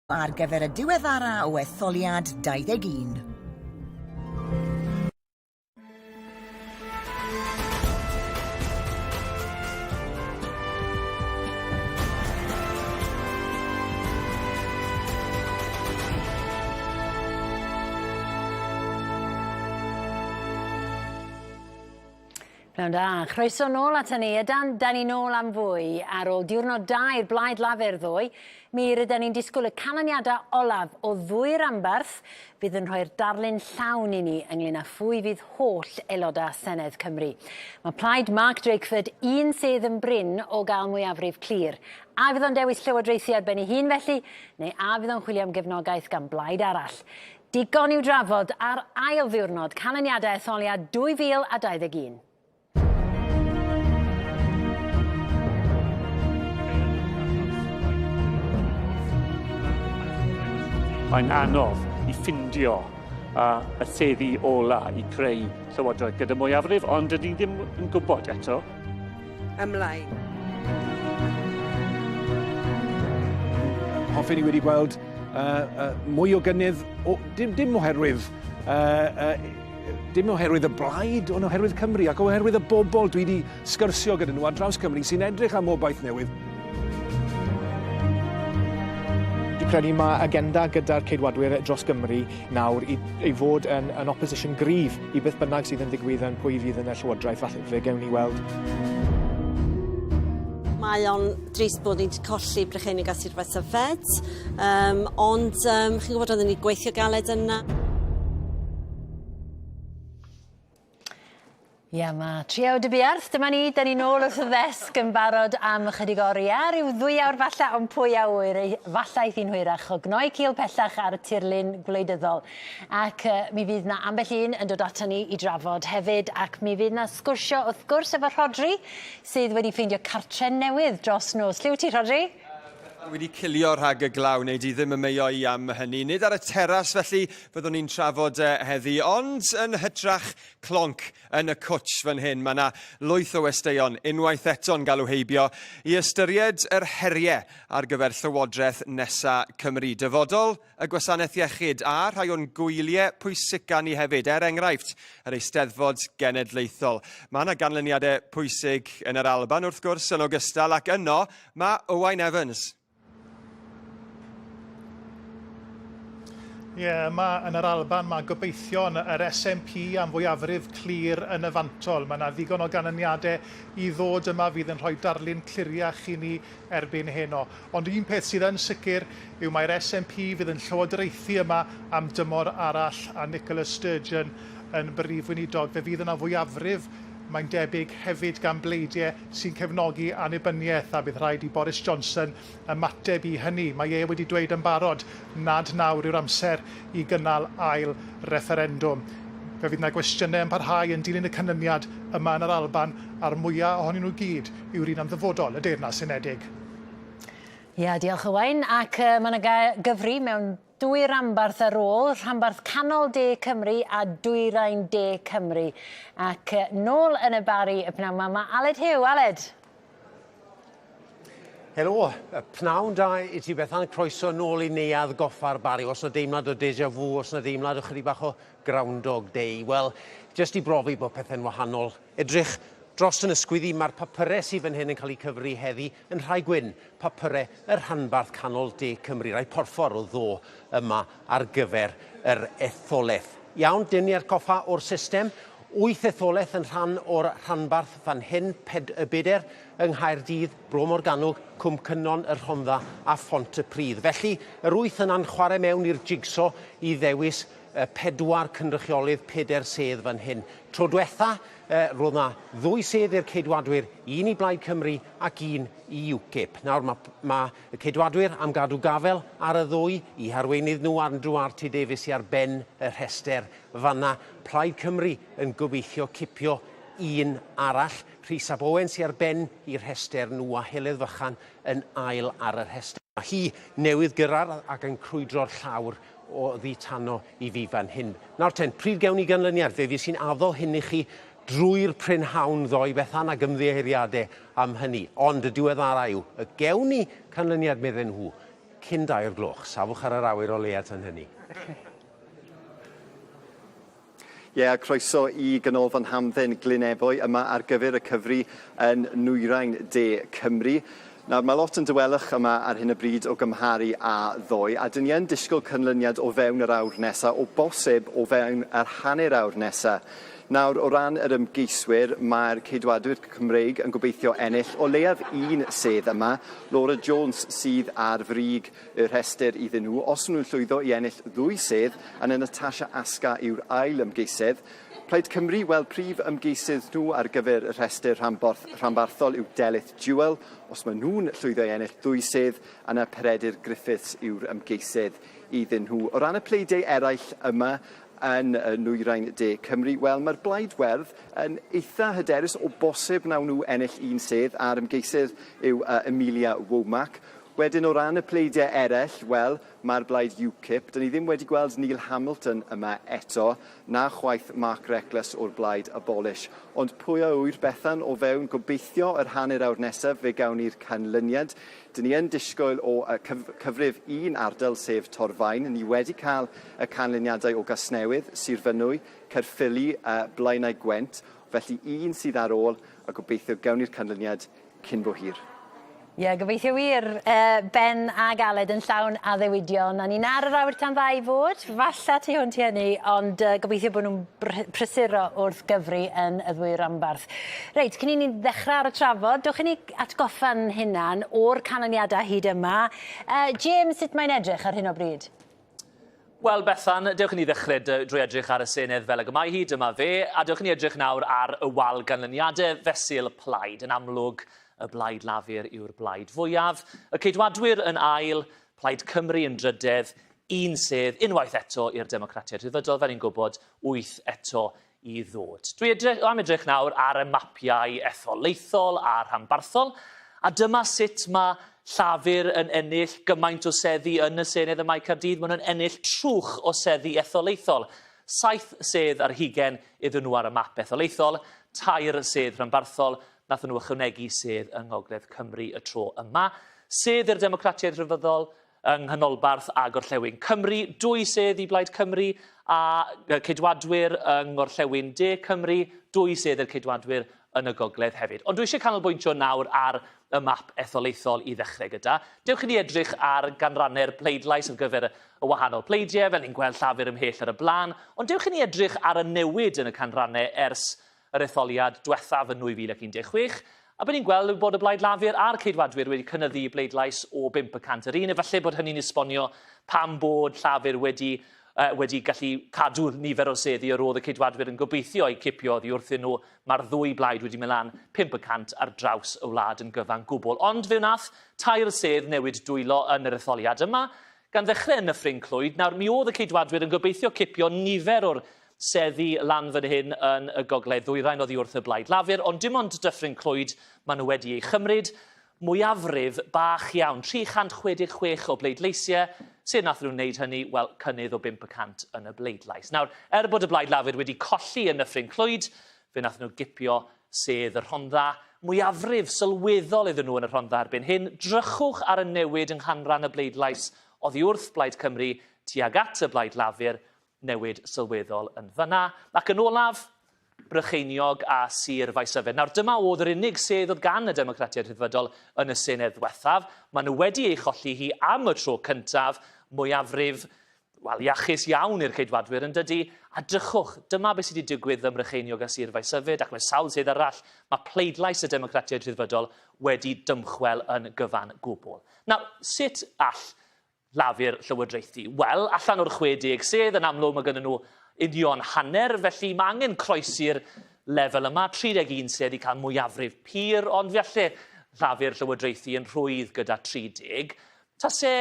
Ar gyfer y diweddara o etholiad 21. Pnawn da. Croeso nôl ata ni. Ydan, da ni nôl am fwy. Ar ôl diwrnod da i'r Blaid Lafur ddoe, mi rydan ni'n disgwyl y canlyniadau olaf o ddwy ranbarth fydd yn rhoi'r darlun llawn i ni ynglyn â phwy fydd holl aelodau Senedd Cymru. Mae plaid Mark Drakeford un sedd yn brin o gael mwyafrif clir. A fydd o'n dewis llywodraethu ar ben ei hun felly, neu a fydd o'n chwilio am gefnogaeth gan blaid arall? Digon i'w drafod ar ail ddiwrnod canlyniadau etholiad 2021. Mae'n anodd i ffindio uh, y seddi ola i creu llywodraeth gyda mwyafrif, ond dydyn ni ddim yn gwybod eto. Ymlaen. Hoffen ni wedi gweld uh, uh, mwy o gynnydd, o, dim, dim oherwydd uh, uh, dim oherwydd y blaid, ond oherwydd Cymru ac oherwydd y bobl dwi wedi sgyrsio gyda nhw ar draws Cymru sy'n edrych am obaith newydd. Dwi'n credu mae agenda gyda'r Ceidwadwyr dros Gymru nawr i, i fod yn, yn opposition gryf i beth bynnag sydd yn digwydd yn pwy fydd yn y llywodraeth, falle fe gewn ni weld. Mae o'n drist bod ni'n colli Brycheiniog a Sir Faesyfed, um, ond um, chi'n gwybod oedden ni gweithio galed yna. Ia, ma' Triawd y Buarth, dyma ni, 'dan ni nôl wrth y ddesg yn barod am ychydig oriau, ryw ddwy awr falle, ond pwy a ŵyr, ei- falle aeth hi'n hwyrach o gnoi cil pellach ar y tirlun gwleidyddol. Ac yy mi fydd 'na ambell un yn dod aton ni i drafod hefyd, ac mi fydd 'na sgwrsio wrth gwrs efo Rhodri, sydd wedi ffeindio cartre newydd dros nos. Lle wyt ti, Rhodri? Wedi cilio rhag y glaw, wnei di ddim ymeuo i am hynny. Nid ar y teras felly fyddwn ni'n trafod heddi, ond yn hytrach clonc yn y cwtsh fan hyn. Mae yna lwyth o westeion unwaith eto'n galw heibio i ystyried yr heriau ar gyfer Llywodraeth nesa Cymru. Dyfodol y Gwasanaeth Iechyd a rhai o'n gwyliau pwysica ni hefyd, er enghraifft yr Eisteddfod Genedlaethol. Mae yna ganlyniadau pwysig yn yr Alban wrth gwrs yn ogystal ac yno mae Owain Evans. Ie, yeah, yma yn yr Alban mae gobeithion yr SNP am fwyafrif clir yn y fantol. Mae yna ddigon o ganlyniadau i ddod yma fydd yn rhoi darlun cliriach i ni erbyn heno. Ond un peth sydd yn sicr yw mai'r SNP fydd yn llywodraethu yma am dymor arall a Nicola Sturgeon yn brif weinidog. Fe fydd yna fwyafrif, mae'n debyg, hefyd gan bleidiau sy'n cefnogi annibyniaeth a bydd rhaid i Boris Johnson ymateb i hynny. Mae e wedi dweud yn barod nad nawr yw'r amser i gynnal ail refferendwm. Fe fydd 'na gwestiynau yn parhau yn dilyn y canlyniad yma yn yr Alban a'r mwya' ohonyn nhw gyd yw'r un am ddyfodol y Deyrnas Unedig. Ia, diolch Owain, ac uh, mae yna gyfri mewn dwy ranbarth ar ôl, rhanbarth canol de Cymru a dwyrain de Cymru. Ac uh, nôl yn y Bari y pnawn 'ma, mae Aled Hugh. Aled? Helo, pnawn da i ti Bethan, croeso nôl i Neuadd Goffa'r Bari. Os na deimlad o deja vu, os na deimlad o chydig bach o Groundhog Day, wel, jyst i brofi bod pethau'n wahanol. Edrych dros yn ysgwydd i, mae'r papurau sydd fan hyn yn cael eu cyfri heddi yn rhai gwyn, papurau y rhanbarth canol de Cymru, rhai porffor o ddo yma ar gyfer yr etholaeth. Iawn, dyn ni ar coffa o'r system. Wyth etholaeth yn rhan o'r rhanbarth fan hyn, ped, y beder yng Nghaerdydd, Bro Morgannwg, Cwm Cynon, y Rhondda a Phontypridd. Felly, yr wyth yna'n chwarae mewn i'r jigso i ddewis y pedwar cynrychiolydd peder sedd fan hyn. Tro dwetha, roedd 'na ddwy sedd i'r Ceidwadwyr, un i Blaid Cymru ac un i UKIP. Nawr, mae, ma y Ceidwadwyr am gadw gafel ar y ddwy, i harweinydd nhw, Andrew RT Davies, i ar ben y rhester fanna. Plaid Cymru yn gobeithio cipio un arall. Rhys ap Owen sy ar ben i rhester nhw a Heledd Fychan yn ail ar y rhester. Mae hi newydd gyrraedd ac yn crwydro'r llawr oddi tano i fi fan hyn. Nawr ten, pryd gewn ni ganlyniad? Fe fues i'n addo hyn i chi drwy'r prynhawn ddoe, Bethan, ac ymddiheuriadau am hynny. Ond y diweddara yw, y gewn ni canlyniad medden nhw, cyn dair gloch. Safwch ar yr awyr o leia tan hynny. Ie, yeah, croeso i Ganolfan Hamdden Glynebwy yma ar gyfer y cyfri yn Nwyrain De Cymru. Nawr, mae lot yn dawelwch yma ar hyn o bryd o gymharu â ddoe, a dyn ni yn disgwyl canlyniad o fewn yr awr nesaf, o bosib o fewn yr hanner awr nesaf. Nawr, o ran yr ymgeiswyr, mae'r Ceidwadwyr Cymreig yn gobeithio ennill o leiaf un sedd yma. Laura Jones sydd ar frig y rhestr iddyn nhw. Os nhw'n llwyddo i ennill ddwy sedd, yna Natasha Asghar yw'r ail ymgeisydd. Plaid Cymru, wel, prif ymgeisydd nhw ar gyfer y rhestr rhanbarth, rhanbarthol yw Delyth Jewell. Os maen nhw'n llwyddo i ennill ddwy sedd, yna Peredur Griffiths yw'r ymgeisydd iddyn nhw. O ran y pleidiau eraill yma yn Nwyrain De Cymru, wel, mae'r Blaid Werdd yn eitha hyderus o bosib nawn nhw ennill un sedd, a'r ymgeisydd yw Amelia Womack. Wedyn o ran y pleidiau eraill, wel, mae'r blaid UKIP, dyn ni ddim wedi gweld Neil Hamilton yma eto, na chwaith Mark Reckless o'r blaid Abolish. Ond pwy a ŵyr, Bethan, o fewn gobeithio yr hanner awr nesaf fe gawn ni'r canlyniad. Dyn ni yn disgwyl o cyf cyfrif un ardal, sef Torfaen. Ni wedi cael y canlyniadau o Gasnewydd, Sir Fynwy, Caerffili, Blaenau Gwent. Felly un sydd ar ôl, a gobeithio gawn ni'r canlyniad cyn bo hir. Ie, yeah, gobeithio wir. Ben ag Aled yn llawn addewidion. A ni'n ar yr awyr tan ddau fod, falla tu hwnt i hynny, ond gobeithio bod nhw'n prysuro wrth gyfri yn y ddwy ranbarth. Reit, cyn i ni ddechrau ar y trafod, dewch i ni atgoffa'n hunan o'r canlyniadau hyd yma. James, sut mae'n edrych ar hyn o bryd? Wel, Bethan, dewch i ni ddechrau drwy edrych ar y Senedd fel ag y mae hi, dyma fe, a dewch i ni edrych nawr ar y wal ganlyniadau fesul plaid. Yn amlwg, y Blaid Lafur yw'r blaid fwyaf, y Ceidwadwyr yn ail, Plaid Cymru yn drydedd, un sedd unwaith eto i'r Democratiaid Rhyddfrydol, fel ni'n gwybod, wyth eto i ddod. Dwi edrych, am edrych nawr ar y mapiau etholaethol a rhanbarthol, a dyma sut mae Llafur yn ennill gymaint o seddi yn y Senedd ym Mae Caerdydd. Maen nhw'n ennill trwch o seddi etholaethol. 7 sedd ar hugen iddyn nhw ar y map etholaethol, 3 sedd rhanbarthol, nathon nhw ychwanegu sedd yng Ngogledd Cymru y tro yma. Sedd i'r Democratiaid Rhyddfrydol yng Nghanolbarth a Gorllewin Cymru, 2 sedd i Blaid Cymru a Ceidwadwyr yng Ngorllewin De Cymru, 2 sedd i'r Ceidwadwyr yn y gogledd hefyd. Ond dwi eisiau canolbwyntio nawr ar y map etholaethol i ddechrau gyda. Dewch i ni edrych ar ganrannau'r pleidlais ar gyfer y wahanol pleidiau, fel ni'n gweld Llafur ymhell ar y blaen, ond dewch i ni edrych ar y newid yn y canrannau ers yr etholiad diwethaf yn 2016, a be ni'n gweld yw bod y Blaid Lafur a'r Ceidwadwyr wedi cynyddu i bleidlais o 5 y cant yr un. Efallai bod hynny'n esbonio pam bod Llafur wedi, wedi gallu cadw nifer o seddi yr oedd y Ceidwadwyr yn gobeithio eu cipio oddi wrthyn nhw. Mae'r ddwy blaid wedi mynd lan 5 y cant ar draws y wlad yn gyfan gwbl. Ond fe wnaeth tair sedd newid dwylo yn yr etholiad yma, gan ddechrau yn Nyffryn Clwyd. Nawr, mi oedd y Ceidwadwyr yn gobeithio cipio nifer o'r seddi lan fan hyn yn y gogledd ddwyrain oddi wrth y Blaid Lafur, ond dim ond Dyffryn Clwyd maen nhw wedi ei chymryd. Mwyafrif bach iawn, 366 o bleidleisiau. Sut nath nhw wneud hynny? Wel, cynnydd o 5 y cant yn y bleidlais. Nawr, er bod y Blaid Lafur wedi colli yn Nyffryn Clwyd, fe nath nhw gipio sedd y Rhondda. Mwyafrif sylweddol iddyn nhw yn y Rhondda erbyn hyn. Drychwch ar y newid yng nghanran y bleidlais oddi wrth Blaid Cymru tuag at y Blaid Lafur, newid sylweddol yn fan'na. Ac yn olaf, Brycheiniog a Sir Faesyfed. Nawr, dyma oedd yr unig sedd oedd gan y Democratiaid Rhyddfrydol yn y Senedd ddiwethaf. Maen nhw wedi ei cholli hi am y tro cyntaf, mwyafrif, wel, iachus iawn i'r Ceidwadwyr yn dydy. A drychwch, dyma beth sydd wedi digwydd ym Mrycheiniog a Sir Faesyfed, ac mewn sawl sedd arall, mae pleidlais y Democratiaid Rhyddfrydol wedi dymchwel yn gyfan gwbl. Nawr, sut all Lafur llywodraethu? Wel, allan o'r 60 sedd, yn amlwg mae gynnyn nhw union hanner, felly mae angen croesi'r lefel yma, 31 sedd i cael mwyafrif pur, ond fe alle Llafur llywodraethu yn rhwydd gyda 30. Tase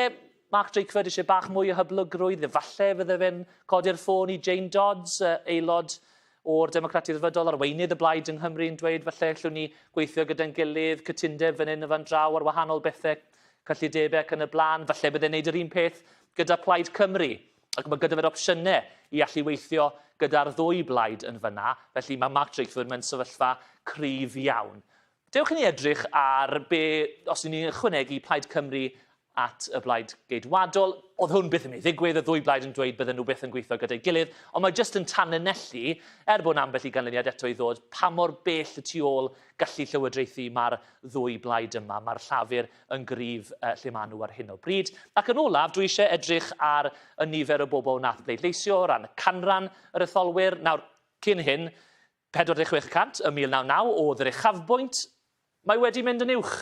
Mark Drakeford eisiau bach mwy o hyblygrwydd, efallai fydde fe'n codi'r ffôn i Jane Dodds, aelod o'r Democratiaid Rhyddfrydol, arweinydd y blaid yng Nghymru, yn dweud falle allwn ni gweithio gyda'n gilydd, cytundeb fan hyn a fan draw ar wahanol bethau, cyllidebau ac yn y blaen. Falle byddai'n neud yr un peth gyda Plaid Cymru. Ac mae gyda fe'r opsiynau i allu weithio gyda'r ddwy blaid yn fyna. Felly mae Mark Drakeford mewn sefyllfa cryf iawn. Dewch i ni edrych ar be, os y'n ni'n ychwanegu Plaid Cymru at y Blaid Geidwadol. Oedd hwn byth yn mynd i ddigwydd, y ddwy blaid yn dweud bydden nhw byth yn gweithio gyda'i gilydd, ond mae jyst yn tanlinellu, er bod ambell i ganlyniad eto i ddod, pa mor bell y tu ôl gallu llywodraethu mae'r ddwy blaid yma. Mae'r Llafur yn gryf lle maen nhw ar hyn o bryd. Ac yn olaf, dwi eisiau edrych ar y nifer o bobl wnaeth bleidleisio o ran canran yr etholwyr. Nawr, cyn hyn, 46 y cant ym 1999 oedd yr uchafbwynt, mae wedi mynd yn uwch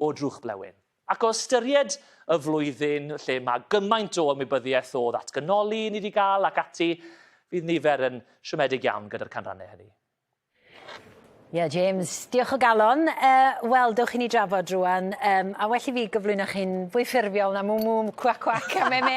o drwch blewyn. Ac o ystyried y flwyddyn lle mae gymaint o ymwybyddiaeth o ddatganoli ni wedi gael ac ati, fydd nifer yn siomedig iawn gyda'r canrannau hynny. Ie, yeah, James, diolch o galon. Uh, Wel, dewch i ni drafod rwan. Um, a well i fi gyflwyno chi'n fwy ffurfiol na mwm mwm, cwac cwac a me me.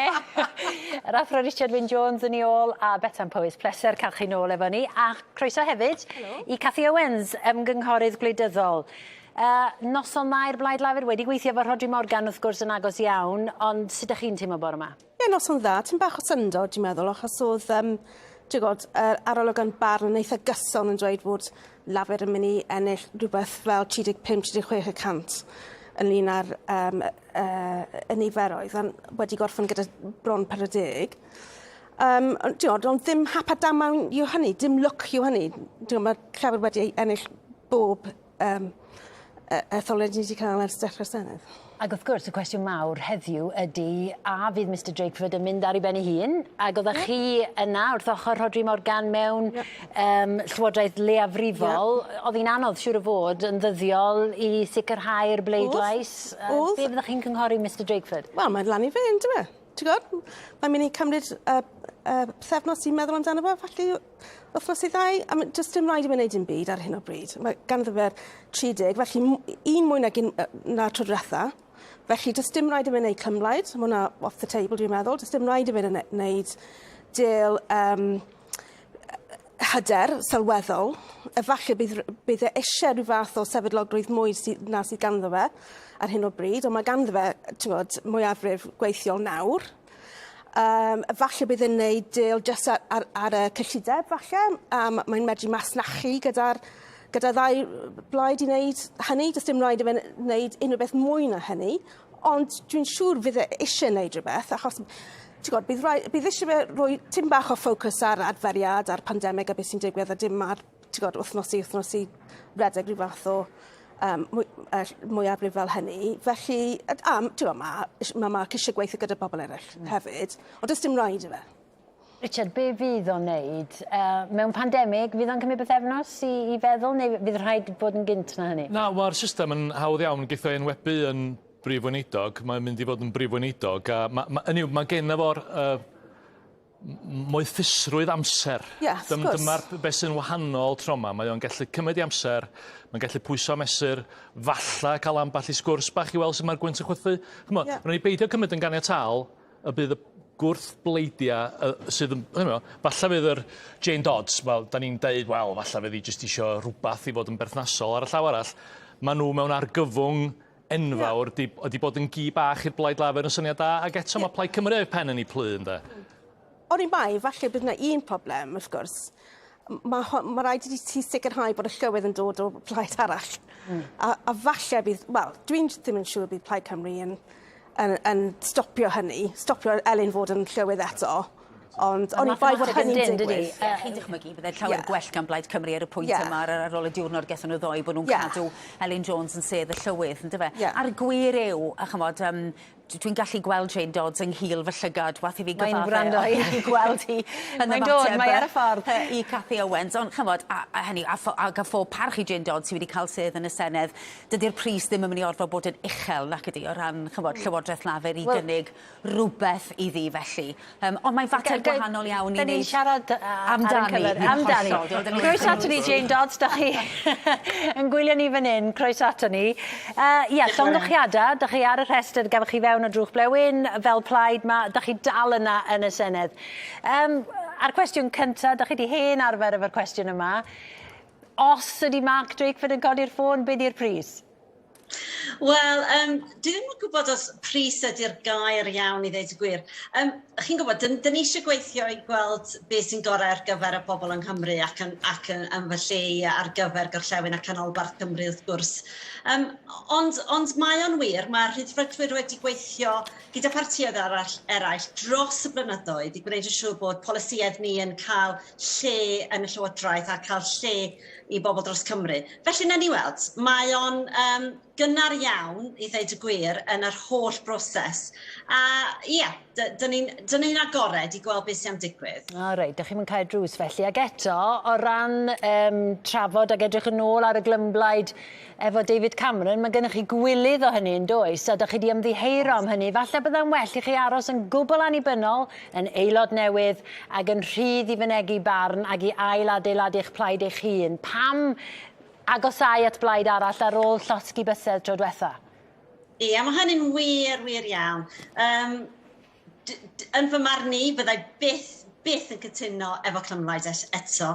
Yr athro Richard Wyn Jones yn ei ôl a Betsan Powys. Pleser cael chi nôl efo ni. A croeso hefyd Hello. i Cathy Owens, ymgynghorydd gwleidyddol. Uh, noson dda i'r Blaid Lafur wedi gweithio efo Rhodri Morgan wrth gwrs yn agos iawn, ond sut ydych chi'n teimlo bore yma? Ie, noson dda. Tipyn bach o syndod, dwi'n meddwl, achos oedd, um, ti'n gwybod, yr arolygon barn yn eitha gyson yn dweud bod Lafur yn mynd i ennill rhywbeth fel 35-36 y cant ynglyn â'r um, uh, y niferoedd, ond wedi gorffen gyda bron 40. Um, ond, ti'n gwybod, ond ddim hap a damwain yw hynny, dim lwc yw hynny. Ti'n gwybod, mae Llafur wedi ennill bob um, etholiad ni wedi cael ers dechrau'r Senedd. Ac wrth gwrs, y cwestiwn mawr heddiw ydy, a fydd Mr Drakeford yn mynd ar ei ben ei hun? Ac oeddech yeah. chi yna wrth ochr Rhodri Morgan mewn yeah. um, llywodraeth leiafrifol. Yeah. Oedd hi'n anodd, siŵr o fod, yn ddyddiol i sicrhau'r bleidlais. Oedd. Be fyddech chi'n cynghori Mr Drakeford? Wel, mae'n lan i fe, ynddo fe? Ti'n gwybod? Mae'n mynd i cymryd uh, uh, pythefnos i meddwl amdano fe, falle wythnos i ddau. A does dim rhaid i fe wneud dim byd ar hyn o bryd. Mae ganddo fe'r 30, felly un mwy nag un, na tro diwetha. Felly does dim rhaid i fe wneud clymblaid. Mae hwnna off the table, dwi'n meddwl. Does dim rhaid i fe wneud deal um, hyder sylweddol. Efallai bydd, bydd e eisiau rhyw fath o sefydlogrwydd mwy sy, na sydd ganddo fe ar hyn o bryd, ond mae ganddo fe, ti'n gwybod, mwyafrif gweithiol nawr. Um, efallai bydd e'n neud deal jyst ar, ar, ar y cyllideb, falle. Um, mae'n medru masnachu gyda'r gyda ddau blaid i wneud hynny. Does dim rhaid i fe wneud unrhyw beth mwy na hynny. Ond dwi'n siŵr fydd e eisiau wneud rhywbeth, achos ti'n gwybod, bydd, rhaid, bydd eisiau fe roi tim bach o ffocws ar adferiad, a'r pandemig a beth sy'n digwydd, a dim ar, ti'n gwybod, wythnos i wythnos i redeg rhyw fath o um, mwy, uh, mwyafrif fel hynny. Felly, a, a ti'n gwybod, mae ma Mark eisiau gweithio gyda bobl eraill hefyd, ond does dim rhaid i fe. Richard, be fydd o'n neud? Uh, mewn pandemig, fydd o'n cymryd bythefnos i, i feddwl, neu fydd rhaid bod yn gynt na hynny? Na, mae'r system yn hawdd iawn. Geith o enwebu yn brif weinidog, mae'n mynd i fod yn brif weinidog, a ma, ma, ynyw, mae gen fo'r uh, moethusrwydd amser. Ie, wrth gwrs. Dyma'r beth sy'n wahanol tro 'ma. Mae o'n gallu cymryd 'i amser, mae'n gallu pwyso a mesur, falla cael ambell i sgwrs bach i weld sut mae'r gwynt yn chwythu. Ch'mo', yeah. rhaid ni beidio cymryd yn ganiataol y bydd y gwrthbleidiau uh, sydd yn, ch'mo, falle fydd yr Jane Dodds, wel, da ni'n deud, wel, falle fydd hi jyst isio rhywbeth i fod yn berthnasol. Ar y llaw arall, maen nhw mewn argyfwng enfawr, yeah. di, di bod yn gi bach i'r Blaid Lafur yn syniad da, ac eto yeah. mae Plaid Cymru o'i pen yn ei plu, ynde? Oni bai, falle bydd yna un problem, wrth gwrs. Mae ma rhaid i ti sicrhau bod y llywydd yn dod o plaid arall. Mm. A, a falle bydd, wel, dwi'n ddim yn siŵr bydd Plaid Cymru yn, yn, yn stopio hynny, stopio Elin fod yn llywydd eto. Ond oni bai fod hynny'n digwydd. Ie, chi'n dychmygu, byddai'n llawer yeah. gwell gan Blaid Cymru ar y pwynt yeah. yma ar, ar ôl y diwrnod gethon nhw ddoe bod nhw'n yeah. cadw Elin Jones yn sedd y llywydd, yndyfe? Yeah. A'r gwir yw, a chymod, um, dwi'n gallu gweld Jane Dodds yng nghil fy llygad, wath i fi gyfadde. Mae'n gwrando, ie. I gweld hi yn Mae'n dod, mae ar y ffordd. I Cathy Owens, ond chymod, a, a hynny, a, a, a phob parch i Jane Dodds sydd wedi cael sedd yn y Senedd, dydy'r pris ddim yn mynd i orfod bod yn uchel, nac ydi, o ran, chymod, mm. Llywodraeth Lafur i well, gynnig rhywbeth iddi felly. Um, ond mae'n fater gwahanol iawn i wneud... Da ni'n siarad amdani. Amdani. Croeso ato ni, Jane Dodds, da chi yn gwylio ni fan hyn. Croeso ato ni. Uh, ia, llongyfarchiadau, da chi ar y rhestr, gafoch chi fewn o drwch blewyn, fel plaid, ma, da chi dal yna yn y Senedd. Um, a'r cwestiwn cyntaf, da chi di hen arfer efo'r cwestiwn yma. Os ydy Mark Drakeford yn codi'r ffôn, be di'r pris? Wel, um, dwi ddim yn gwybod os pris ydy'r gair iawn i ddeud y gwir. Um, chi'n gwybod, dyn, dyn ni eisiau gweithio i gweld beth sy'n gorau ar gyfer y bobl yng Nghymru ac yn, ac yn, yn fy lle i ar gyfer Gorllewin a Canolbarth Cymru wrth gwrs. Um, ond, ond mae o'n wir, mae Rhyddfrydwyr wedi gweithio gyda partïoedd arall, eraill dros y blynyddoedd i gwneud yn siŵr bod polisïau ni yn cael lle yn y Llywodraeth a cael lle i bobl dros Cymru. Felly, nawn ni weld. Mae o'n um, gynnar iawn, i ddeud y gwir, yn yr holl broses. A ie, yeah, dyn ni'n ni agored i gweld beth sy'n am digwydd. O reit, dych chi'n cael drws felly. Ac eto, o ran um, trafod ac edrych yn ôl ar y glymblaid efo David Cameron, mae gennych chi gwilydd o hynny yn does, a dych chi wedi ymddiheuro am hynny. Falle byddai'n well i chi aros yn gwbl annibynnol, yn aelod newydd, ac yn rhydd i fynegi barn ac i ail-adeiladu'ch plaid eich hun. Pam agosáu at blaid arall ar ôl llosgi bysedd tro diwetha? Ie, mae hynny'n wir, wir iawn. Um, yn fy marn i, byddai byth, byth yn cytuno efo Clymblaid eto.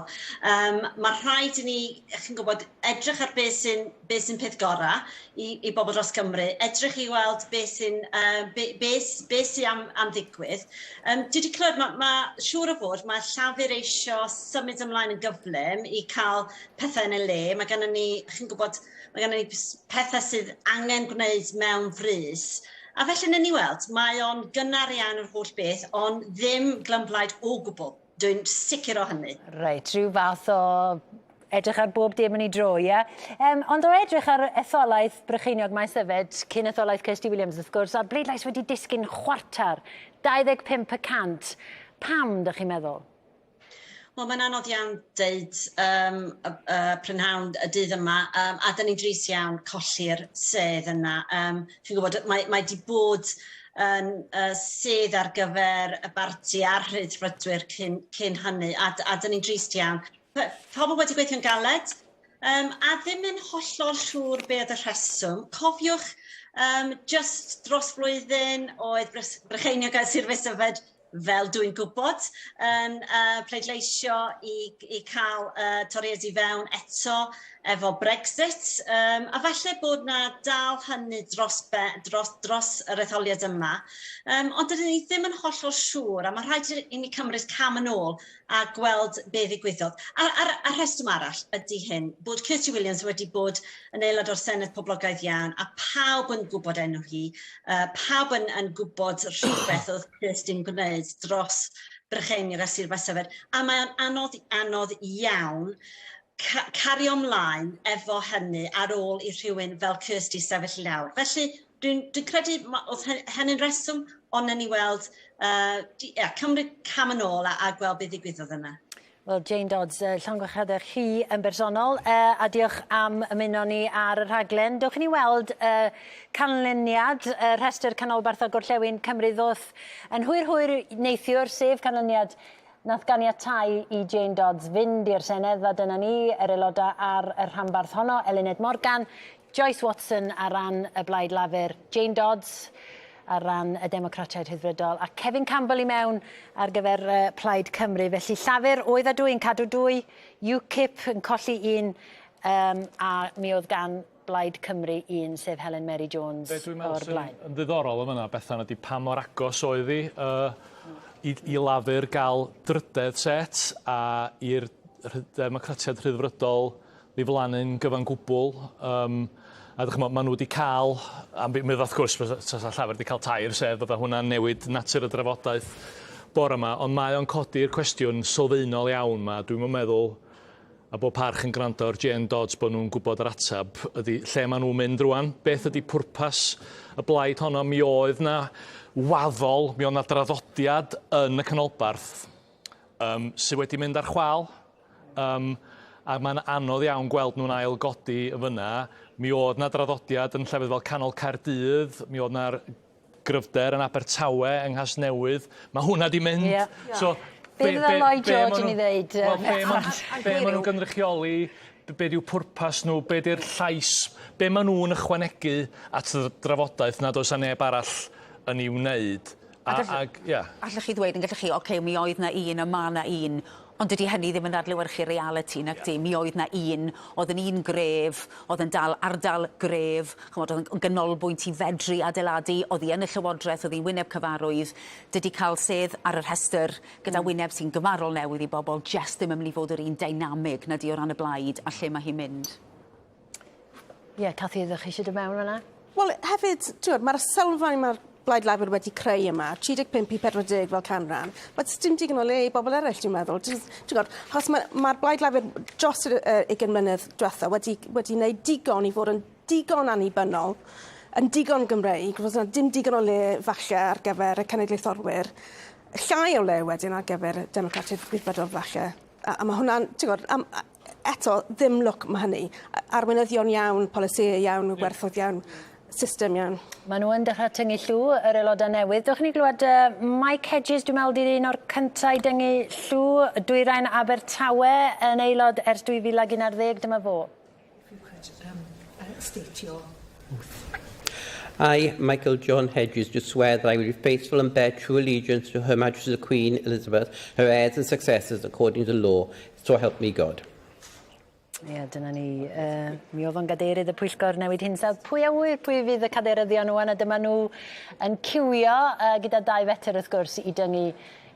Um, mae rhaid i ni, chi'n gwybod, edrych ar beth sy'n be sy peth gorau i, i bobl dros Cymru, edrych i weld beth sy'n uh, be, be, be sy am, am ddigwydd. Um, dwi wedi clywed, mae, ma, siŵr o fod, mae Llafur eisio symud ymlaen yn gyflym i cael pethau yn ei le. Mae gennym ni, chi'n gwybod, mae gennym ni pethau sydd angen gwneud mewn frys. A felly wnawn ni weld, mae o'n gynnar iawn yr holl beth, ond ddim glymblaid o gwbl. Dwi'n sicr o hynny. Reit, rhyw fath o edrych ar bob dim yn ei dro, ie? Um, ond o edrych ar etholaeth Brycheiniog Maes Yfed, cyn etholaeth Kirsty Williams, wrth gwrs, a'r bleidlais wedi disgyn chwarter, 25 y cant. Pam, dych chi'n meddwl? Wel, mae'n anodd iawn deud um, y, y prynhawn y dydd yma, um, a dyn ni'n drist iawn colli'r sedd yna. Um, chi'n gwybod, mae, mae di bod yn uh, sedd ar gyfer y barti a'r rhyddfrydwyr cyn, cyn hynny, a, a dyn ni'n drist iawn. Pobl wedi gweithio'n galed, um, a ddim yn hollol siŵr be oedd y rheswm. Cofiwch, um, just dros flwyddyn oedd Brycheiniog a Sir Faesyfed fel dwi'n gwybod, yn uh, pleidleisio i, i cael uh, Torïaid i fewn eto efo Brexit. Um, a falle bod na dal hynny dros, be, dros, dros yr etholiad yma. Um, ond dydyn ni ddim yn hollol siŵr, a mae rhaid i ni cymryd cam yn ôl a gweld be ddigwyddodd. A, a, a rheswm arall ydy hyn, bod Kirsty Williams wedi bod yn aelod o'r Senedd poblogaidd iawn, a pawb yn gwybod enw hi, uh, pawb yn, yn gwybod rhywbeth oedd Kirsty'n gwneud dros Brycheiniog a Sir Faesyfed, a mae o'n anodd, anodd iawn ca cario ymlaen efo hynny ar ôl i rhywun fel Kirsty sefyll i lawr. Felly, dwi'n dwi credu oedd hynny'n reswm, ond ni weld, uh, yeah, cymryd cam yn ôl a, a gweld beth ddigwyddodd yna. Wel, Jane Dodds, uh, llongyfarchiadau chi yn bersonol, uh, a diolch am ymuno ni ar y rhaglen. Dewch i ni weld uh, canlyniad uh, rhestr Canolbarth a Gorllewin Cymru ddoth yn hwyr hwyr neithiwr, sef canlyniad nath ganiatáu i Jane Dodds fynd i'r Senedd, a dyna ni, yr aelodau ar y rhanbarth honno, Eluned Morgan, Joyce Watson ar ran y Blaid Lafur, Jane Dodds ar ran y Democratiaid Rhyddfrydol, a Kevin Campbell i mewn ar gyfer uh, Plaid Cymru. Felly Llafur oedd a dwy yn cadw dwy, UKIP yn colli un, um, a mi oedd gan Blaid Cymru un, sef Helen Mary Jones Be dwi'n meddwl o'r sy'n blaen. yn ddiddorol yn fan'na, Bethan, ydy pa mor agos oedd hi uh, i, i Lafur gael drydedd set a i'r Democratiaid Rhyddfrydol ddiflannu'n gyfan gwbl. Um, a dych ch'mo', maen nhw wedi cael, a mi mi wrth gwrs, fysa Llafur wedi cael tair sedd, bydda hwnna'n newid natur y drafodaeth bore yma, ond mae o'n codi'r cwestiwn sylfaenol iawn ma, dwi'm yn meddwl, a bod parch yn gwrando ar Jane Dodds bod nhw'n gwybod yr ateb, ydy lle maen nhw'n mynd rwan, beth ydy pwrpas y blaid honno, mi oedd na waddol, mi oedd na draddodiad yn y canolbarth um, sydd wedi mynd ar chwal, um, a mae'n anodd iawn gweld nhw'n ail godi yn fyna. Mi oedd na draddodiad yn llefydd fel Canol Caerdydd, mi oedd na'r gryfder yn Abertawe, yng Nghasnewydd. Mae hwnna di mynd. Yeah. So, be, be, be Lloyd George yn ei ddeud? Wel, be maen be ma nhw'n gynrychioli, be di'w pwrpas nhw, be di'r llais, be maen nhw'n ychwanegu at y drafodaeth nad oes 'na neb arall yn ei wneud. A, Ac ag, ia. Allwch chi ddweud yn gallwch chi, oce, okay, mi oedd na un a ma' na un, Ond dydy hynny ddim yn adlewyrchu realiti, nac 'di? Mi oedd 'na un oedd yn un gref, oedd yn dal ardal gref, ch'mod, oedd yn ganolbwynt i fedru adeiladu, oedd hi yn y Llywodraeth, oedd hi'n wyneb cyfarwydd. Dydy cael sedd ar y rhestr gyda wyneb sy'n gymharol newydd i bobl jest ddim yn mynd i fod yr un deinamig na 'di o ran y blaid a lle mae hi'n mynd. Ie, Cathy, ydych chi eisiau dod mewn fan'na? Wel, hefyd, t'wod, ma'r sylfaen ma'r Blaid Lafur wedi creu yma, 35 i 40 fel canran, ma' dim digon o le i bobl eraill, dwi'n meddwl. Ti'n gwybod, achos mae'r ma Blaid Lafur dros yr uh, 20 mlynedd diwetha wedi, wedi wneud digon i fod yn digon annibynnol, yn digon Gymreig, fod yna dim digon o le falle ar gyfer y cenedlaetholwyr, llai o le wedyn ar gyfer Democratiaid Rhyddfrydol falle. A, a mae hwnna'n, ti'n gwybod, am, eto, ddim lwc mae hynny. Arweinyddion iawn, polisïau iawn, yeah. gwerthoedd iawn, system iawn. Maen nhw yn dechrau tyngu llw, yr aelodau newydd. Dewch ni glywed uh, Mike Hedges, dwi'n meddwl, di'r un o'r cyntaf i dyngu llw. Dwyrain Abertawe yn aelod ers 2011, dyma fo. If you could um, uh, state your oath. I, Michael John Hedges, do swear that I will be faithful and bear true allegiance to Her Majesty the Queen Elizabeth, her heirs and successors according to law. So help me God. Ie, yeah, dyna ni. Uh, mi oedd o'n gadeirydd y pwyllgor newid hinsawdd. Pwy a ŵyr pwy fydd y cadeiryddion ŵan, a dyma nhw yn ciwio uh, gyda dau fetr wrth gwrs i dyngu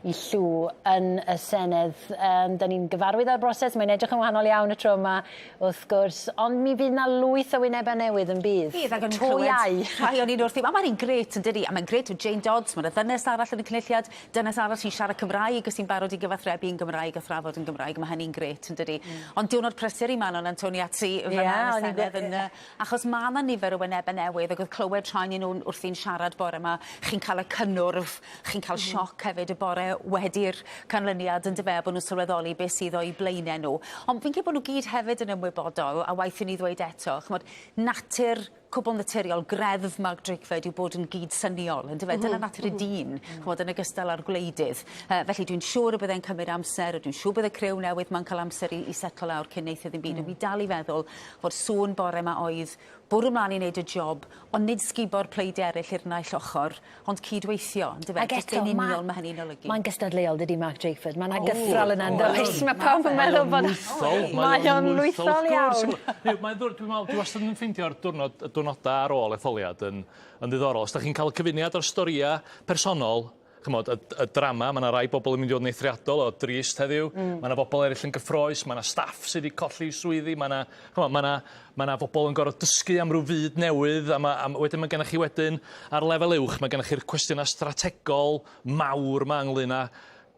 i llw yn y Senedd. Um, da ni'n gyfarwydd â'r broses, mae'n edrych yn wahanol iawn y tro yma, wrth gwrs, ond mi fydd na lwyth o wynebau newydd yn bydd. Bydd, ac o'n i'n clywed rhai o'n i'n wrthi. A mae'n un grêt yn dydi? A mae'n grêt o Jane Dodds, mae'n ddynes arall yn y Cynulliad, dynes arall sy'n siarad Cymraeg a sy'n barod i gyfathrebu yn Gymraeg a thrafod yn Gymraeg. Mae hynny'n grêt yn dydi? Mm. Ond diwrnod prysur i Manon Antoniazzi fan yeah, yn y Senedd yn, achos mae yna nifer o wynebau newydd ac oedd clywed rhai nhw'n wrthi'n siarad bore yma, chi'n cael y cynnwrf Chi'n cael mm. sioc hefyd y bore wedi'r canlyniad yn dyfe, bod nhw'n sylweddoli beth sydd o'u blaenau nhw. Ond fi'n credu bod nhw gyd hefyd yn ymwybodol, a waeth i ni ddweud eto, ch'mod, natur cwbl naturiol, greddf Mark Drakeford yw bod yn gydsyniol, yn dyfe? Mm -hmm. Dyna natur y mhm. dyn, mm -hmm. ch'mod, yn ogystal â'r gwleidydd. Uh, felly dwi'n siŵr y byddai'n cymryd amser, a dwi'n siŵr bydd y criw newydd ma'n cael amser i, i setlo lawr cyn neith e ddim byd. Mm. Ond fi dal i feddwl fod sŵn bore ma oedd bwrw mlaen i wneud y job, ond nid sgubo'r pleidiau eraill i'r naill ochr, ond cydweithio, yndyfe? Ac Jyst eto, yn union ma' hynny'n olygu. Mae'n gystadleuol, dydy Mark Drakeford. Mae yna gythral yna, yndoes? Mae pawb yn meddwl bod... Lwythol. Mae o'n lwythol iawn. Mae'n ddwr, dwi'n meddwl, dwi wastad yn ffeindio'r diwrnod, y diwrnodau ar ôl etholiad yn, yn ddiddorol. Os da chi'n cael y cyfuniad o'r storïau personol ch'mod, y, y drama, mae yna rai bobl yn mynd i fod yn eithriadol o drist heddiw, mm. mae yna bobl eraill yn gyffroes, mae yna staff sydd wedi colli swyddi, mae yna, ch'mod, mae yna, mae yna bobl yn gorfod dysgu am ryw fyd newydd, a, ma, a wedyn mae gennych chi wedyn, ar lefel uwch, mae gennych chi'r cwestiynau strategol mawr yma ynglyn â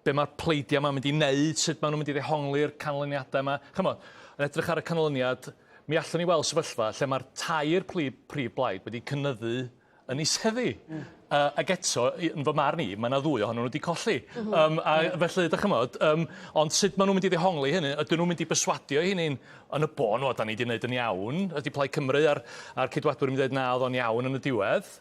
be mae'r pleidiau yma'n mynd i wneud, sut maen nhw'n mynd i ddehongli'r canlyniadau yma. Ch'mod, yn edrych ar y canlyniad, mi allwn ni weld sefyllfa lle mae'r tair prif blaid wedi cynyddu yn ei seddi. Mm. Uh, ac eto, yn fy marn i, mae yna ddwy ohonyn nhw wedi colli. Mm -hmm. um, a mm. felly, dych chymod, um, ond sut maen nhw'n mynd i ddehongli hynny? Ydyn nhw'n mynd i byswadio hynny'n yn y bôn, o, da ni wedi gwneud yn iawn? Ydy Plaid Cymru a'r, a'r Ceidwadwyr yn mynd i ddweud na, oedd o'n iawn yn y diwedd?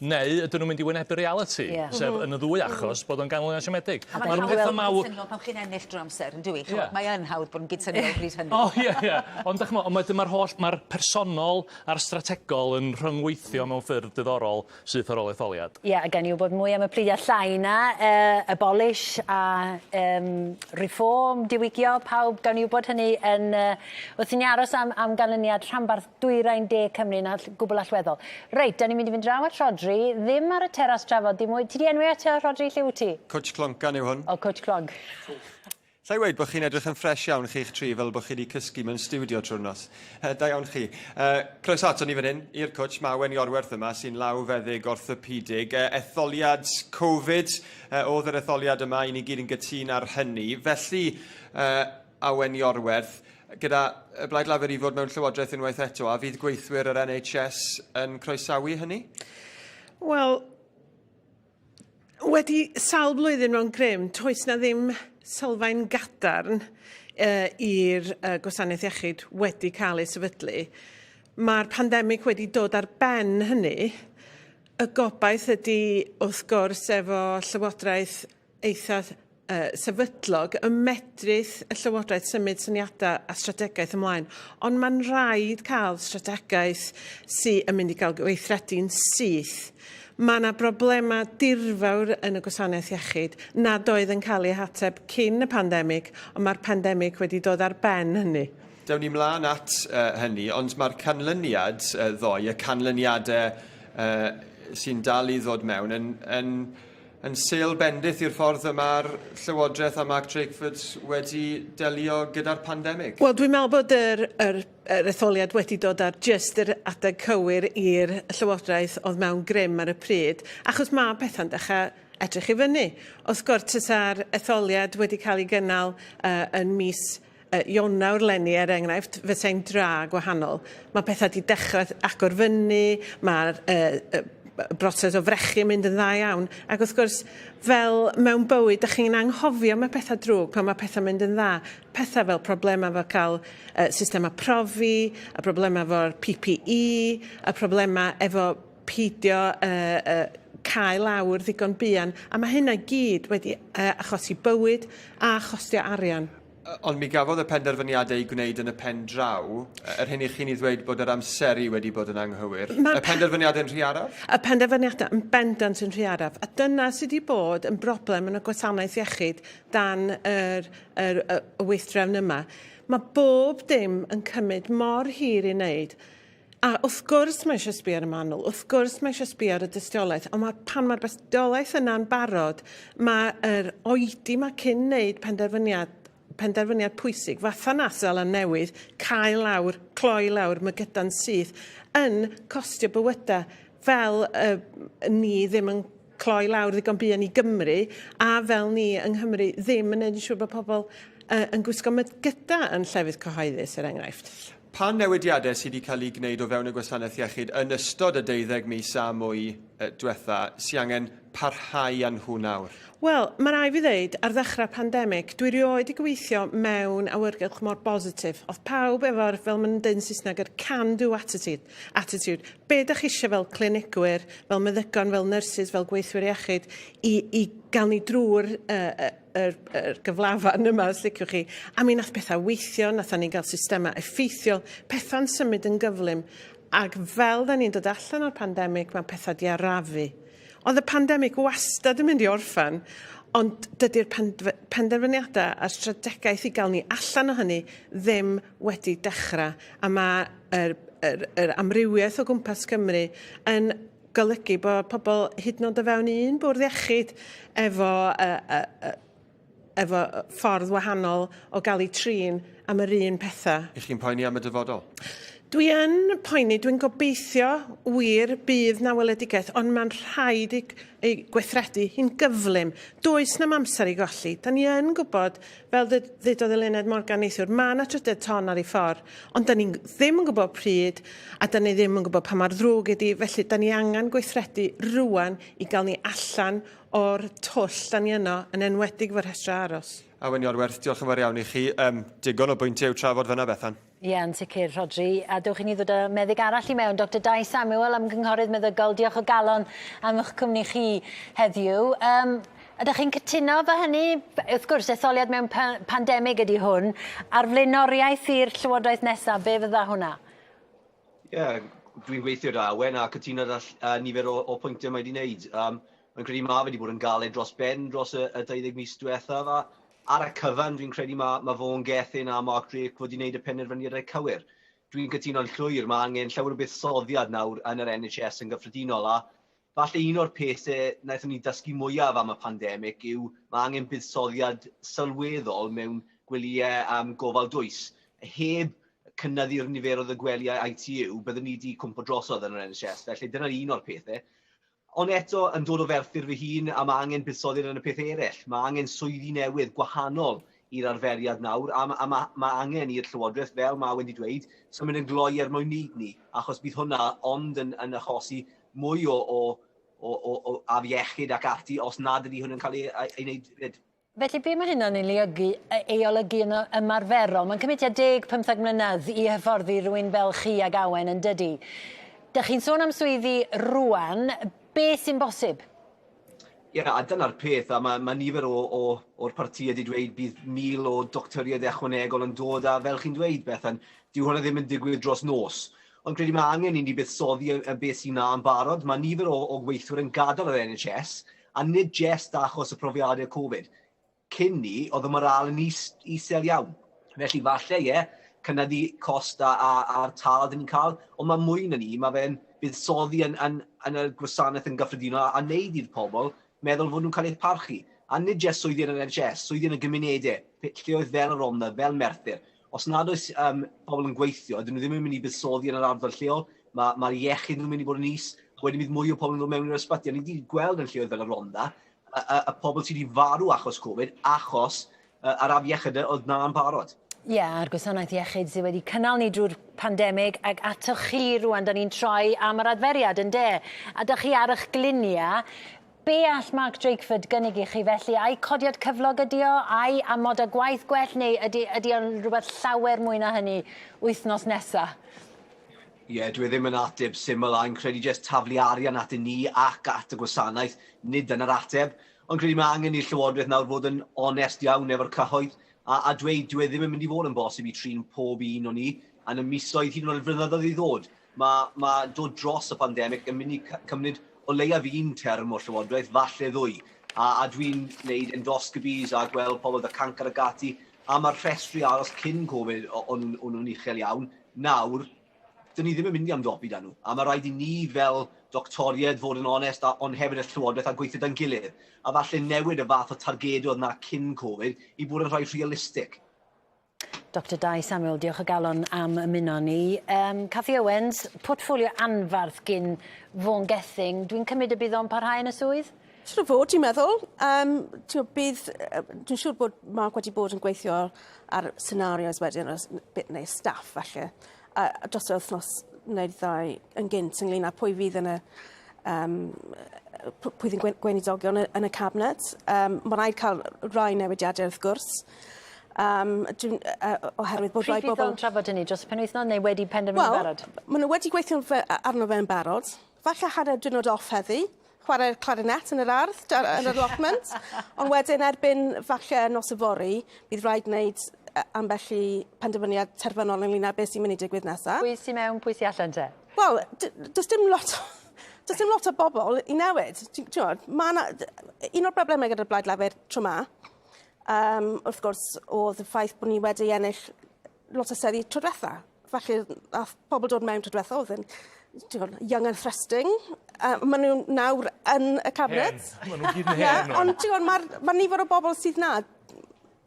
Neu ydyn nhw'n mynd i wynebu realiti, yeah. sef mm -hmm. yn y ddwy achos bod o'n ganlyniad siomedig. A mae'n hawdd bod yn pan chi'n ennill drwy amser, yn dwi? Yeah. Mae yn hawdd bod yn gydsyniol bryd hynny. O, ie, ie. Ond, dych chymod, ond mae'r holl, mae'r personol a'r strategol yn rhyngweithio mewn ffyrdd diddorol syth ar ôl etholiad. Ie, a gawn ni wybod mwy am y pleidiau llai 'na, uh, abolish a um, reform, diwygio, pawb, gawn ni wybod hynny yn... Uh, wrth i ni aros am, am ganlyniad rhanbarth dwyrain de Cymru yn all, gwbl allweddol. Reit, da ni'n mynd i fynd draw at Rhodri, ddim ar y teras trafod, dim mwy. Ti di enwi eto, Rhodri, lle wyt ti? Cwtsh Cloncan yw hwn. O, Cwtsh Clonc. Alla i weud bod chi'n edrych yn ffres iawn chi'ch tri fel bod chi wedi cysgu mewn stiwdio trwy'r nos. Da iawn chi. Croeso ato ni fan hyn i'r cwtsh. Mae Awen Iorwerth yma sy'n lawfeddyg orthopedig. Etholiad Covid oedd yr etholiad yma, i ni gyd yn gytûn ar hynny. Felly, Awen Iorwerth, gyda y Blaid Lafur i fod mewn llywodraeth unwaith eto, a fydd gweithwyr yr NHS yn croesawu hynny? Wel, Wedi sawl blwyddyn mewn grym, toes na ddim sylfaen gadarn uh, i'r uh, gwasanaeth iechyd wedi cael ei sefydlu. Mae'r pandemig wedi dod ar ben hynny. Y gobaith ydy, wrth gwrs, efo llywodraeth eitha uh, sefydlog y medrith y Llywodraeth symud syniadau a strategaeth ymlaen. Ond mae'n rhaid cael strategaeth sy'n yn mynd i gael gweithredu'n syth. Mae yna broblemau dirfawr yn y gwasanaeth iechyd nad oedd yn cael eu hateb cyn y pandemig, ond mae'r pandemig wedi dod ar ben hynny. Dewn ni mlaen at uh, hynny, ond mae'r canlyniad uh, ddoe, y canlyniadau uh, sy'n dal i ddod mewn, yn, yn, yn sêl bendith i'r ffordd y mae'r Llywodraeth a Mark Drakeford wedi delio gyda'r pandemig. Wel, dwi'n meddwl bod yr, yr, yr etholiad wedi dod ar jyst yr adeg cywir i'r Llywodraeth oedd mewn grym ar y pryd, achos mae pethau'n dechrau edrych i fyny. Wrth gwrs, tasa'r etholiad wedi cael ei gynnal uh, yn mis Ionawr 'leni, er enghraifft, fysai'n dra gwahanol. Mae pethau 'di dechrau agor fyny, mae'r uh, broses o frechu yn mynd yn dda iawn. Ac wrth gwrs, fel mewn bywyd, dych chi'n anghofio mae pethau drwg pan mae pethau'n mynd yn dda. Pethau fel problemau efo cael uh, systemau profi, y problemau efo'r PPE, y problemau efo peidio uh, uh, cael lawr ddigon buan. A mae hynna gyd wedi uh, achosi bywyd a chostio arian. Ond mi gafodd y penderfyniadau eu gwneud yn y pen draw. Yr hyn i chi'n ei ddweud bod yr amseru wedi bod yn anghywir. Y penderfyniadau yn rhy araf? Y penderfyniadau yn bendant yn rhy araf. A dyna sydd wedi bod yn broblem yn y gwasanaeth iechyd dan yr, yr, y, y weithdrefn yma. Mae bob dim yn cymryd mor hir i wneud. A wrth gwrs mae eisiau sbio ar y manwl, wrth gwrs mae eisiau sbio ar y dystiolaeth, ond mae, pan mae'r dystiolaeth yna'n barod, mae'r oedi mae cyn wneud penderfyniad, penderfyniad pwysig, fatha na Seland Newydd, cael lawr, cloi lawr, mygyda'n syth, yn costio bywydau fel uh, ni ddim yn cloi lawr ddigon buan i Gymru, a fel ni yng Nghymru ddim yn neud yn siŵr bod pobl uh, yn gwisgo mygyda yn llefydd cyhoeddus, er enghraifft. Pa newidiadau sydd wedi cael eu gwneud o fewn y gwasanaeth iechyd yn ystod y deuddeg mis a mwy diwetha sy angen parhau â nhw nawr? Wel, mae rhaid fi ddeud, ar ddechrau pandemig, dwi rioed 'di gweithio mewn awyrgylch mor bositif. Oedd pawb efo'r, fel maen nhw'n deud yn Saesneg, yr can-do attitude. attitude. Be dach chi eisiau fel clinigwyr, fel meddygon, fel nyrsys, fel gweithwyr iechyd, i, i gael ni drwy'r uh, yr, yr gyflafan yma, os liciwch chi. A mi nath pethau weithio, nathon ni gael systemau effeithiol, pethau'n symud yn gyflym. Ac fel da ni'n dod allan o'r pandemig, mae pethau di arafu. Oedd y pandemig wastad yn mynd i orffen, ond dydy'r penderfyniadau a'r strategaeth i gael ni allan o hynny ddim wedi dechrau. A mae yr, yr, yr amrywiaeth o gwmpas Cymru yn golygu bod pobl hyd yn oed o fewn un bwrdd iechyd efo, uh, uh, uh, efo ffordd wahanol o gael eu trin am yr un pethau. Ych chi'n poeni am y dyfodol? Dwi yn poeni, dwi'n gobeithio wir bydd na weledigaeth, ond mae'n rhaid i, ei gweithredu hi'n gyflym. Does na'm amser i golli. Da ni yn gwybod Fel ddudodd Eluned Morgan neithiwr, mae 'na trydedd ton ar ei ffordd, ond 'da ni ddim yn gwybod pryd, a 'da ni ddim yn gwybod pa mor ddrwg ydi, felly 'da ni angen gweithredu rŵan i gael ni allan o'r twll 'da ni yno, yn enwedig efo'r rhestrau aros. Awen Iorwerth, diolch yn fawr iawn i chi. Um, digon o bwyntiau i'w trafod fan'na, Bethan. Ie, yn sicr, Rhodri. A dewch i ni ddod â meddyg arall i mewn, Doctor Dai Samuel, ymgynghorydd meddygol. Diolch o galon am eich cwmni chi heddiw. Um, ydych chi'n cytuno efo hynny? Wrth gwrs, etholiad mewn pa pandemig ydy hwn. A'r flaenoriaeth i'r llywodraeth nesaf, be fydda hwnna? Ie, yeah, dwi'n gweithio da Awen a cytuno â uh, nifer o, o pwyntiau mae wedi wneud. Um, Mae'n credu mae fe wedi bod yn galed dros ben dros y, y 20 mis diwethaf a Ar y cyfan, dwi'n credu mae, mae Vaughan Gething a Mark Drake wedi wneud y penderfyniadau cywir. Dwi'n cytuno'n llwyr, mae angen llawer o buddsoddiad nawr yn yr NHS yn gyffredinol, a falle un o'r pethau wnaethon ni dysgu mwyaf am y pandemig yw mae angen buddsoddiad sylweddol mewn gwelyau um, gofal dwys. Heb cynyddu'r niferoedd y gwelyau ITU, byddwn ni wedi cwmpo drosodd yn yr NHS. Felly dyna un o'r pethau. Ond eto, yn dod o Ferthyr fy hun, a mae angen buddsoddiad yn y pethau eraill. Mae angen swyddi newydd gwahanol i'r arferiad nawr, a, a mae, mae angen i'r Llywodraeth, fel mae wedi dweud, symud yn gloi er mwyn wneud ni, achos bydd hwnna ond yn, yn achosi mwy o, o, o, o, o afiechyd ac ati os nad ydy hwn yn cael ei, ei wneud hefyd. Felly, be mae hynna'n ei olygu, ei olygu yn ymarferol? Mae'n cymryd tua 10-15 mlynedd i hyfforddi rhywun fel chi ag Awen, yn dydi? Dych chi'n sôn am swyddi rwan, be sy'n bosib? Ie, yeah, a dyna'r peth, a mae, mae nifer o, o, o'r partïau wedi dweud bydd 1,000 o doctoriaid ychwanegol yn dod, a fel chi'n dweud, Bethan, dyw hwnna ddim yn digwydd dros nos. Ond credu mae angen i ni buddsoddi y beth sy'n na yn barod. Mae nifer o, o gweithwyr yn gadael yr NHS, a nid jest achos y profiadau Covid. Cyn ni, oedd y moral yn is, isel iawn. Felly falle, ie, cynyddu cost a, a, a'r tâl dyn ni'n cael, ond mae mwy na ni, mae fe'n buddsoddi yn, yn, yn y gwasanaeth yn gyffredinol a, a wneud i'r pobl meddwl fod nhw'n cael eu parchu. A nid jyst swyddi yn yr NHS, swyddi yn y gymunedau, lleoedd fel y Rhondda, fel Merthyr. Os nad oes um, pobl yn gweithio, dyn nhw ddim yn mynd i buddsoddi yn yr ardal lleol, mae'r ma iechyd nhw'n mynd i fod yn is, a wedyn bydd mwy o pobl yn dod mewn i'r ysbyty. A ni wedi gweld yn lleoedd fel y Rhondda, y, y, y pobl sydd wedi farw achos Covid, achos yr afiechyd oedd na'n barod. Ie, yeah, a'r gwasanaeth iechyd sydd wedi cynnal ni drwy'r pandemig ac atoch chi rwan, da ni'n troi am yr adferiad yn de. A da chi ar eich gliniau, be all Mark Drakeford gynnig i chi felly? Ai codiad cyflog ydi o? Ai amodau gwaith gwell? Neu ydy, ydy o'n rhywbeth llawer mwy na hynny wythnos nesa? Ie, yeah, dwi e ddim yn ateb syml a yn credu jyst taflu arian at ni ac at y gwasanaeth, nid dyna'r ateb. Ond credu mae angen i'r Llywodraeth nawr fod yn onest iawn efo'r cyhoedd a, a dweud dwi e ddim yn mynd i fod yn bosib i trin pob un o ni yn y misoedd hyd yn oed y flynyddoedd i ddod. Mae, mae dod dros y pandemig yn mynd i cymryd o leiaf un term o'r Llywodraeth, falle ddwy. A, a dwi'n gwneud endoscopies a gweld pobl 'da cancer ac ati, a mae'r rhestri aros cyn Covid o'n nhw'n uchel iawn. Nawr, dyn ni ddim yn mynd i ymdopi 'da nhw. A mae rhaid i ni fel doctoriaid fod yn onest, a, ond hefyd y Llywodraeth a gweithio 'da'n gilydd. A falle newid y fath o targedu oedd 'na cyn Covid i bod yn rhai realistig. Dr Dai Samuel, diolch o galon am ymuno ni. Um, Cathy Owens, portffolio anfarth gyn Vaughan Gething. Dwi'n cymryd y bydd o'n parhau yn y swydd? Siŵr o fod, dwi'n meddwl. Um, bydd, dwi'n siŵr bod Mark wedi bod yn gweithio ar scenarios wedyn, neu staff falle, a dros yr wythnos neu'r ddau yn gynt ynglyn â pwy fydd yn y um, pwy fydd yn gweinidogion yn y cabinet. Um, mae rhaid cael rhai newidiadau wrth gwrs. Um, dwi'n, oherwydd bod rhai bobl... Pryd fydd o'n trafod hynny? Dros y penwythnos neu wedi penderfynu well, barod? Wel, maen nhw wedi gweithio fe, arno fe'n barod. Falle hanner diwrnod off heddi, chwarae'r clarinet yn yr ardd, yn yr allotment. Ond wedyn erbyn falle nos yfory, bydd rhaid wneud ambell i penderfyniad terfynol ynglyn â beth sy'n mynd i digwydd nesaf. Pwy sy'n mewn, pwy sy'n allan te? Wel, does dim lot o, does dim lot o bobl i newid. Ti'n ma' 'na, un o'r broblemau gyda'r Blaid Lafur tro 'ma, um, wrth gwrs, oedd y ffaith bod ni wedi ennill lot o seddi tro diwetha. Falle nath pobl dod mewn tro diwetha oedd yn ti'n gwbod, young and thrusting. Maen nhw nawr yn y cabinet. Hen. Maen nhw gyd yn hen. Yeah, ond ti'n gwbod, mae'r ma nifer o bobl sydd na,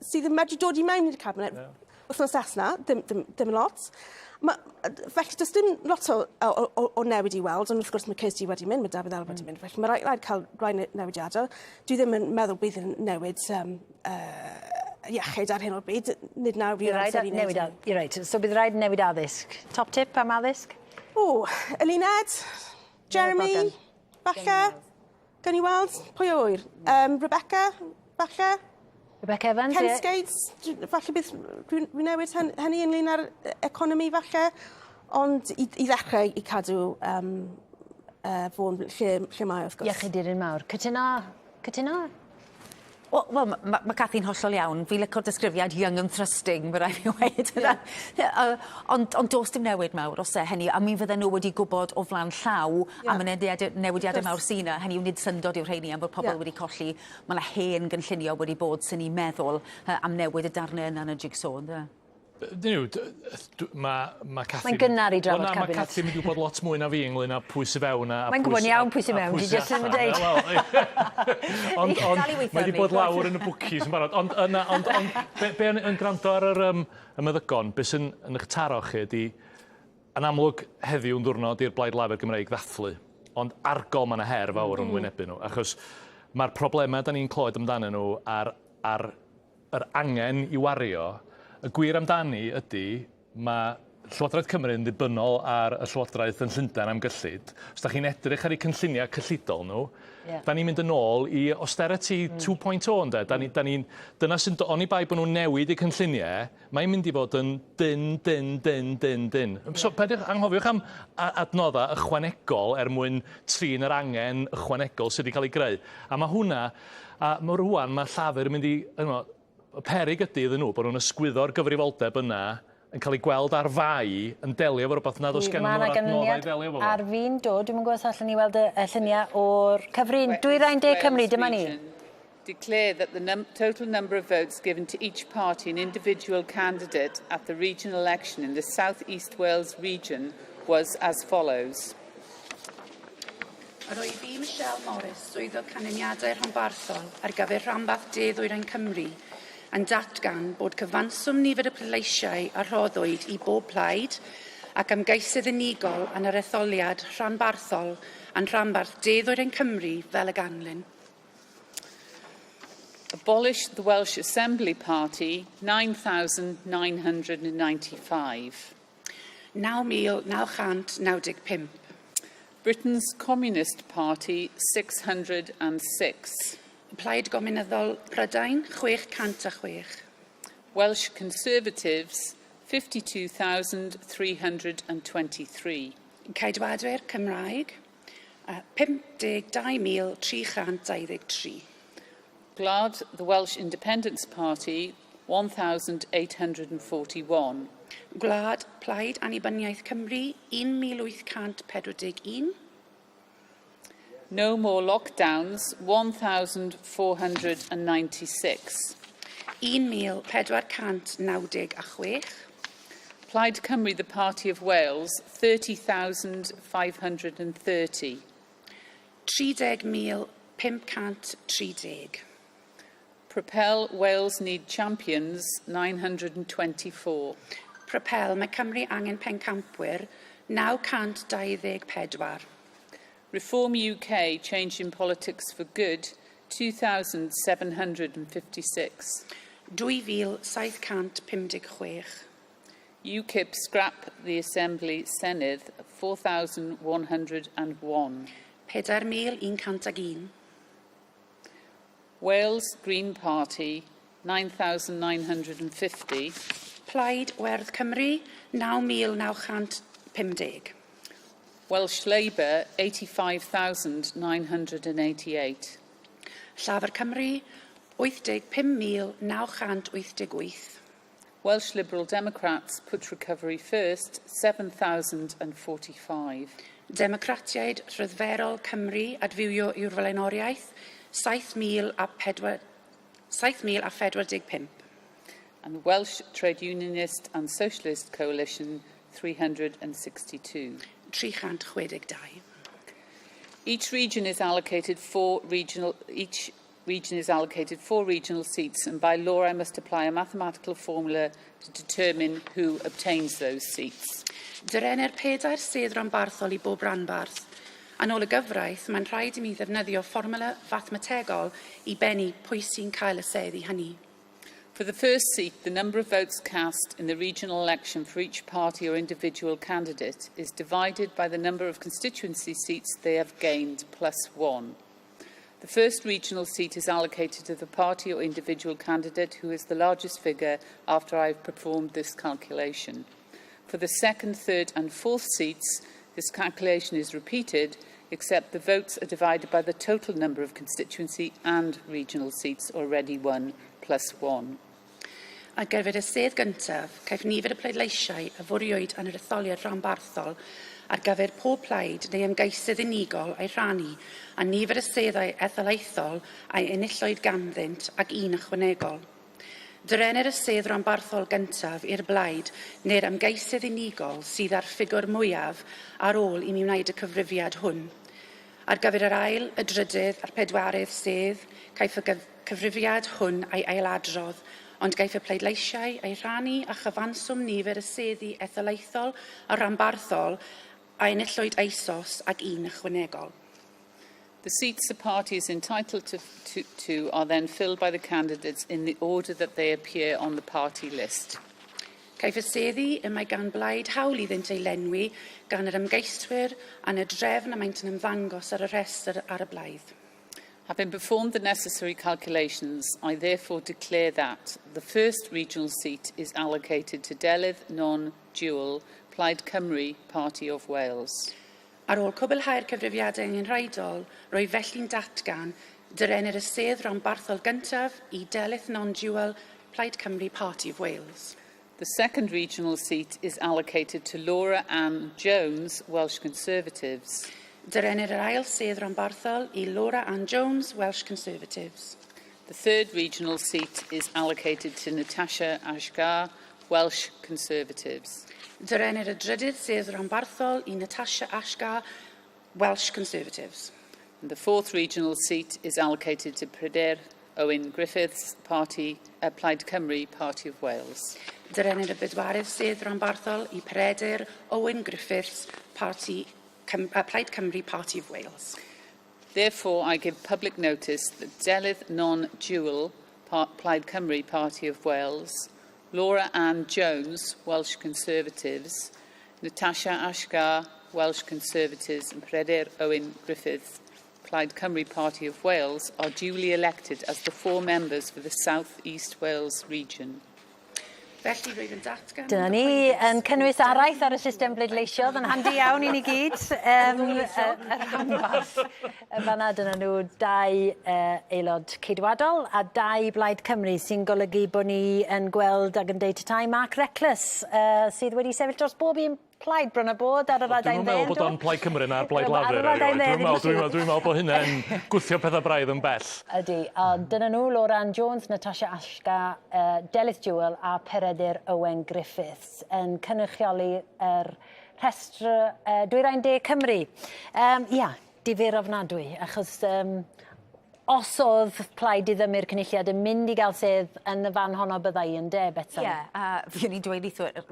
sydd yn medru dod i mewn i'r cabinet yeah. wythnos nesaf, dim, dim, dim lot. Ma, felly, does dim lot o, o, o, o newid i weld, ond wrth gwrs mae Kirsty wedi mynd, mae Dafydd Elwyn wedi mynd, felly mae rhaid, rhaid cael rhai newidiadau. Dwi ddim yn meddwl bydd yn newid um, iechyd ar hyn o bryd, nid nawr yw'r amser i wneud hynny. Reit, so bydd rhaid newid addysg. Top tip am addysg? O, Eluned, Jeremy, falle. Gawn ni weld, pwy a ŵyr? Um, Rebecca, falle? Rebecca Evans, Ken yeah. Skates, falle bydd rhywun newid hynny ynglyn â'r economi, falle. Ond i, i ddechrau i cadw um, fo'n lle, lle mae, wrth gwrs. Iechyd i'r un mawr. Cytuno? Cytuno? Wel, wel ma' ma' ma' Cathy'n hollol iawn. Fi'n lico'r disgrifiad young and thrusting, ma' raid fi weud. Ie. Ond ond do's dim newid mawr o's e hynny a mi fydden nhw wedi gwbod o flan llaw yeah. am y newidiade newidiade mawr sy 'na. Hynny yw nid syndod yw rheini am bod pobol yeah. wedi colli. Ma' 'na hen gynllunio wedi bod sy'n ni'n meddwl am newid y darne yna yn y jigsaw ynde? Dyn nhw, mae ma Cathy... Mae'n gynnar i drafod cabinet. Wel na, mae Cathy mynd i wybod lot mwy na fi ynglyn â pwy sy'n fewn a... Mae'n gwybod iawn pwy sy'n mewn, di jyst ddim yn deud. Ond, ond, mae wedi bod lawr yn y bwcis yn barod. Ond, yna, ond, ond, be, be yn, yn gwrando ar yr, um, y meddygon, be sy'n yn eich taro chi ydy, yn amlwg heddiw'n ddwrnod i'r Blaid Lafur Gymreig ddathlu, ond argol mae yna her fawr yn mm. wynebu nhw, achos mae'r problemau da ni'n clywed amdanyn nhw ar, ar yr angen i wario, y gwir amdani ydy mae Llywodraeth Cymru yn ddibynnol ar y Llywodraeth yn Llundain am gyllid. Os da chi'n edrych ar eu cynlluniau cyllidol nhw, yeah. da ni'n mynd yn ôl i austerity 2.0 ynde. Da ni, da ni, dyna sy'n, oni bai bod nhw'n newid eu cynlluniau, mae'n mynd i fod yn dyn, dyn, dyn, dyn, dyn. Yeah. So, peidiwch anghofiwch am adnoddau ychwanegol er mwyn trin yr angen ychwanegol sydd wedi cael ei greu. A mae hwnna, a mae rwan mae Llafur yn mynd i, yno, y peryg ydy iddyn nhw bod nhw'n ysgwyddo'r gyfrifoldeb yna yn cael ei gweld ar fai yn delio efo rhywbeth nad oes gennym nhw'r adnoddau i ddelio efo fo. Ar fin dod, dwi'm yn gwybod os allwn ni weld y, y lluniau o'r cyfrin. Dwyrain De Cymru, dyma ni. Declare that the num total number of votes given to each party and individual candidate at the regional election in the South East Wales region was as follows. Yr oedd i Michelle Morris, swyddog canlyniadau rhanbarthol ar gyfer rhanbarth De Ddwyrain Cymru, yn datgan bod cyfanswm nifer y pleidleisiau a rhoddwyd i bob plaid ac ymgeisydd unigol yn yr etholiad rhanbarthol yn rhanbarth De Ddwyrain Cymru fel y ganlyn. Abolish the Welsh Assembly Party, 9,995. 9,995. Britain's Communist Party, 606. Plaid Gominyddol Prydain, 606. Welsh Conservatives, 52,323. Ceidwadwyr Cymraeg, 52,323. Gwlad, the Welsh Independence Party, 1,841. Gwlad, Plaid Annibyniaeth Cymru, 1,841. No more lockdowns, 1,496. 1,496. Plaid Cymru, the Party of Wales, 30,530. 30,530. Propel Wales Need Champions, 924. Propel, mae Cymru angen pencampwyr, 924. Reform UK, Change in Politics for Good, 2,756. 2,756. UKIP Scrap the Assembly Senedd, 4,101. 4,101. Wales Green Party, 9,950. Plaid Werdd Cymru, 9,950. Welsh Labour, 85,988. Llafur Cymru, 85,988. Welsh Liberal Democrats put recovery first, 7,045. Democratiaid Rhyddferol Cymru adfywio yw'r flaenoriaeth, 7,045. And the Welsh Trade Unionist and Socialist Coalition, 362. 362. Each region is allocated four regional each region is allocated four regional seats and by law I must apply a mathematical formula to determine who obtains those seats. Dyrenir pedair sedd ranbarthol i bob ranbarth. Yn ôl y gyfraith, mae'n rhaid i mi ddefnyddio fformwla fathemategol i bennu pwy sy'n cael y seddi hynny. For the first seat, the number of votes cast in the regional election for each party or individual candidate is divided by the number of constituency seats they have gained plus one. The first regional seat is allocated to the party or individual candidate who is the largest figure after I've performed this calculation. For the second, third and fourth seats, this calculation is repeated, except the votes are divided by the total number of constituency and regional seats already won plus one. Ar gyfer y sedd gyntaf, caiff nifer y pleidleisiau a fwriwyd yn yr etholiad rhanbarthol ar gyfer pob plaid neu ymgeisydd unigol ei rhannu a nifer y seddau etholaethol a'i enillwyd ganddynt ag un ychwanegol. Dyrennir y sedd ranbarthol gyntaf i'r blaid neu'r ymgeisydd unigol sydd â'r ffigwr mwyaf ar ôl i mi wneud y cyfrifiad hwn. Ar gyfer yr ail, y drydydd a'r pedwaredd sedd, caiff y cyfrifiad hwn ei ailadrodd, ond gaiff y pleidleisiau eu rhannu â chyfanswm nifer y seddi etholaethol a rhanbarthol a enillwyd eisoes ag un ychwanegol. The seats the party is entitled to, to, to are then filled by the candidates in the order that they appear on the party list. Caiff y seddi y mae gan blaid hawl iddynt ei lenwi gan yr ymgeiswyr a'n y drefn y maent yn ymddangos ar y rhestr ar y blaidd. Having performed the necessary calculations, I therefore declare that the first regional seat is allocated to Delyth Non Jewell, Plaid Cymru, Party of Wales. Ar ôl cwblhau'r cyfrifiadau angenrheidiol, rwy felly'n datgan dyrennir y sedd ranbarthol gyntaf i Delyth Non Jewell, Plaid Cymru, Party of Wales. The second regional seat is allocated to Laura Anne Jones, Welsh Conservatives. Dyrennir yr ail sedd ranbarthol i Laura Anne Jones, Welsh Conservatives. The third regional seat is allocated to Natasha Ashgar, Welsh Conservatives. Dyrennir y drydydd sedd ranbarthol i Natasha Ashgar, Welsh Conservatives. And the fourth regional seat is allocated to Pryder Owen Griffiths, Party, Plaid Cymru, Party of Wales. Dyrennir y bedwaredd sedd ranbarthol i Peredur Owen Griffiths, Party, Cym Plaid Cymru, Party of Wales. Therefore, I give public notice that Delyth Non Jewell, Plaid Cymru, Party of Wales, Laura Anne Jones, Welsh Conservatives, Natasha Ashgar, Welsh Conservatives, and Peredur Owen Griffiths, Plaid Cymru Party of Wales, are duly elected as the four members for the South East Wales region. Felly, rwyf yn datgan... Dyna ni, yn cynnwys araith ar y system bleidleisio, oedd yn handi iawn i ni gyd. Um, y, y rhanbarth. Fanna, dyna nhw dau uh, aelod ceidwadol a dau Blaid Cymru sy'n golygu bod ni yn gweld ac yn deud tatai Mark Reckless, uh, sydd wedi sefyll dros bob un plaid bron a bod ar yr adain dde. Dwi'm yn meddwl bod o'n Plaid Cymru na'r Blaid Lafur erioed. Dwi'n meddwl, dwi'n meddwl, dwi'n meddwl bod hynny'n gwthio pethau braidd yn bell. Ydy, ond dyna nhw, Laura Anne Jones, Natasha Ashgar, uh, Delyth Jewell a Peredur Owen Griffiths yn cynrychioli yr rhestr uh, Dwyrain De Cymru. Um, ia, difyr ofnadwy, achos um, Os oedd Plaid Diddymu'r Cynulliad yn mynd i gael sedd yn y fan honno byddai yn de, Betsan? Ie, a fi o'n i'n dweud neithiwr,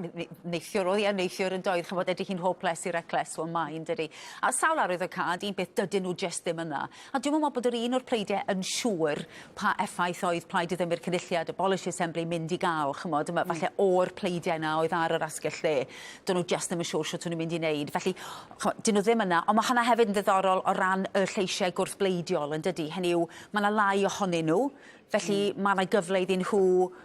neithiwr, oedd hi yn neithiwr yn doedd, ch'mod edrych hi'n hopeless i'r Reckless, wel mae yn dydi. A sawl arwydd o cad, un peth, dydyn nhw jyst ddim yna. A dwi'm yn meddwl bod yr un o'r pleidiau yn siŵr pa effaith oedd Plaid Diddymu'r Cynulliad, Abolish the Assembly mynd i gael, ch'mod, yma, falle o'r pleidiau yna oedd ar yr asgell dde. Dyn nhw jyst ddim yn siŵr shwt o'n nhw'n mynd i wneud. Felly, ch'mo', 'dyn nhw ddim yna, ond ma' hwnna hefyd yn ddiddorol o ran y lleisiau gwrthbleidiol, yn dydi? Hynny yw, ma' 'na lai ohonyn nhw, felly mm. ma' 'na gyfle iddyn nhw,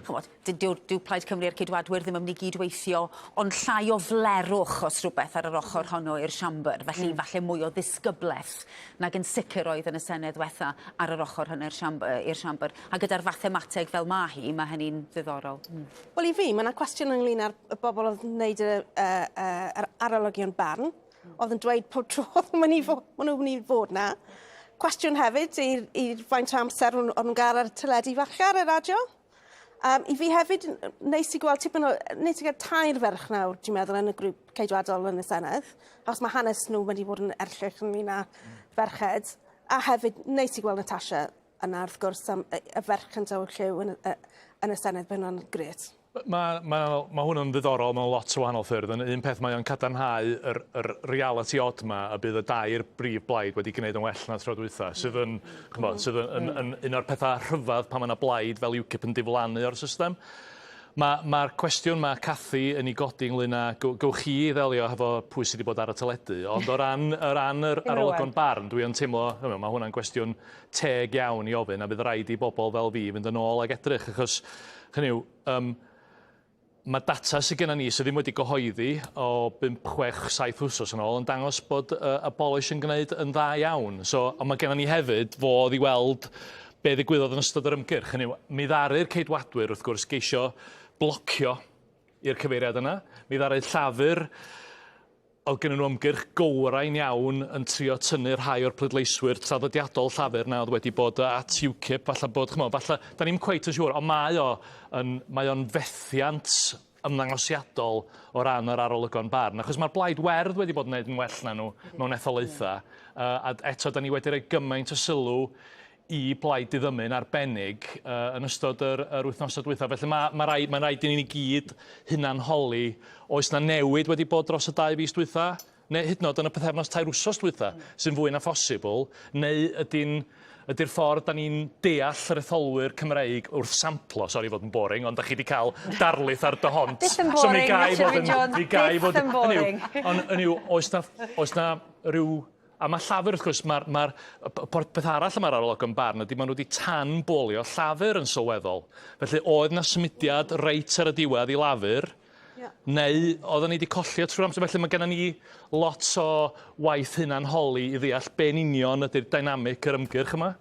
ch'mod, dyw, dyw Plaid Cymru a'r Ceidwadwyr ddim yn mynd i gydweithio, ond llai o flerwch os rhywbeth ar yr ochr honno i'r siambr, felly mm. falle mwy o ddisgyblaeth nag yn sicr oedd yn y Senedd ddiwetha ar yr ochr hynny i'r siambr, i'r siambr. A gyda'r fathemateg fel ma' hi, ma' hynny'n ddiddorol. Mm. Wel i fi, mae yna cwestiwn ynglyn â'r y bobl oedd yn wneud y, y, y, yr arolygion barn, oedd yn dweud pob tro oedd nhw'n mynd i fod, maen nhw'n mynd i fod na. Cwestiwn hefyd i, i faint o amser o'n nhw'n gael ar y teledu falle ar y radio. Um, I fi hefyd, neis i gweld tipyn o... Neis i gael tair ferch nawr, dwi'n meddwl, yn y grŵp ceidwadol yn y Senedd. Achos mae hanes nhw wedi bod yn erchyll ynglyn â ferched. A hefyd, neis i gweld Natasha yna, wrth gwrs, am y, y ferch cyntaf o'r lliw yn, y, yn y Senedd, mae hwnna'n grêt. Mae, mae, mae hwn yn ddiddorol mewn lot o wahanol ffyrdd. Yn un peth mae o'n cadarnhau yr, yr reality od ma y bydd y dair brif blaid wedi gwneud yn well na tro dwytha, sydd yn, ch'mod, sydd yn, yn, yn un o'r pethau rhyfedd pan mae yna blaid fel UKIP yn diflannu o'r system. Mae'r ma cwestiwn mae Cathy yn ei godi ynglyn â, gywch chi ddelio hefo pwy sydd wedi bod ar y teledu, ond o ran, o ran yr arolygon barn, dwi yn teimlo, mae hwnna'n gwestiwn teg iawn i ofyn a bydd rhaid i bobl fel fi fynd yn ôl ag edrych achos hynny yw um, mae data sydd gennym ni sydd ddim wedi gyhoeddi o 5, 6, 7 wsos yn ôl yn dangos bod uh, Abolish yn gwneud yn dda iawn. So, ond mae gennym ni hefyd fodd i weld be ddigwyddodd yn ystod yr ymgyrch. Hynny yw, mi ddaru'r Ceidwadwyr wrth gwrs geisio blocio i'r cyfeiriad yna. Mi ddaru Llafur Oedd gennyn nhw ymgyrch gywrain iawn yn trio tynnu rhai o'r pleidleiswyr traddodiadol Llafur 'na oedd wedi bod at UKIP, falle bod, ch'mo', falle, da ni'm cweit yn siŵr, ond mae o yn, mae o'n fethiant ymddangosiadol o ran yr arolygon barn, achos mae'r Blaid Werdd wedi bod yn neud yn well na nhw mewn etholaethau, uh, a eto da ni wedi rhoi gymaint o sylw i Blaid Diddymu'n arbennig uh, yn ystod yr, yr wythnosau dwytha. Felly mae, mae, rhaid, mae rhaid i ni gyd hunanholi. Oes na newid wedi bod dros y dau fis dwytha? neu hyd yn oed yn y pythefnos tair wsos dwytha, mm. sy'n fwy na phosibl, neu ydy'n ydy'r ffordd da ni'n deall yr etholwyr Cymreig wrth samplo, sori fod yn boring, ond da chi wedi cael darlith ar dy hont. Byth yn boring, so mi fod yn, mi gai fod yn boring. Ond hynny yw, oes na, oes na rhyw A mae Llafur, wrth gwrs, mae'r ma peth arall y mae'r arolygon barn ydy maen nhw wedi tan-bolio Llafur yn sylweddol. Felly oedd na symudiad reit ar y diwedd i Lafur, yeah. neu oedden ni wedi colli o trwy'r amser. Felly mae gennym ni lot o waith hunanholi i ddeall be'n union ydy'r dynamic yr ymgyrch yma.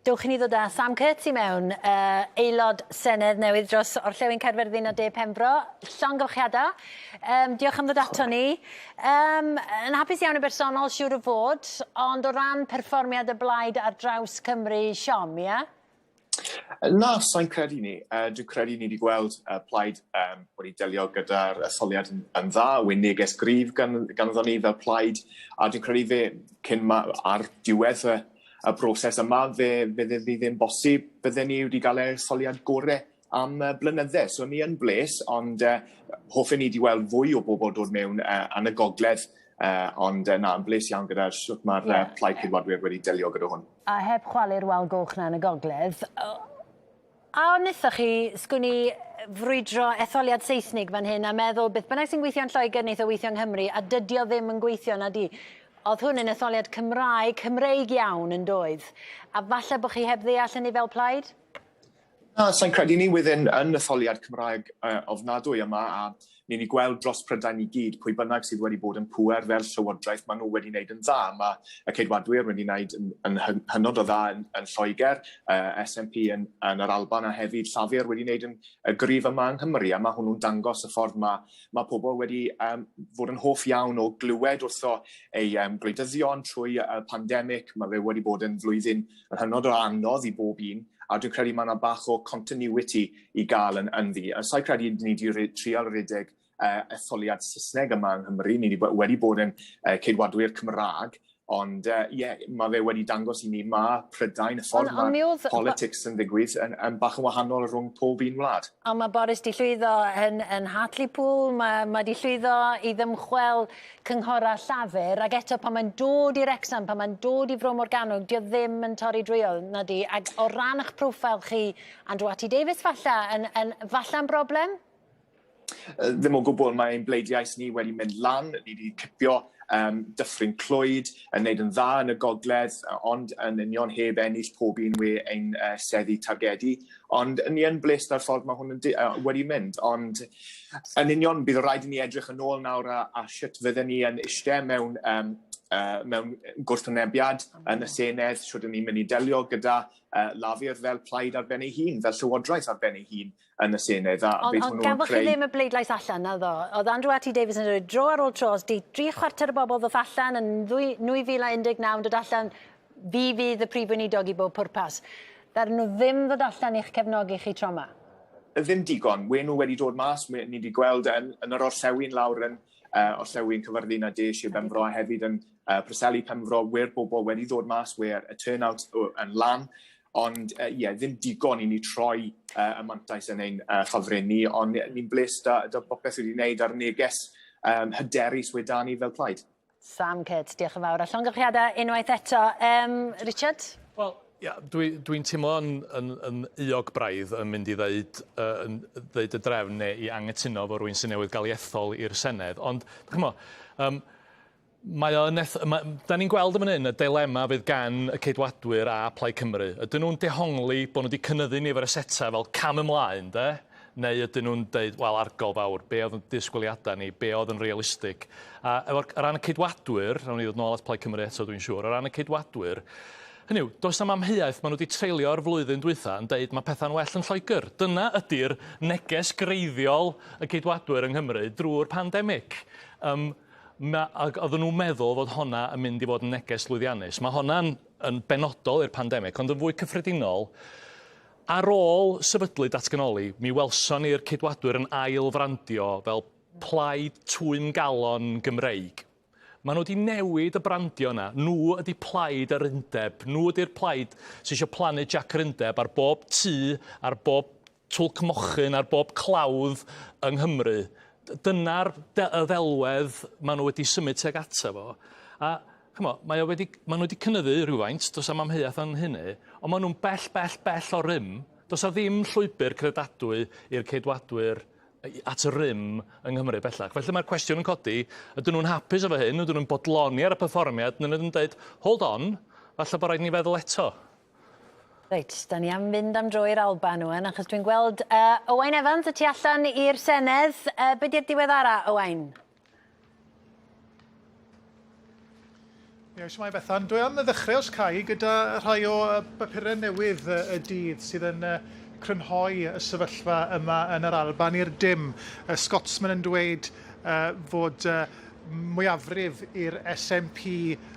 Dewch i ni ddod â Sam Kurtz i mewn, uh, aelod Senedd newydd dros Orllewin Caerfyrddin a De Penfro. Llongyfarchiadau. Um, diolch am ddod ato ni. Um, yn hapus iawn yn bersonol, siŵr o fod, ond o ran perfformiad y blaid ar draws Cymru, siom, ie? Yeah? Na, sa'n credu ni. Uh, dwi'n credu ni wedi gweld uh, plaid um, wedi delio gyda'r etholiad yn, yn dda, wyn neges gryf gan, ganddo ni fel plaid, a dwi'n credu fe cyn ma, ar diwedd y, y broses yma, fe, fe ddi ddim bosib bydden ni wedi cael etholiad gorau am uh, blynydde. So ni yn bles, ond uh, hoffen ni wedi weld fwy o bobl dod mewn uh, yn y gogledd, uh, ond uh, na, yn bles iawn gyda sut mae'r yeah. uh, Plaid Ceidwadwyr wedi delio gyda hwn. A heb chwalu'r wal goch na yn y gogledd, a wnaethoch chi, sgwn i, frwydro etholiad Seisnig fan hyn a meddwl beth bynnag sy'n gweithio yn Lloegr wneith o weithio yng Nghymru a dydy o ddim yn gweithio na di. Oedd hwn yn etholiad Cymraeg, Cymreig iawn yn doedd. A falle bod chi heb ddeall hynny fel plaid? Na, sa'n credu ni within yn etholiad Cymraeg uh, ofnadwy yma a ni wedi gweld dros Prydain i gyd pwy bynnag sydd wedi bod yn pŵer fel llywodraeth, maen nhw wedi wneud yn dda. Mae y Ceidwadwyr wedi wneud yn, yn hynod o dda yn, yn Lloegr, uh, SNP yn, yn yr Alban a hefyd Llafur wedi wneud yn y gryf yma yng Nghymru a mae hwnnw'n dangos y ffordd mae, mae pobl wedi um, fod yn hoff iawn o glywed wrtho ei um, gwleidyddion trwy y pandemig. Mae fe wedi bod yn flwyddyn yn hynod o anodd i bob un, a dwi'n credu mae yna bach o continuity i gael yn ynddi. A sa'i credu ni wedi trial rhedeg uh, etholiad Saesneg yma yng Nghymru, ni wedi bod yn uh, ceidwadwyr Cymraeg, ond ie, uh, yeah, mae fe wedi dangos i ni mae Prydain, y ffordd mae politics yn ddigwydd, yn, yn bach yn wahanol rhwng pob un wlad. Ond mae Boris di llwyddo yn, yn Hartlepool, mae, mae di llwyddo i ddymchwel cynghorau Llafur, ac eto pan mae'n dod i Wrecsam, pan mae'n dod i Fro Morgannwg, dio ddim yn torri drwyodd, na di. Ac o ran eich proffil chi, Andrew RT Davies falla, yn, yn, falla'n broblem? Ddim o gwbl, mae ein bleidiais ni wedi mynd lan, ni wedi cipio um, Dyffryn Clwyd, yn neud yn dda yn y gogledd, ond yn union heb ennill pob un we ein uh, seddi targedu. Ond ni yn blest ar ffordd mae hwn yn uh, wedi mynd, ond Yn union, bydd rhaid i ni edrych yn ôl nawr a, a sut fydden ni yn eistedd mewn, um, uh, mewn gwrthwynebiad yn y Senedd, sut ni'n mynd i delio gyda uh, Lafur fel plaid ar ben ei hun, fel llywodraeth ar ben ei hun yn y Senedd. A ond, ond gafoch chi ddim y bleidlais allan, na ddo? Oedd Andrew R.T. Davies yn dweud dro ar ôl tro, os di dri chwarter y bobl ddoth allan yn 2019 yn dod allan, fi fydd y prif weinidog i bob pwrpas. Ddaru nhw ddim ddod allan i'ch cefnogi chi tro 'ma? Ddim digon. We nhw wedi dod mas, we, ni wedi gweld yn, yn yr orllewin lawr yn uh, orllewin Cyfyrddin a De Sir Benfro a hefyd yn uh, Preseli Penfro, we'r bobl wedi dod mas, we'r y turnout yn lan. Ond ie, uh, yeah, ddim digon i ni troi uh, y mantais yn ein uh, ffafryn ni, ond ni'n bles da, da bopeth wedi wneud ar neges um, hyderus we da ni fel plaid. Sam Kurtz, diolch yn fawr. A llongyfarchiadau unwaith eto. Um, Richard? Wel, ia, dwi'n dwi, teimlo yn, yn, yn euog braidd yn mynd i ddeud, uh, yn, ddeud y drefn neu i angytuno efo rhywun sy'n newydd gael ei ethol i'r Senedd. Ond, dych chi'n um, mae o yn eth... Mae, da ni'n gweld yn fan hyn y dilema fydd gan y Ceidwadwyr a Plaid Cymru. Ydyn nhw'n dehongli bod nhw wedi cynyddu nifer y setau fel cam ymlaen, de? Neu ydyn nhw'n deud, wel, argol fawr, be oedd yn disgwyliadau ni, be oedd yn realistig? A efo'r, o ran y Ceidwadwyr, nawn ni ddod nôl at Plaid Cymru eto dwi'n siŵr, o ran y Ceidwadwyr, hynny yw, does na'm amheuaeth, maen nhw wedi treulio'r flwyddyn dwytha yn deud mae pethau'n well yn Lloegr. Dyna ydy'r neges greiddiol y Ceidwadwyr yng Nghymru drwy'r pandemig. Um, ma, ac oedden nhw'n meddwl fod honna yn mynd i fod yn neges lwyddiannus. Mae honna'n yn benodol i'r pandemig, ond yn fwy cyffredinol, Ar ôl sefydlu datganoli, mi welson ni'r Ceidwadwyr yn ail-frandio fel plaid twymgalon Gymreig. Maen nhw wedi newid y brandio yna. Nhw ydy plaid yr undeb. Nhw ydy'r plaid sydd eisiau plannu Jac yr Undeb ar bob tŷ, ar bob twlc mochyn, ar bob clawdd yng Nghymru. Dyna'r y ddelwedd maen nhw wedi symud tuag ato fo. A ch'mo', mae o wedi, maen nhw wedi cynyddu rhywfaint, does 'am amheuaeth am hynny, ond maen nhw'n bell, bell, bell o rym. Does 'na ddim llwybr credadwy i'r Ceidwadwyr at y rym yng Nghymru bellach. Felly mae'r cwestiwn yn codi, ydyn nhw'n hapus efo hyn, ydyn nhw'n bodloni ar y perfformiad, neu ydyn nhw'n dweud, hold on, falle bod rhaid ni feddwl eto. Reit, da ni am fynd am dro i'r Alban ŵan, achos dwi'n gweld uh, Owain Evans y tu allan i'r Senedd. Uh, be di'r diweddara, Owain? Ie, shwmae Bethan. Dwi am ddechrau os ca i gyda rhai o bapurau newydd y dydd sydd yn crynhoi y sefyllfa yma yn yr Alban i'r dim. Y Scotsman yn dweud fod mwyafrif i'r SNP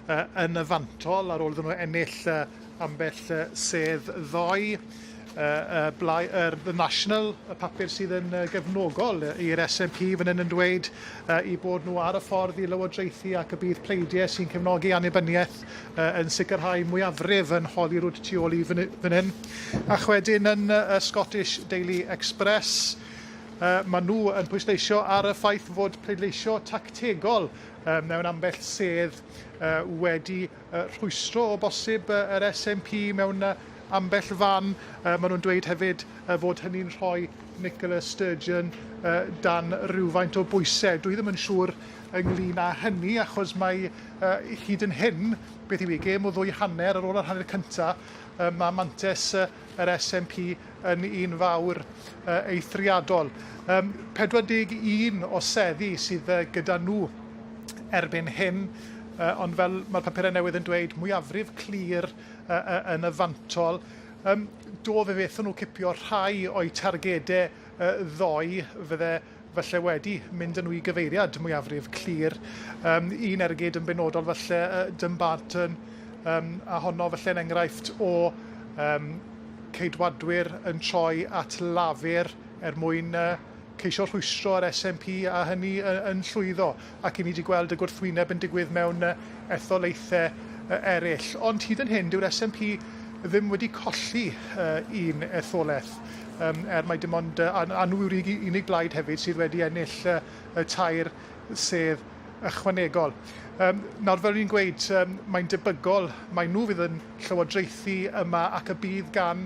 yn y fantol ar ôl iddyn nhw ennill ambell sedd ddoe. Blai, The National, y papur sydd yn gefnogol i'r SNP fan hyn yn dweud i bod nhw ar y ffordd i lywodraethu ac y bydd pleidiau sy'n cefnogi annibyniaeth yn sicrhau mwyafrif yn Holyrood tu ôl i fan hyn. A chwedyn yn y Scottish Daily Express, Maen nhw yn pwysleisio ar y ffaith fod pleidleisio tactegol mewn ambell sedd wedi rhwystro o bosib yr SNP mewn ambell fan. Maen nhw'n dweud hefyd fod hynny'n rhoi Nicola Sturgeon dan rywfaint o bwysau. Dwi ddim yn siŵr ynglyn â hynny achos mae hyd yn hyn, beth yw hi, gêm o ddwy hanner ar ôl yr hanner cyntaf, mae mantais yr SNP yn un fawr eithriadol. 41 o seddi sydd gyda nhw erbyn hyn, ond fel mae'r papurau newydd yn dweud, mwyafrif clir yn y fantol. Do, fe fethon nhw cipio rhai o'u targedau ddoe, fydde falle wedi mynd â nhw i gyfeiriad mwyafrif clir. Un ergyd yn benodol falle, Dumbarton, a honno falle'n enghraifft o Ceidwadwyr yn troi at Lafur er mwyn ceisio rhwystro yr SNP a hynny yn llwyddo, ac i ni wedi gweld y gwrthwyneb yn digwydd mewn etholaethau eraill. Ond hyd yn hyn, dyw'r SNP ddim wedi colli un etholaeth, er mai dim ond, a nhw yw'r unig blaid hefyd sydd wedi ennill y tair sedd ychwanegol. Um, nawr, fel ni'n gweud, um, mae'n debygol mai nhw fydd yn llywodraethu yma ac y bydd gan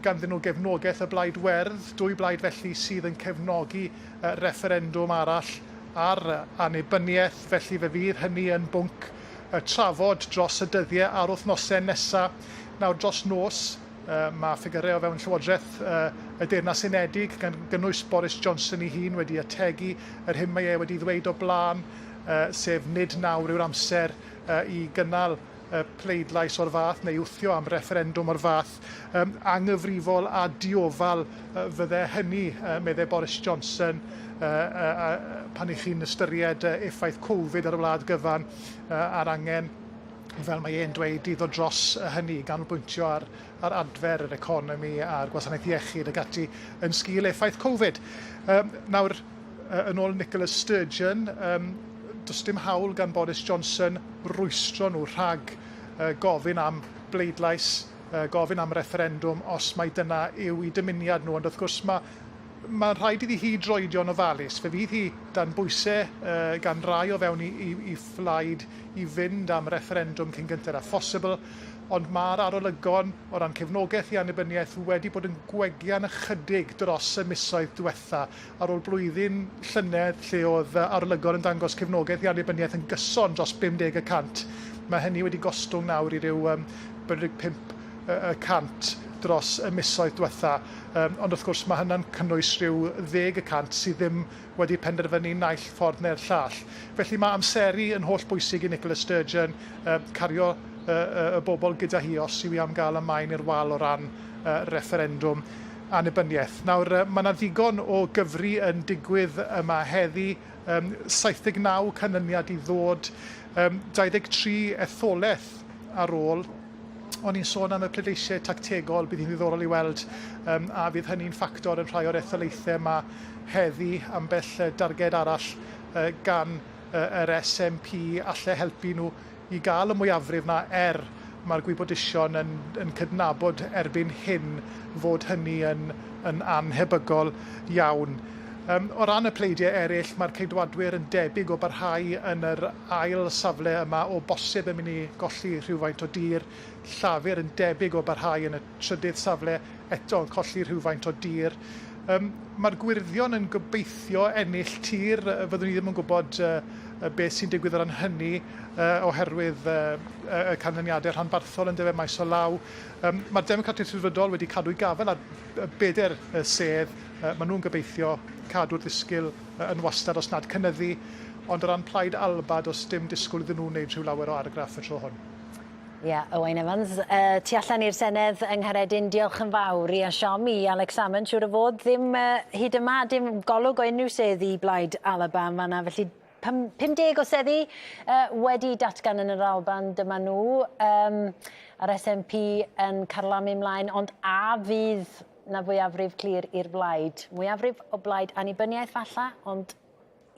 ganddyn nhw gefnogaeth y Blaid Werdd, dwy blaid felly sydd yn cefnogi uh, refferendwm arall ar annibyniaeth, felly fe fydd hynny yn bwnc uh, trafod dros y dyddiau a'r wythnosau nesaf. Nawr, dros nos, Mae ffigyrau o fewn Llywodraeth y Deyrnas Unedig, gan gynnwys Boris Johnson ei hun, wedi ategu yr hyn mae e wedi ddweud o blaen, sef nid nawr yw'r amser i gynnal pleidlais o'r fath neu wthio am refferendwm o'r fath. Anghyfrifol a diofal fydde hynny, meddai Boris Johnson, pan ych chi'n ystyried effaith Covid ar y wlad gyfan a'r angen fel mae e'n dweud, i ddod dros hynny, i ganolbwyntio ar, ar adfer yr economi a'r gwasanaeth iechyd ac ati yn sgil effaith Covid. Um, nawr, yn ôl Nicola Sturgeon, um, does dim hawl gan Boris Johnson rwystro nhw rhag uh, gofyn am bleidlais, uh, gofyn am refferendwm os mai dyna yw eu dymuniad nhw. Ond wrth gwrs mae Mae'n rhaid iddi hi droedio'n ofalus. Fe fydd hi dan bwysau uh, gan rai o fewn i, i, i phlaid i fynd am refferendwm cyn gynted â phosibl, ond mae'r arolygon o ran cefnogaeth i annibyniaeth wedi bod yn gwegian ychydig dros y misoedd diwetha. Ar ôl blwyddyn llynedd lle oedd arolygon yn dangos cefnogaeth i annibyniaeth yn gyson dros 50 y cant, mae hynny wedi gostwng nawr i ryw um, 45 y cant dros y misoedd diwetha. Um, ond wrth gwrs mae hynna'n cynnwys rhyw 10% sydd ddim wedi penderfynu naill ffordd neu'r llall. Felly mae amseru yn holl bwysig i Nicola Sturgeon, uh, cario uh, y bobl gyda hi os yw hi am gael y maen i'r wal o ran uh, refferendwm annibyniaeth. Nawr, uh, mae yna ddigon o gyfri yn digwydd yma heddi, um, 79 canlyniad i ddod, um, 23 etholaeth ar ôl O'n i'n sôn am y pleidleisiau tactegol, bydd hi'n ddiddorol i weld um, a fydd hynny'n ffactor yn rhai o'r etholaethau yma heddi, ambell darged arall uh, gan uh, yr SNP alle helpu nhw i gael y mwyafrif na er mae'r gwybodusion yn, yn cydnabod erbyn hyn fod hynny yn, yn anhebygol iawn. Um, o ran y pleidiau eraill, mae'r Ceidwadwyr yn debyg o barhau yn yr ail safle yma o bosib yn mynd i golli rhywfaint o dir. Llafur yn debyg o barhau yn y trydydd safle eto yn colli rhywfaint o dir. Um, Mae'r Gwyrddion yn gobeithio ennill tir, fyddwn ni ddim yn gwybod uh, beth sy'n digwydd o ran hynny uh, oherwydd uh, y canlyniadau rhanbarthol yn dyfe maes o law. Um, Mae'r Democratiaid Rhyddfrydol wedi cadw'i gafael ar bedair sedd, uh, maen nhw'n gobeithio cadw'r ddisgyl yn wastad os nad cynyddu, ond o ran Plaid Alba does dim disgwyl iddyn nhw wneud rhyw lawer o argraff y tro hwn. Ie, yeah, Owain Evans, uh, tu allan i'r Senedd yng Nghaeredin, diolch yn fawr i a siom i Alex Salmond, siŵr o fod ddim uh, hyd yma, dim golwg o unrhyw sedd i Blaid Alaba yn fanna, felly 50 o seddi uh, wedi datgan yn yr Alban, dyma nhw, um, a'r SNP yn carlamu ymlaen, ond a fydd na fwyafrif clir i'r blaid? Mwyafrif o blaid annibyniaeth falla, ond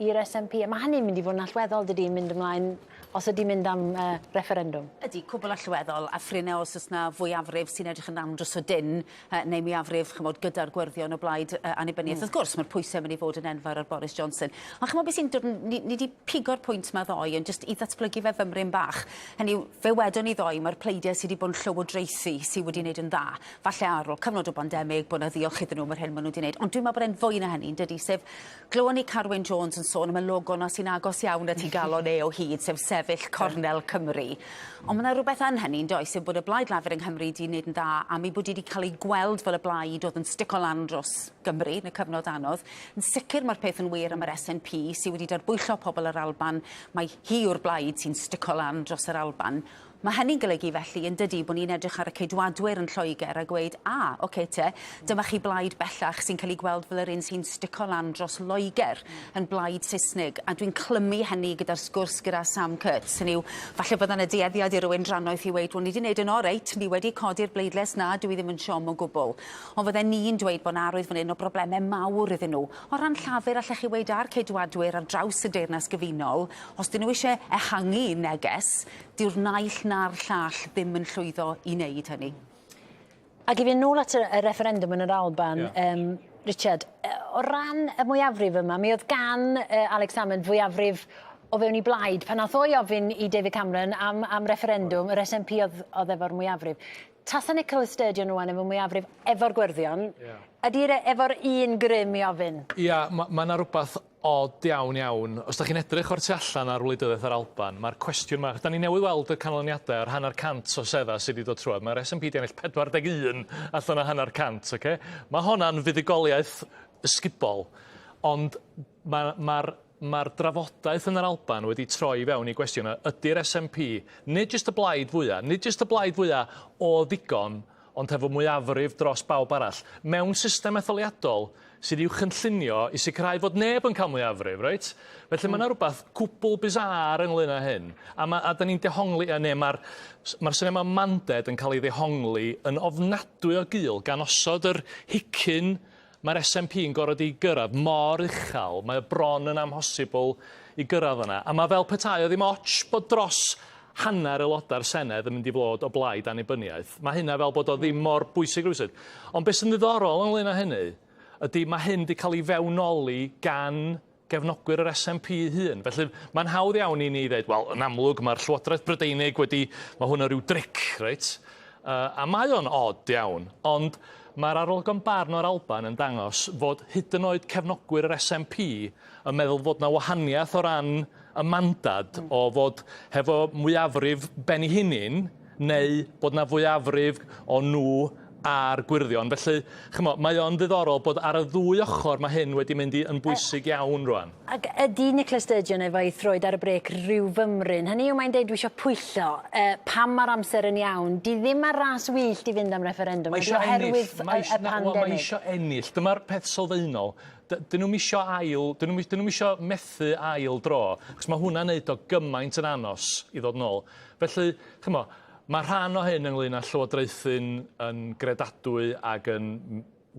i'r SNP. A mae hynny'n mynd i fod yn allweddol, dydy, mynd ymlaen os ydy mynd am uh, referendwm. Ydy, cwbl allweddol, a phrinau os oes na fwyafrif sy'n edrych yn andros o dynn, uh, neu mwyafrif, chymod, gyda'r gwyrddion o blaid uh, annibyniaeth. Mm. Wrth gwrs, mae'r pwysau mynd i fod yn enfawr ar Boris Johnson. Ond chymod beth sy'n dod, ni, ni wedi pigo'r pwynt yma ddoe, ond jyst i ddatblygu fe fymryn bach. Hynny yw, fe wedon ni ddoe, mae'r pleidiau sydd wedi bod yn llywodraethu sydd wedi wneud yn dda. Falle ar ôl cyfnod o bandemig, bod yna ddiolch iddyn nhw am yr hyn maen nhw wedi wneud. Ond dwi'n meddwl bod e'n fwy na hynny, yn dydy, sef Glywon ni Carwyn Jones yn sôn am y logo 'na sy'n agos iawn at 'i galon e o hyd, sef sefyll cornel Cymru. Ond ma' 'na rwbeth yn hynny yndoes, sef bod y Blaid Lafur yng Nghymru 'di neud yn dda am 'i bod 'i 'di ca'l ei gweld fel y blaid o'dd yn stico lan dros Gymru yn y cyfnod anodd. Yn sicir ma'r peth yn wir am yr SNP sy wedi darbwyllo pobol yr Alban mai hi yw'r blaid sy'n stico lan dros yr Alban. Mae hynny'n golygu felly, yn dydi, bod ni'n edrych ar y Ceidwadwyr yn Lloegr a gweud, a, ocê te, dyma chi blaid bellach sy'n cael ei gweld fel yr un sy'n stico lan dros Loegr, yn blaid Saesnig, a dwi'n clymu hynny gyda'r sgwrs gyda Sam Kurtz, hynny yw, falle bod yna dueddiad i rywun drannoeth i weud, wel, ni 'di neud yn oreit, ni wedi codi'r bleidlais, na, dw i ddim yn siom o gwbl. Ond fydden ni'n dweud bod 'na arwydd fan hyn o broblemau mawr iddyn nhw. O ran Llafur, allech chi weud, a'r Ceidwadwyr ar draws y Deyrnas Gyfunol, os 'dyn nhw isie ehangu neges, Dyw'r naill na'r llall ddim yn llwyddo i wneud hynny. Ac i fynd nôl at y, y referendwm yn yr Alban, yeah. um, Richard, o ran y mwyafrif yma, mi oedd gan uh, Alex Salmond fwyafrif o fewn i blaid. Pan nath o'i ofyn i David Cameron am, am referendwm, yr SNP oedd, oedd efo'r mwyafrif. Tasa Nicola Sturgeon rwan efo mwyafrif efo'r Gwyrddion, yeah. ydy'r e efo'r un grym i ofyn? Ia, yeah, mae ma 'na rhywbeth od iawn iawn. Os 'dach chi'n edrych o'r tu allan ar wleidyddiaeth yr Alban, mae'r cwestiwn 'ma, 'dan ni newydd weld y canlyniadau o'r hanner cant o seddau sydd wedi dod trwodd. Mae'r SNP 'di ennill 41 allan o hanner cant, ocê? Mae honna'n fuddugoliaeth ysgubol, ond mae'r ma mae'r drafodaeth yn yr Alban wedi troi fewn i gwestiwn ydy'r SNP, nid jyst y blaid fwya, nid jyst y blaid fwya o ddigon, ond hefo mwyafrif dros bawb arall, mewn system etholiadol sydd i'w chynllunio i sicrhau fod neb yn cael mwyafrif, reit? Felly mm. mae yna rhywbeth cwbl bizarre ynglyn â hyn. A, ma, a da ni'n dehongli, a neu mae'r ma syniad yma manded yn cael ei ddehongli yn ofnadwy o gul gan osod yr hicyn mae'r SNP yn gorfod ei gyrraedd mor uchel, mae o bron yn amhosibl i gyrraedd yna. A mae fel petai o ddim ots bod dros hanner aelodau'r Senedd yn mynd i fod o blaid annibyniaeth. Mae hynna fel bod o ddim mor bwysig rywsut. Ond beth sy'n ddiddorol ynglyn â hynny ydy mae hyn wedi cael ei fewnoli gan gefnogwyr yr SNP ei hun. Felly mae'n hawdd iawn i ni ddeud, wel, yn amlwg mae'r Llywodraeth Brydeinig wedi, mae hwn yn rhyw dric, reit? Uh, a mae o'n od iawn, ond mae'r arolygon barn o'r Alban yn dangos fod hyd yn oed cefnogwyr yr SNP yn meddwl fod 'na wahaniaeth o ran y mandad mm. o fod hefo mwyafrif ben ei hunin neu bod 'na fwyafrif o nhw a'r Gwyrddion. Felly, ch'mo, mae o'n ddiddorol bod ar y ddwy ochr mae hyn wedi mynd i yn bwysig iawn rwan. Ac ydy Nicola Sturgeon efo'i throed ar y brêc rhyw fymryn? Hynny yw mae'n deud dwi eisiau pwyllo, uh, pam mae'r amser yn iawn. Di ddim ar ras wyllt i fynd am referendwm. Mae eisiau ennill. Mae, y, y pandemig. Mae eisiau ennill. Dyma'r peth sylfaenol. Dyn nhw'm isio ail, dyn nhw'm dyn nhw'm isio methu ail dro, achos ma' hwnna'n neud o gymaint yn anos i ddod nôl. Felly, ch'mo', ma' rhan o hyn ynglyn â llywodraethu'n yn gredadwy ag yn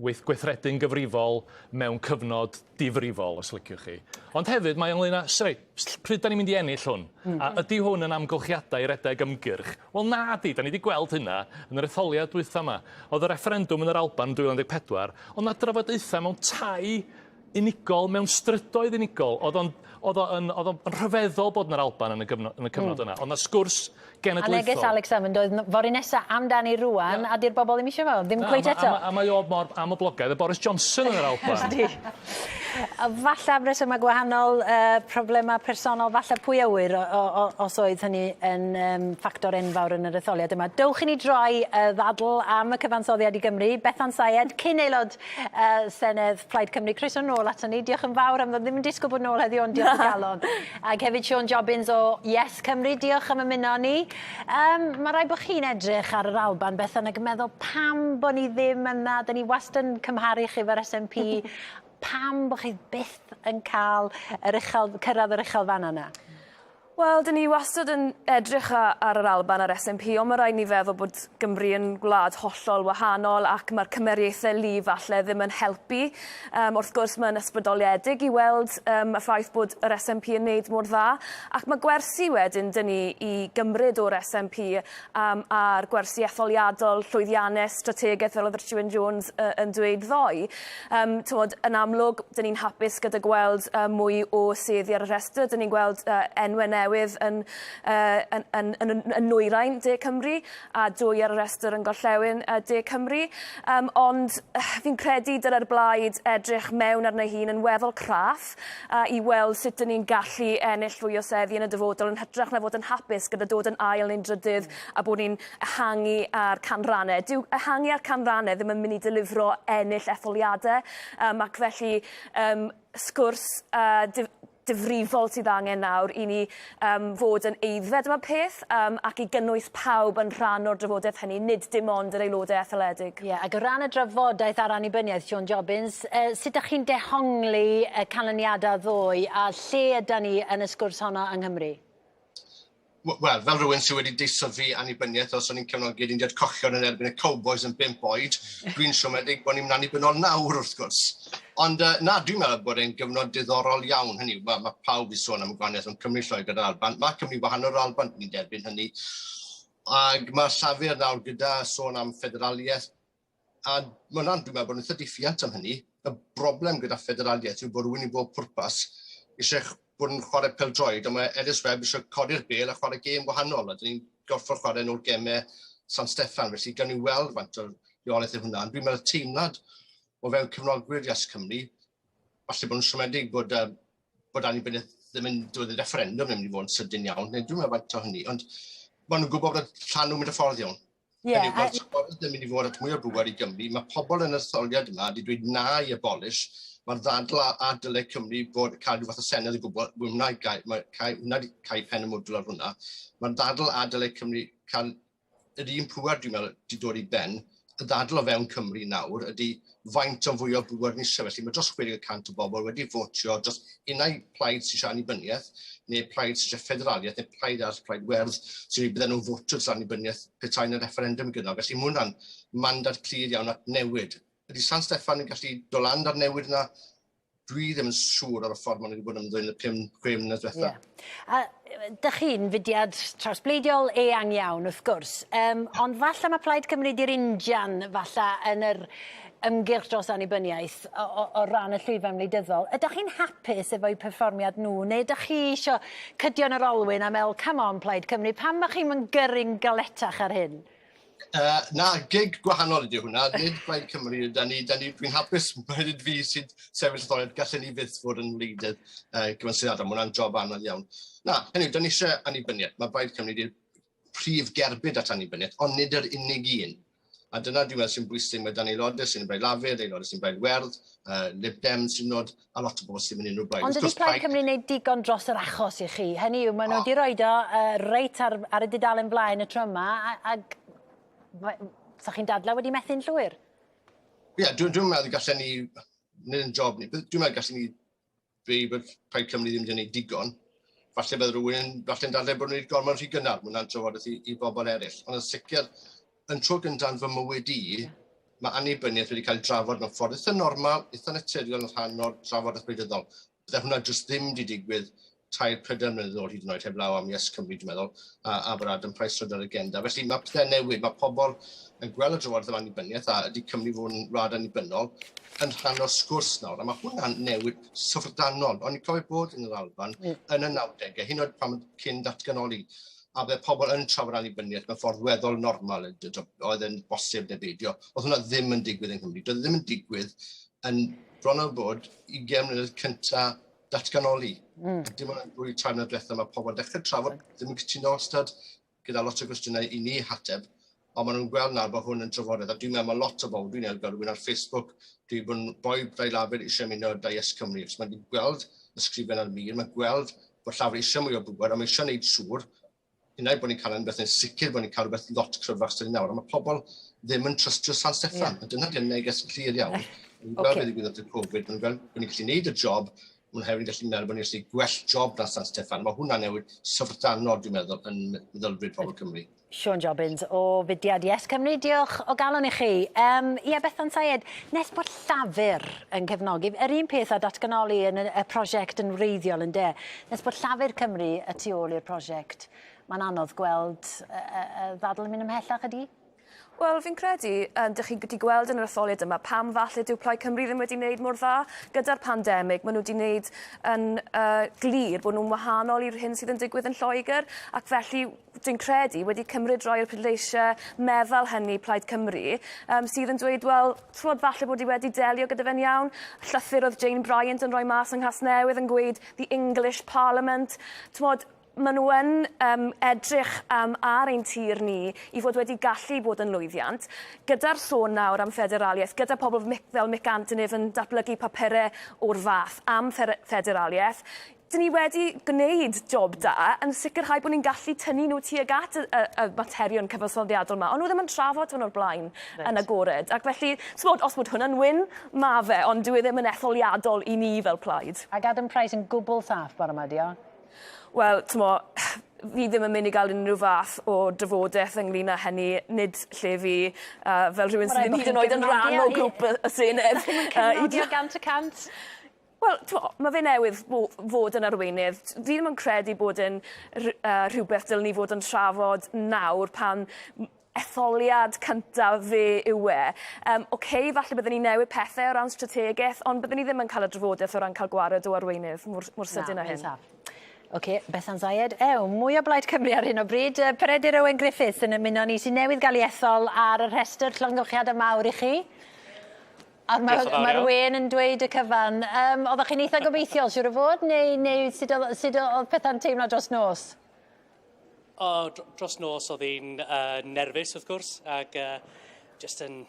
weith- gweithredu'n gyfrifol mewn cyfnod difrifol, os liciwch chi. Ond hefyd mae ynglyn â, s- reit, pryd 'dan ni'n mynd i ennill hwn? Hmm. A ydi hwn yn amgylchiadau i redeg ymgyrch? Wel na 'di, 'dan ni 'di gweld hynna yn yr etholiad dwytha 'ma. O'dd y refferendwm yn yr Alban yn 2014, o'dd 'na drafodaetha mewn tai unigol, mewn strydoedd unigol. Oedd o'n oedd o'n oedd o'n rhyfeddol bod yn yr Alban yn y gyfnod yn y cyfnod yna. Oedd 'na sgwrs genedlaethol. A neges Alex Salmond oedd fory nesa amdani rŵan, a 'di'r bobl ddim eisiau fo, ddim cweit eto. A mae o mor amhoblogaidd â Boris Johnson yn yr Alban. Yndi. Falle am resymau gwahanol, problemau personol, falle pwy a ŵyr os oedd hynny yn ffactor enfawr yn yr etholiad yma. Dowch i ni droi y ddadl am y cyfansoddiad i Gymru. Bethan Sayed, cyn aelod Senedd Plaid Cymru, croeso nôl aton ni. Diolch yn fawr am ddod. Ddim yn disgwyl bod nôl heddiw, ond diolch o galon. Ac hefyd Siôn Jobbins o Yes Cymru, diolch am ymuno â ni. Mae rhaid bod chi'n edrych ar yr Alban, Bethan, ac yn meddwl pam bod ni ddim yna. Da ni wastad yn cymharu chi efo'r SNP. Pam bod chi byth yn cael yr uchel, cyrraedd yr uchelfannau yna? Wel, 'dyn ni wastad yn edrych ar yr Alban a'r SNP, ond ma' raid ni feddwl bod Gymru yn gwlad hollol wahanol ac ma'r cymeriaethe lu falle ddim yn helpu. Yym wrth gwrs ma'n ysbrydoliedig i weld yym y ffaith bod yr SNP yn neud mor dda ac ma' gwersi wedyn 'dyn ni i gymryd o'r SNP yym a'r gwersi etholiadol llwyddiannus, strategeth fel o'dd Richard Wyn Jones yy yn dweud ddoe. Yym t'mod yn amlwg 'dyn ni'n hapus gyda gweld yy mwy o seddi ar y rhestr 'dyn ni'n gweld yy enwe newydd yn yy yn yn yn yn yn nwyrain De Cymru a dwy ar y rhestr yn gorllewin yy De Cymru. Yym ond fi'n credu dyle'r blaid edrych mewn arno ei hun yn weddol craff yy i weld sut 'dyn ni'n gallu ennill fwy o seddi yn y dyfodol yn hytrach na fod yn hapus gyda dod yn ail neu'n drydydd a bod ni'n ehangu ar canranne. Dyw ehangu ar canranne ddim yn mynd i delifro ennill etholiade yym ac felly yym sgwrs yy dif- difrifol sydd angen nawr i ni yym fod yn aeddfed am y peth yym ac i gynnwys pawb yn rhan o'r drafodaeth hynny nid dim ond yr aelode etholedig. Ie ac o ran y drafodaeth ar annibyniaeth Siôn Jobbins yy sut 'dach chi'n dehongli y canlyniada ddoe a lle ydan ni yn y sgwrs honno yng Nghymru? Wel, fel rhywun sydd wedi deisyfu annibyniaeth os o'n i'n cefnogi'r Indiad Cochion yn erbyn y Cowboys yn 5 oed, dwi'n siomedig bod ni'n annibynnol nawr wrth gwrs. Ond uh, na, dwi'n meddwl bod e'n gyfnod diddorol iawn, hynny yw, mae, mae pawb i sôn am y gwahaniaeth rhwng Cymru, Lloegr a'r Alban. Mae Cymru wahanol o'r Alban, ni'n derbyn hynny. Ac mae Llafur nawr gyda sôn am ffederaliaeth, A mae hwnna'n, dwi'n meddwl bod yn eitha diffuant am hynny. Y broblem gyda ffederaliaeth yw bod rhywun i bob pwrpas eisiau bod yn chwarae pêl-droed, ond mae Ellis Webb eisiau codi'r bêl a chwarae gêm wahanol, a dyn ni'n gorfod chwarae nôl gemau San Steffan, felly gawn ni weld faint o reolaeth yw hwnna. Ond dwi'n meddwl teimlad o fewn cefnogwyr Yes Cymru, falle bod nhw'n siomedig bod, bod annibyniaeth ddim yn dod i'r referendum ddim yn mynd i fod yn sydyn iawn, neu dwi'n meddwl faint o hynny, ond maen nhw'n gwybod bod y llanw'n mynd y ffordd iawn. Ie. Hynny yw, mae'r trafodaeth yn mynd i fod at mwy o bŵer i Gymru. Mae pobl yn yr etholiad yma wedi dweud na i abolish. Mae'r ddadl a, a dylai Cymru bod cael rhyw fath o senedd o gwbl, hwnna i gau, mae cau, hwnna wedi cau pen y mwdwl ar hwnna. Mae'r ddadl a dylai Cymru cael yr un pŵer, dwi'n meddwl, wedi dod i ben. Y ddadl o fewn Cymru nawr ydy faint o fwy o bŵer ni eisiau. Felly mae dros 60% o bobl wedi fotio dros unai plaid sy'n eisiau annibyniaeth, neu plaid sy'n eisiau ffederaliaeth, neu plaid arall, plaid werdd, sy'n ei bydden nhw'n fotio dros annibyniaeth petai yna referendum gyda. Felly mae hwnna'n mandad clir iawn at newid. Ydy San Steffan yn gallu dod lan ar newid yna? Dwi ddim yn siŵr ar y ffordd maen nhw wedi bod yn ymddwyn y 5-6 mlynedd diwetha. Yeah. A dych chi'n fudiad trawsbleidiol eang iawn, wrth gwrs, um, ond falle mae Plaid Cymru di'r injan falle yn yr ymgyrch dros annibyniaeth o, o, o ran y llwyfan wleidyddol. Ydych chi'n hapus efo'u perfformiad nhw, neu ydych chi eisiau cydio yn yr olwyn a meddwl, come on Plaid Cymru, pam mae chi'n mynd gyrru'n galetach ar hyn? Na, gig gwahanol ydy hwnna, nid Plaid Cymru yda ni, da ni, dwi'n hapus, nid fi sy'n sefyll etholiad, gallen ni fyth fod yn wleidydd cyfansoddiadol, mae hwnna'n job anodd iawn. Na, hynny yw, da ni eisiau annibyniaeth, mae Plaid Cymru di'r prif gerbyd at annibyniaeth, ond nid yr unig un. A dyna dwi'n meddwl sy'n bwysig, mae dan aelodau sy'n Blaid Lafur, aelodau sy'n Blaid Werdd, Lib Dem sy'n nod, a lot o bobl sy'n mynd unrhyw blaid. Ond ydy Plaid Cymru'n gwneud digon dros yr achos i chi? Hynny yw, maen nhw wedi rhoi o reit ar, ar y dudalen flaen y tro yma, ac sa chi'n dadlau wedi methu'n llwyr? Ie, yeah, dwi'n dwi meddwl gallen ni, nid yn job ni, dwi'n meddwl gallen ni dweud bod Plaid Cymru ddim wedi gwneud digon. Falle bydd rhywun, falle'n dadlau bod nhw wedi gormod rhy gynnar, mae hwnna'n trafodaeth i, i bobl eraill. Ond yn sicr, yn tro gyntaf yn fy mywyd i, mae annibyniaeth wedi cael ei drafod mewn ffordd eitha normal, eitha naturiol yn rhan o'r drafodaeth wleidyddol. Bydde hwnna jyst ddim wedi digwydd tair, pedair mlynedd yn ôl hyd yn oed, heblaw am Yes Cymru, dwi'n meddwl, a, a bod Adam Price roed ar agenda. Felly mae pethau'n newid, mae pobl yn gweld y drafodaeth am annibyniaeth a ydy Cymru fod yn wlad annibynnol yn rhan o'r sgwrs nawr, a mae hwnna'n newid syfrdanol. O'n i'n cofio bod yn yr Alban yn y 90au, hyd yn oed pan cyn datganoli, a bydde pobl yn trafod annibyniaeth mewn ffordd weddol normal, oedd yn bosib neu beidio. Oedd hwnna ddim yn digwydd yng Nghymru. Doedd e ddim yn digwydd yn bron o bod 20 mlynedd cyntaf datganoli. Dim ond yn dwy, tair mlynedd diwethaf mae pobl yn dechrau trafod, ddim yn cytuno wastad, gyda lot o gwestiynau i ni hateb, ond maen nhw'n gweld nawr bod hwn yn trafodaeth, a dwi'n meddwl mae lot o bobl, dwi'n gweld rhywun ar Facebook, dwi'n bod yn boi Plaid Lafur eisiau ymuno â Yes Cymru, achos mae'n gweld y sgrifen ar mur, mae'n gweld bod Llafur eisiau mwy o bŵer, a mae eisiau gwneud siŵr, unai bod ni'n cael rhywbeth yn sicr bod ni'n cael rhywbeth lot cryfach sydd nawr, ond mae pobl ddim yn trystio San Steffan, yeah. a dyna di'r neges clir iawn. Mae'n gweld okay. beth ddigwyddodd y Covid, mae'n gweld bod ni'n gallu gwneud y job, mae'n hefyd yn gallu meddwl bod ni'n gallu gwell job na San Steffan. Mae hwnna'n newid syfrdanol, dwi'n meddwl, yn meddylfryd pobl Cymru. Siôn Jobbins o fudiad Yes Cymru, diolch o galon i chi. Um, ie, Bethan Sayed, nes bod Llafur yn cefnogi, yr un peth â datganoli yn y, y prosiect yn wreiddiol yn de, nes bod Llafur Cymru y tu ôl i'r prosiect, mae'n anodd gweld y, y, y ddadl yn mynd ymhellach ydy? Wel, fi'n credu, um, dych chi wedi gweld yn yr etholiad yma, pam falle dyw Plaid Cymru ddim wedi wneud mor dda gyda'r pandemig. Maen nhw wedi wneud yn uh, glir bod nhw'n wahanol i'r hyn sydd yn digwydd yn Lloegr, ac felly dwi'n credu wedi cymryd rhai o'r pleidleisiau meddal hynny Plaid Cymru, um, sydd yn dweud, wel, twod, falle bod i wedi delio gyda fe'n iawn. Llythyr oedd Jane Bryant yn rhoi mas yng Nghasnewydd yn gweud the English Parliament. Twod, maen nhw yn um, edrych um, ar ein tir ni i fod wedi gallu bod yn lwyddiant. Gyda'r sôn nawr am ffederaliaeth, gyda pobl fel Mick Antoniw yn datblygu papurau o'r fath am ffederaliaeth, dyn ni wedi gwneud job da yn sicrhau bod ni'n gallu tynnu nhw tuag at y, y, y materion cyfansoddiadol yma, ond nhw ddim yn trafod hwn o'r blaen right. yn agored. Ac felly, smod, os bod hwnna'n wyn, ma fe, ond dyw e ddim yn etholiadol i ni fel plaid. Ac Adam Price yn gwbl saff bore yma, dio? Wel, t'mo', fi ddim yn mynd i gael unrhyw fath o drafodaeth ynglyn â hynny, nid lle fi, uh, fel rhywun sydd ddim hyd yn oed yn rhan o grŵp y, y Senedd. Chi'n cefnogi o gant y cant? Wel, t'mo', ma' fe newydd fod yn arweinydd. Fi ddim yn credu bod e'n rhywbeth dylwn ni fod yn trafod nawr pan etholiad cyntaf fe yw e. Um, Oce, falle byddwn ni'n newid pethau o ran strategaeth, ond byddwn ni ddim yn cael y drafodaeth o ran cael gwared o arweinydd mor, mor sydyn â hyn. Oce, Bethan Zayed. Ew, mwy o Blaid Cymru ar hyn o bryd. Peredur Owen Griffiths yn ymuno ni sy'n newydd gael ei ethol ar y rhestr llongyfarchiadau mawr i chi. A mae'r ma wên yn dweud y cyfan. Um, oeddech chi'n eitha gobeithiol, siwr o fod, neu, neu sut oedd, sut oedd pethau'n teimlo dros nos? O, dros nos oedd hi'n uh, nerfus wrth gwrs ac uh, jyst yn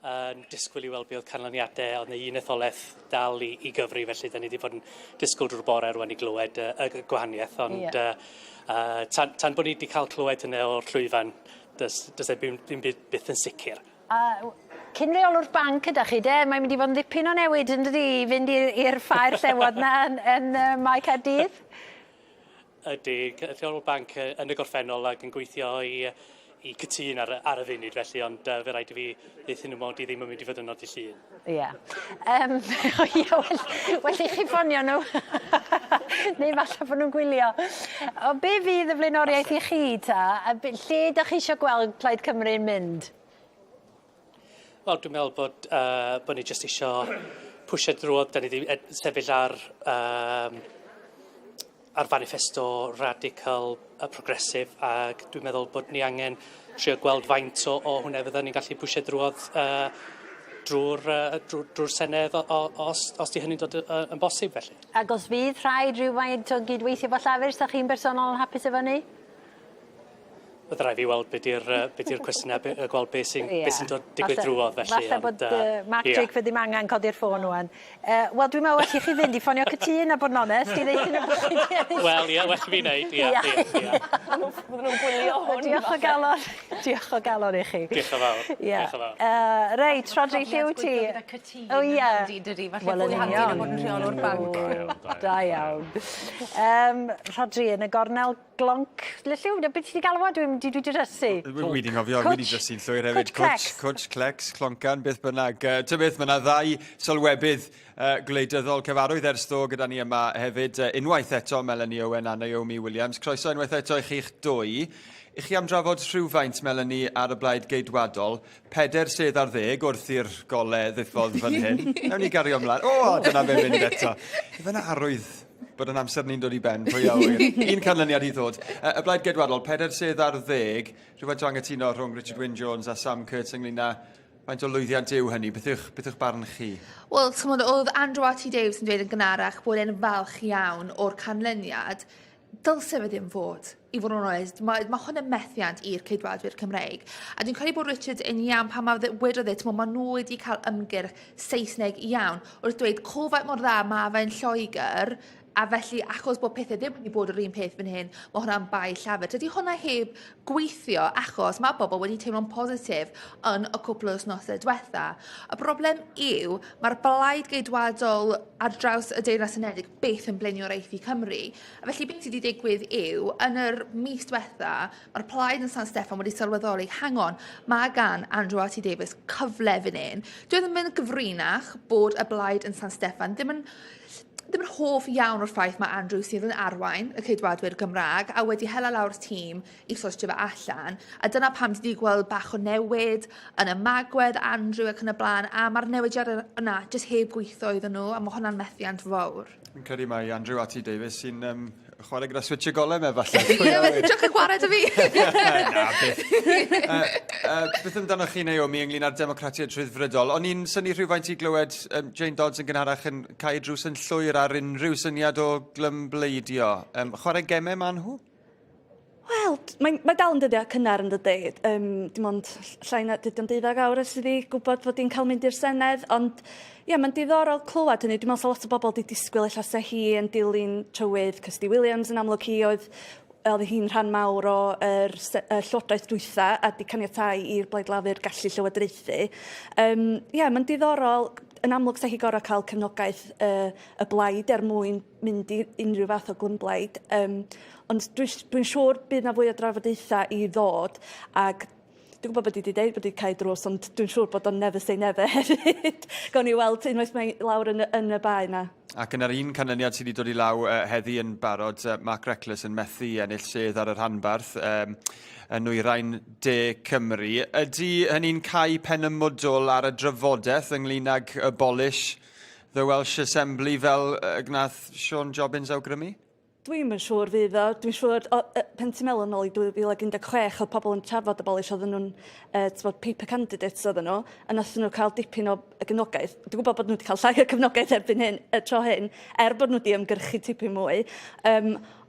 uh, disgwyl i weld be oedd canlyniadau. Oedd yna un etholaeth dal i, i gyfri, felly da ni wedi bod yn disgwyl drwy'r bore rwan i glywed uh, y gwahaniaeth. Ond yeah. uh, uh, tan, tan bod ni wedi cael clywed hynny o'r llwyfan, does, does e ddim, ddim byd byth yn sicr. A cyn reolwr banc ydach chi de, mae'n mynd i fod yn ddipyn o newid yn dydi, i fynd i'r ffair llewod na yn, yn uh, Mae Caerdydd? Ydy, rheolwr banc yn y gorffennol ac yn gweithio i, i cytun ar, ar y funud felly, ond uh, fe rhaid i fi ddeithio nhw mod i ddim yn mynd i fod yno dy llun. Ie. Yeah. Um, ie, well, well i chi ffonio nhw. Neu falle bod nhw'n gwylio. O, be fydd y flaenoriaeth i chi ta? Lle ydych chi eisiau gweld Plaid Cymru'n mynd? Wel, dwi'n meddwl bod, uh, bod ni jyst isio pwysio drwodd. Da ni wedi sefyll ar, um, ar manifesto radical a progressive ac dwi'n meddwl bod ni angen trio gweld faint o, o hwnna fydda ni'n gallu pwysio drwodd uh, drwy'r uh, drwy, drwy Senedd o, o, os, os di hynny'n dod uh, yn bosib felly. Ac os fydd rhaid rhywfaint o gydweithio fo Llafur, sa chi'n bersonol yn hapus efo hynny? Bydd rhaid fi weld be di'r uh, be di'r cwestiynau, be, gweld be sy'n yeah. be sy'n dod digwydd drwodd felly. Falle bod uh, Mark yeah. Drakeford ddim angen codi'r ffôn wan. Uh, Wel, dwi'n meddwl well i chi fynd i ffonio Cytûn a bod yn onest, i ddeud nhw bod chi 'di ennill. Wel, ie, well i fi wneud, ie, ie, ie. Bydden nhw'n gwylio hwn. Diolch o galon, diolch o galon i chi. Diolch yn fawr. Ie. Diolch yn fawr. Uh, reit, Rhodri, lle wyt ti? O ie. Dydy, falle fwy handi na bod yn rheolwr banc. Da iawn. Um, Rhodri, yn y gornel glonc. Lle lliw, beth ti 'di galw fo? Dwi'n dwi wedi drysu. Dwi wedi nghofio, dwi wedi drysu'n llwyr hefyd. Cwtch Clecs. Cwtch Clecs, Cloncan, beth bynnag. Uh, ta beth, mae yna ddau sylwebydd uh, gwleidyddol cyfarwydd ers ddo gyda ni yma hefyd. Uh, unwaith eto, Melanie Owen a Naomi Williams. Croeso unwaith eto i chi'ch dwy. I chi am drafod rhywfaint, Melanie, ar y blaid geidwadol. Peder sedd ar ddeg wrth i'r gole ddiffodd fan hyn. Nawn ni gario ymlaen. O, dyna fe'n mynd eto. Ife na arwydd bod yn amser ni'n dod i ben, pwy a ŵyr. Un canlyniad i ddod. Y Blaid Geidwadol, 4 sedd, rhywfaint o anghytuno rhwng Richard Wyn Jones a Sam Kurtz ynglyn â faint o lwyddiant yw hynny. Beth yw'ch barn chi? Wel, t'mod, oedd Andrew R.T. Davies yn dweud yn gynharach bod e'n falch iawn o'r canlyniad. Dylse fe ddim fod, i fod yn onest. Mae hwn yn methiant i'r Ceidwadwyr Cymreig. A dwi'n credu bod Richard yn iawn pan mae wedodd e, t'mod, maen nhw wedi cael ymgyrch Saesneg iawn wrth dweud co faint mor dda mae fe'n Lloegr, a felly achos bod pethau ddim wedi bod yr un peth fan hyn, mae hwnna'n bai Llafur. Dydy hwnna heb gweithio achos mae bobl wedi teimlo'n positif yn y cwpl o wythnosau diwetha. Y broblem yw, mae'r blaid geidwadol ar draws y Deyrnas Unedig byth yn blaenoriaethu Cymru. A felly beth sydd wedi digwydd yw, yn yr mis diwetha, mae'r plaid yn San Steffan wedi sylweddoli, hang on, mae gan Andrew R.T. Davies cyfle fan hyn. Dwi ddim yn gyfrinach bod y blaid yn San Steffan ddim yn ddim yn hoff iawn o'r ffaith mae Andrew sydd yn arwain y Ceidwadwyr Gymraeg a wedi hela lawr tîm i sortio fe allan. A dyna pam ti wedi gweld bach o newid yn ymagwedd Andrew ac yn y blaen, a mae'r newidiadau yna jyst heb gweithio iddyn nhw, a mae hwnna'n methiant fawr. Fi'n credu mai Andrew R.T. Davies sy'n chwarae gyda switch y golau me falle. Ie, felly diolch yn gwared o fi. Na, byth. Beth amdanoch chi, Naomi, ynglyn â'r democratiaid rhyddfrydol? O'n i'n synnu rhywfaint i glywed Jane Dodds yn gynharach yn cau drws yn llwyr ar unrhyw syniad o glymbleidio. Chwarae gemau maen nhw? Wel, mae dal yn dyddiau cynnar yn dydy. Dim ond llai na, dydy o'n 12 awr ers iddi gwybod fod hi'n cael mynd i'r Senedd, ond ie, mae'n diddorol clywed hynny. Dwi'n meddwl sa lot o bobl wedi disgwyl ella se hi yn dilyn trywydd Kirsty Williams yn amlwg hi oedd hi'n rhan mawr o yr y llywodraeth dwytha a di caniatáu i'r Blaid Lafur gallu llywodraethu. Ie, mae'n diddorol. Yn amlwg sa hi gorau cael cefnogaeth y blaid er mwyn mynd i unrhyw fath o glymblaid. Ond dwi'n dwi siŵr bydd na fwy o drafodaethau i ddod ac dwi'n gwybod bod hi wedi dweud bod hi wedi cau drws, ond dwi'n siŵr bod o'n never say never hefyd. Gawn ni weld unwaith mae lawr yn y bae na. Ac yn yr un canlyniad sydd wedi dod i law heddi yn barod, Mark Reckless yn methu ennill sedd ar y rhanbarth yn nwyrain de Cymru. Ydy hynny'n cau pen y mwdwl ar y drafodaeth ynglyn ag abolish the Welsh Assembly fel gwnaeth Siôn Jobbins awgrymu? Dwi'm yn siŵr fydd o. Dwi'n siŵr, o, pan ti'n meddwl yn ôl i 2016, oedd pobl yn trafod abolish, oedden nhw'n, t'mod, paper candidates oedden nhw, a nathon nhw cael dipyn o gefnogaeth. Dwi'n gwybod bod nhw wedi cael llai o cefnogaeth erbyn hyn, y tro hyn, er bod nhw wedi ymgyrchu tipyn mwy.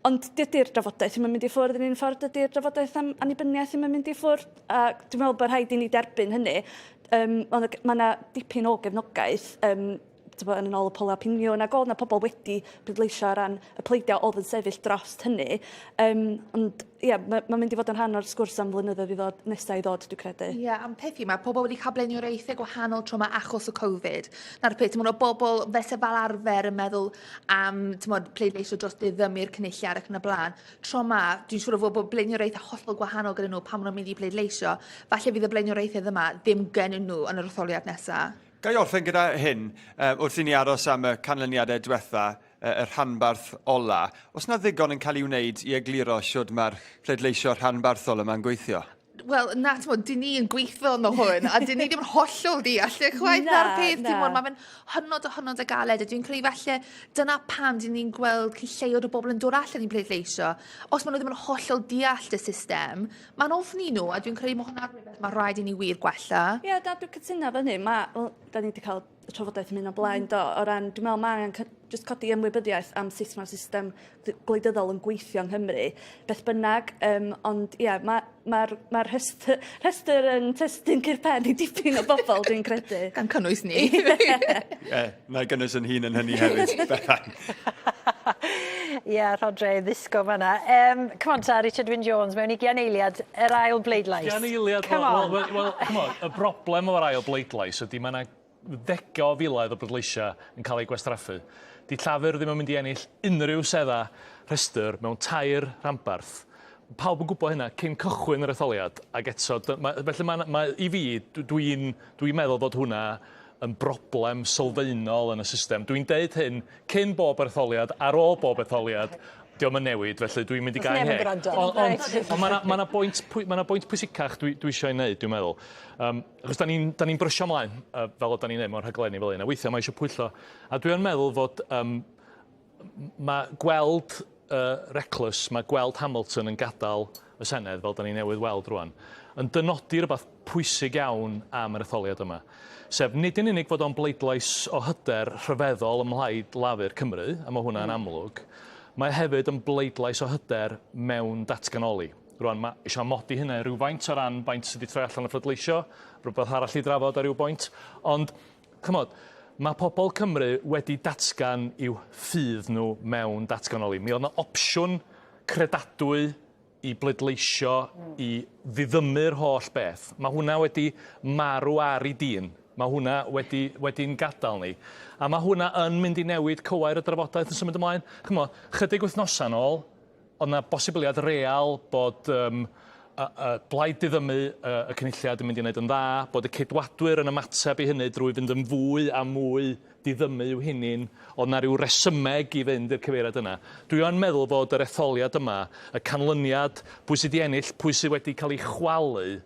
Ond dydy'r drafodaeth ddim yn mynd i ffwrdd yn un ffordd, dydy'r drafodaeth am annibyniaeth ddim yn mynd i ffwrdd, a dwi'n meddwl bod rhaid i ni derbyn hynny. Ma' 'na dipyn o gefnogaeth, t'bo' yn ôl y polau opiniwn, ac o'dd 'na pobl wedi pleidleisio ar ran y pleidiau oedd yn sefyll drost hynny. Ond ie, ma' mynd i fod yn rhan o'r sgwrs am flynyddoedd i ddod, nesaf i ddod, dwi'n credu. Ie, yeah, am peth yw, mae pobl wedi cael blaenoriaethau gwahanol tro yma achos o Covid. Na'r peth, ti'n o bobl fyse fel arfer yn meddwl am, ti'n pleidleisio dros diddymu'r cynulliad ac yn y blaen. Tro yma, dwi'n siŵr o fod bod blaenoriaethau hollol gwahanol gyda nhw pan maen nhw'n mynd i pleidleisio. Falle fydd y blaenoriaethau yma ddim gen nhw yn yr etholiad nesaf. Ga i orffen gyda hyn, wrth i ni aros am y canlyniadau diwetha, y rhanbarth ola, oes 'na ddigon yn cael ei wneud i egluro shwd mae'r pleidleisio rhanbarthol yma'n gweithio? Wel, na, ti'n dyn ni yn gweithio yno hwn, a dyn ni ddim yn hollol deall e chwaith na'r peth, ti'n gwybod, mae fe'n hynod o hynod o galed, a dwi'n credu falle dyna pam dyn ni'n gweld cyn lleied o bobl yn dod allan i pleidleisio. Os maen nhw ddim yn hollol deall y system, mae'n ofni nhw, a dwi'n credu mae hwnna'n rhywbeth mae rhaid i ni wir gwella. Ie, yeah, da, dwi'n cytuno efo hynny. Ma, wel, da ni wedi cael y trafodaeth yn mynd o blaen, do, o ran, dwi'n meddwl mae angen jyst codi ymwybyddiaeth am sut mae'r system gwleidyddol yn gweithio yng Nghymru, beth bynnag, ond ie, yeah, mae'r ma rhestr yn testun cur pen i dipyn o bobl, dwi'n credu. Gan cynnwys ni. Ie, na i gynnwys yn hun yn hynny hefyd, Bethan. Ie, yeah, Rhodre, ddisgo fanna. Come on ta, Richard Wyn Jones, mewn 20 eiliad, yr ail bleidlais. 20 eiliad, Come on. Wel, come on, y broblem o'r ail bleidlais ydy mae yna ddegau o filoedd o bleidleisiau yn cael eu gwastraffu. Di Llafur ddim yn mynd i ennill unrhyw sedda rhestr mewn tair rhanbarth. Pawb yn gwybod hynna cyn cychwyn yr etholiad, ac eto, felly mae, i fi, dwi'n dwi meddwl fod hwnna yn broblem sylfaenol yn y system. Dwi'n deud hyn cyn bob etholiad, ar ôl bob etholiad, dio'm yn newid, felly dwi'n mynd i gau 'ngheg. Ond mae 'na bwynt, ma 'na bwynt pwysicach dwi eisiau ei wneud, dwi'n meddwl. Achos da ni'n ni brysio ymlaen, fel oedden ni'n neud mewn rhaglenni fel un, a weithiau mae eisiau pwyllo. A dwi yn meddwl fod mae gweld Reckless, mae gweld Hamilton yn gadael y Senedd, fel da ni newydd weld rwan, yn dynodi rhywbeth pwysig iawn am yr etholiad yma. Sef, nid yn unig fod o'n bleidlais o hyder rhyfeddol ym Mhlaid Lafur Cymru, a mae hwnna'n amlwg, mae hefyd yn bleidlais o hyder mewn datganoli. Rwan, mae eisiau amodi hynna rhywfaint o ran faint sydd wedi troi allan y pleidleisio, rhywbeth arall i drafod ar ryw bwynt, ond, chymod, mae pobl Cymru wedi datgan i'w ffydd nhw mewn datganoli. Mi oedd yna opsiwn credadwy i bleidleisio i ddiddymu'r holl beth. Mae hwnna wedi marw ar ei dîn. Mae hwnna wedi'n gadael ni. A mae hwnna yn mynd i newid cywair y drafodaeth yn symud ymlaen. Chymod, chydig wythnosau nôl, oedd 'na bosibiliad real bod blaid diddymu y Cynulliad yn mynd i wneud yn dda, bod y Ceidwadwyr yn ymateb i hynny drwy fynd yn fwy a mwy diddymu i'w hunin, oedd 'na ryw resymeg i fynd i'r cyfeiriad yna. Dwi yn meddwl fod yr etholiad yma, y canlyniad, pwy sydd 'di ennill, pwy sydd wedi cael ei chwalu,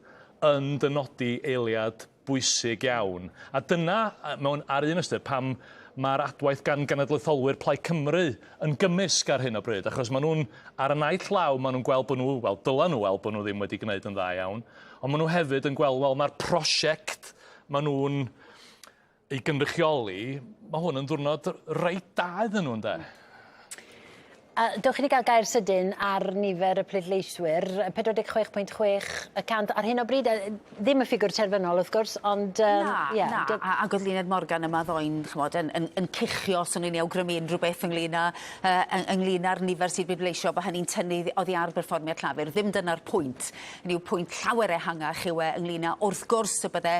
yn dynodi eiliad bwysig iawn. A dyna, mewn ar un ystyr, pam mae'r adwaith gan genedlaetholwyr Plaid Cymru yn gymysg ar hyn o bryd, achos maen nhw'n, ar y naill law, maen nhw'n gweld bod nhw, wel, dyla nhw weld bod nhw ddim wedi gwneud yn dda iawn, ond maen nhw hefyd yn gweld, wel, mae'r prosiect maen nhw'n ei gynrychioli, mae hwn yn ddiwrnod reit da iddyn nhw, ynde? A dewch i ni gael gair sydyn ar nifer y pleidleiswyr, 46.6% ar hyn o bryd, ddim y ffigwr terfynol wrth gwrs, ond... Na, yeah, na, ac oedd Luned Morgan yma ddoen, chymod, yn cuchio, swn i'n ei awgrymu unrhyw beth ynglyn â, ynglyn â'r nifer sydd bleidleisio, bod hynny'n tynnu oddi ar berfformiad Llafur. Ddim dyna'r pwynt. Hynny yw pwynt llawer ehangach yw e ynglyn â, wrth gwrs, y bydde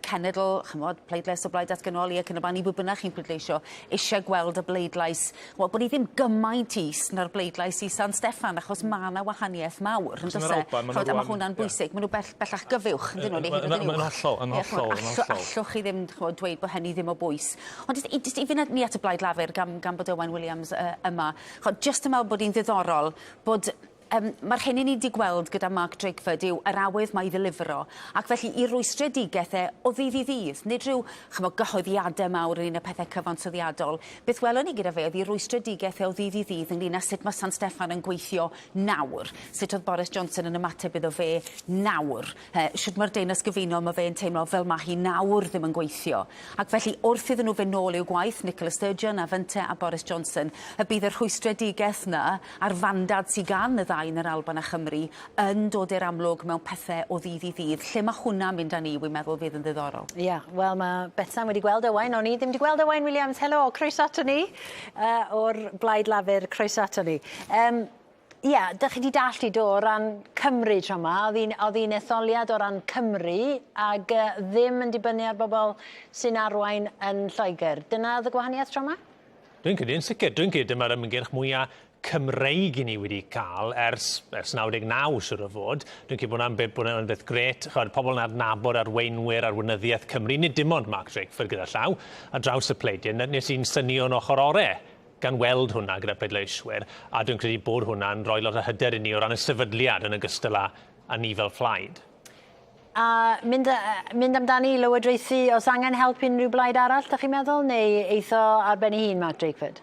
cenedl, chymod, pleidlais o blaid datganoli ac yn y blaen, i bwy bynnag chi'n pleidleisio, eisiau gweld y bleidlais, wel, bod ni ddim gymaint is na'r bleidlais i San Steffan, achos mae yna wahaniaeth mawr, yn does e? Chod, a mae hwnna'n bwysig. Maen nhw bellach gyfuwch, yn dyn nhw, neu hyd yn oed yn uwch. Yn hollol, yn hollol, yn hollol. Allwch chi ddim chod, dweud bod hynny ddim o bwys. Ond jyst i fynd ni at y Blaid Lafur, gan bod Owain Williams yma, chod, jyst yn meddwl bod hi'n ddiddorol bod mae'r hyn i ni wedi gweld gyda Mark Drakeford yw yr awydd mae i ddelifro, ac felly i rwystredigaeth e o ddydd i ddydd, nid rhyw chymod, gyhoeddiadau mawr yn un o'r pethau cyfansoddiadol. Beth welon ni gyda fe oedd i rwystredigaeth e o ddydd i ddydd ynglyn â sut mae San Steffan yn gweithio nawr, sut oedd Boris Johnson yn ymateb iddo fe nawr, sut mae'r Deyrnas Gyfunol mae fe'n teimlo fel mae hi nawr ddim yn gweithio. Ac felly wrth iddyn nhw fynd nôl i'w gwaith, Nicola Sturgeon a Fynte a Boris Johnson, y bydd y rhwystredigaeth 'na a'r fandad sy gan y ddau yn yr Alban a Chymru yn dod i'r amlwg mewn pethe o ddydd i ddydd. Lle mae hwnna'n mynd â ni, wi'n meddwl fydd yn ddiddorol. Ia, wel mae Betsan wedi gweld Owain, o'n i ddim wedi gweld Owain Williams. Helo, croeso ato ni o'r Blaid Lafur, croeso ato ni. Ia, dych chi 'di dallt i do o ran Cymru tro 'ma, o'dd 'i'n o'dd 'i'n etholiad o ran Cymru ag ddim yn dibynnu ar bobl sy'n arwain yn Lloegr. Dyna o'dd y gwahaniaeth tro 'ma? Dwi'n credu yn sicr. Dwi'n credu dyma'r ymgyrch mwya Cymreig i ni wedi cael ers, ers 99, siwr o fod. Dwi'n credu bod hwnna'n beth, bod hwnna'n beth grêt. Ch'od, pobl yn adnabod arweinwyr arweinyddiaeth Cymru, nid dim ond Mark Drakeford gyda llaw, ar draws y pleidiau. Nes i'n synnu o'n ochr ore gan weld hwnna gyda pleidleiswyr, a dwi'n credu bod hwnna'n rhoi lot o hyder i ni o ran y sefydliad yn ogystal â, â ni fel phlaid. A mynd, mynd amdani i lywodraethu, os angen help unrhyw blaid arall, da chi'n meddwl, neu eitho ar ben ei hun, Mark Drakeford?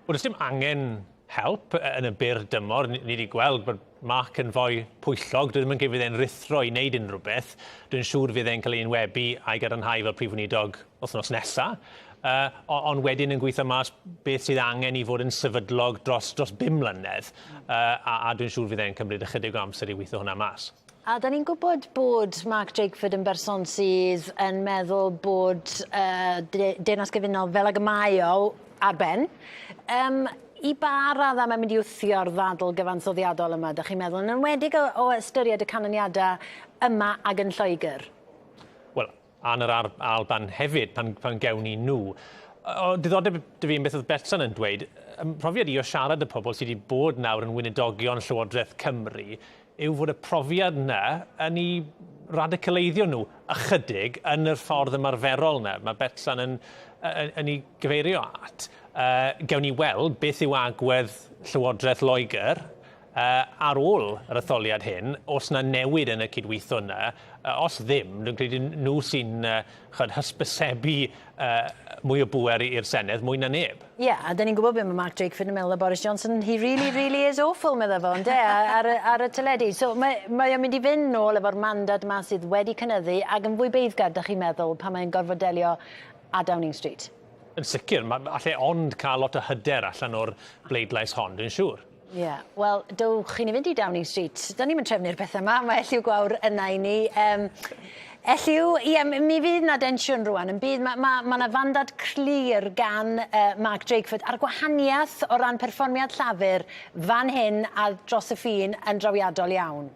Wel, does dim angen help yn y byr dymor. Ni wedi gweld bod Mark yn fwy pwyllog. Dwi ddim yn credu fydd e'n rhuthro i wneud unrhyw beth. Dwi'n siŵr fydd e'n cael ei enwebu a'i gadarnhau fel Prif Weinidog wythnos nesa. Ond wedyn yn gweithio mas beth sydd angen i fod yn sefydlog dros, dros 5 mlynedd. A dwi'n siŵr fydd e'n cymryd ychydig o amser i weithio hwnna mas. A da ni'n gwybod bod Mark Drakeford yn berson sydd yn meddwl bod Deyrnas Gyfunol fel ag y mae o ar ben. I ba raddau mae'n mynd i wthio'r ddadl gyfansoddiadol yma, dych chi'n meddwl, yn enwedig o ystyried y canlyniadau yma ag yn Lloegr? Wel, a'n yr Alban hefyd, pan gewn ni nhw. O diddordeb 'da fi yn beth oedd Betsan yn dweud, ym mhrofiad i o siarad â pobl sydd wedi bod nawr yn weinidogion Llywodraeth Cymru, yw fod y profiad 'na yn eu radicaleiddio nhw ychydig yn yr ffordd ymarferol 'na mae Betsan yn, yn, yn ei gyfeirio at. Gewn ni weld beth yw agwedd Llywodraeth Loegr ar ôl yr etholiad hyn, os 'na newid yn y cydweithio 'na, os ddim, dwi'n credu nhw sy'n ch'od, hysbysebu mwy o bŵer i'r Senedd, mwy na neb. Ie, yeah, a dyn ni'n gwybod beth mae Mark Drakeford yn meddwl o Boris Johnson. He really, really is awful, meddai fo, ynde, ar, ar, ar y teledu. So mae, mae o'n mynd i fynd nôl efo'r mandad yma sydd wedi cynyddu ac yn fwy beiddgar, dych chi'n meddwl, pan mae'n gorfod delio â Downing Street. Yn sicr, mae alle ond cael lot o hyder allan o'r bleidlais hon, dwi'n siŵr. Ie, yeah. Wel, dowch i ni fynd i Downing Street. Da ni'n trefnu'r pethau yma, mae Elliw Gwawr yna i ni. Elliw, ie, mi fydd na densiwn rwan yn bydd. Mae ma, ma 'na fandad clir gan Mark Drakeford a'r gwahaniaeth o ran perfformiad Llafur fan hyn a dros y ffin yn drawiadol iawn.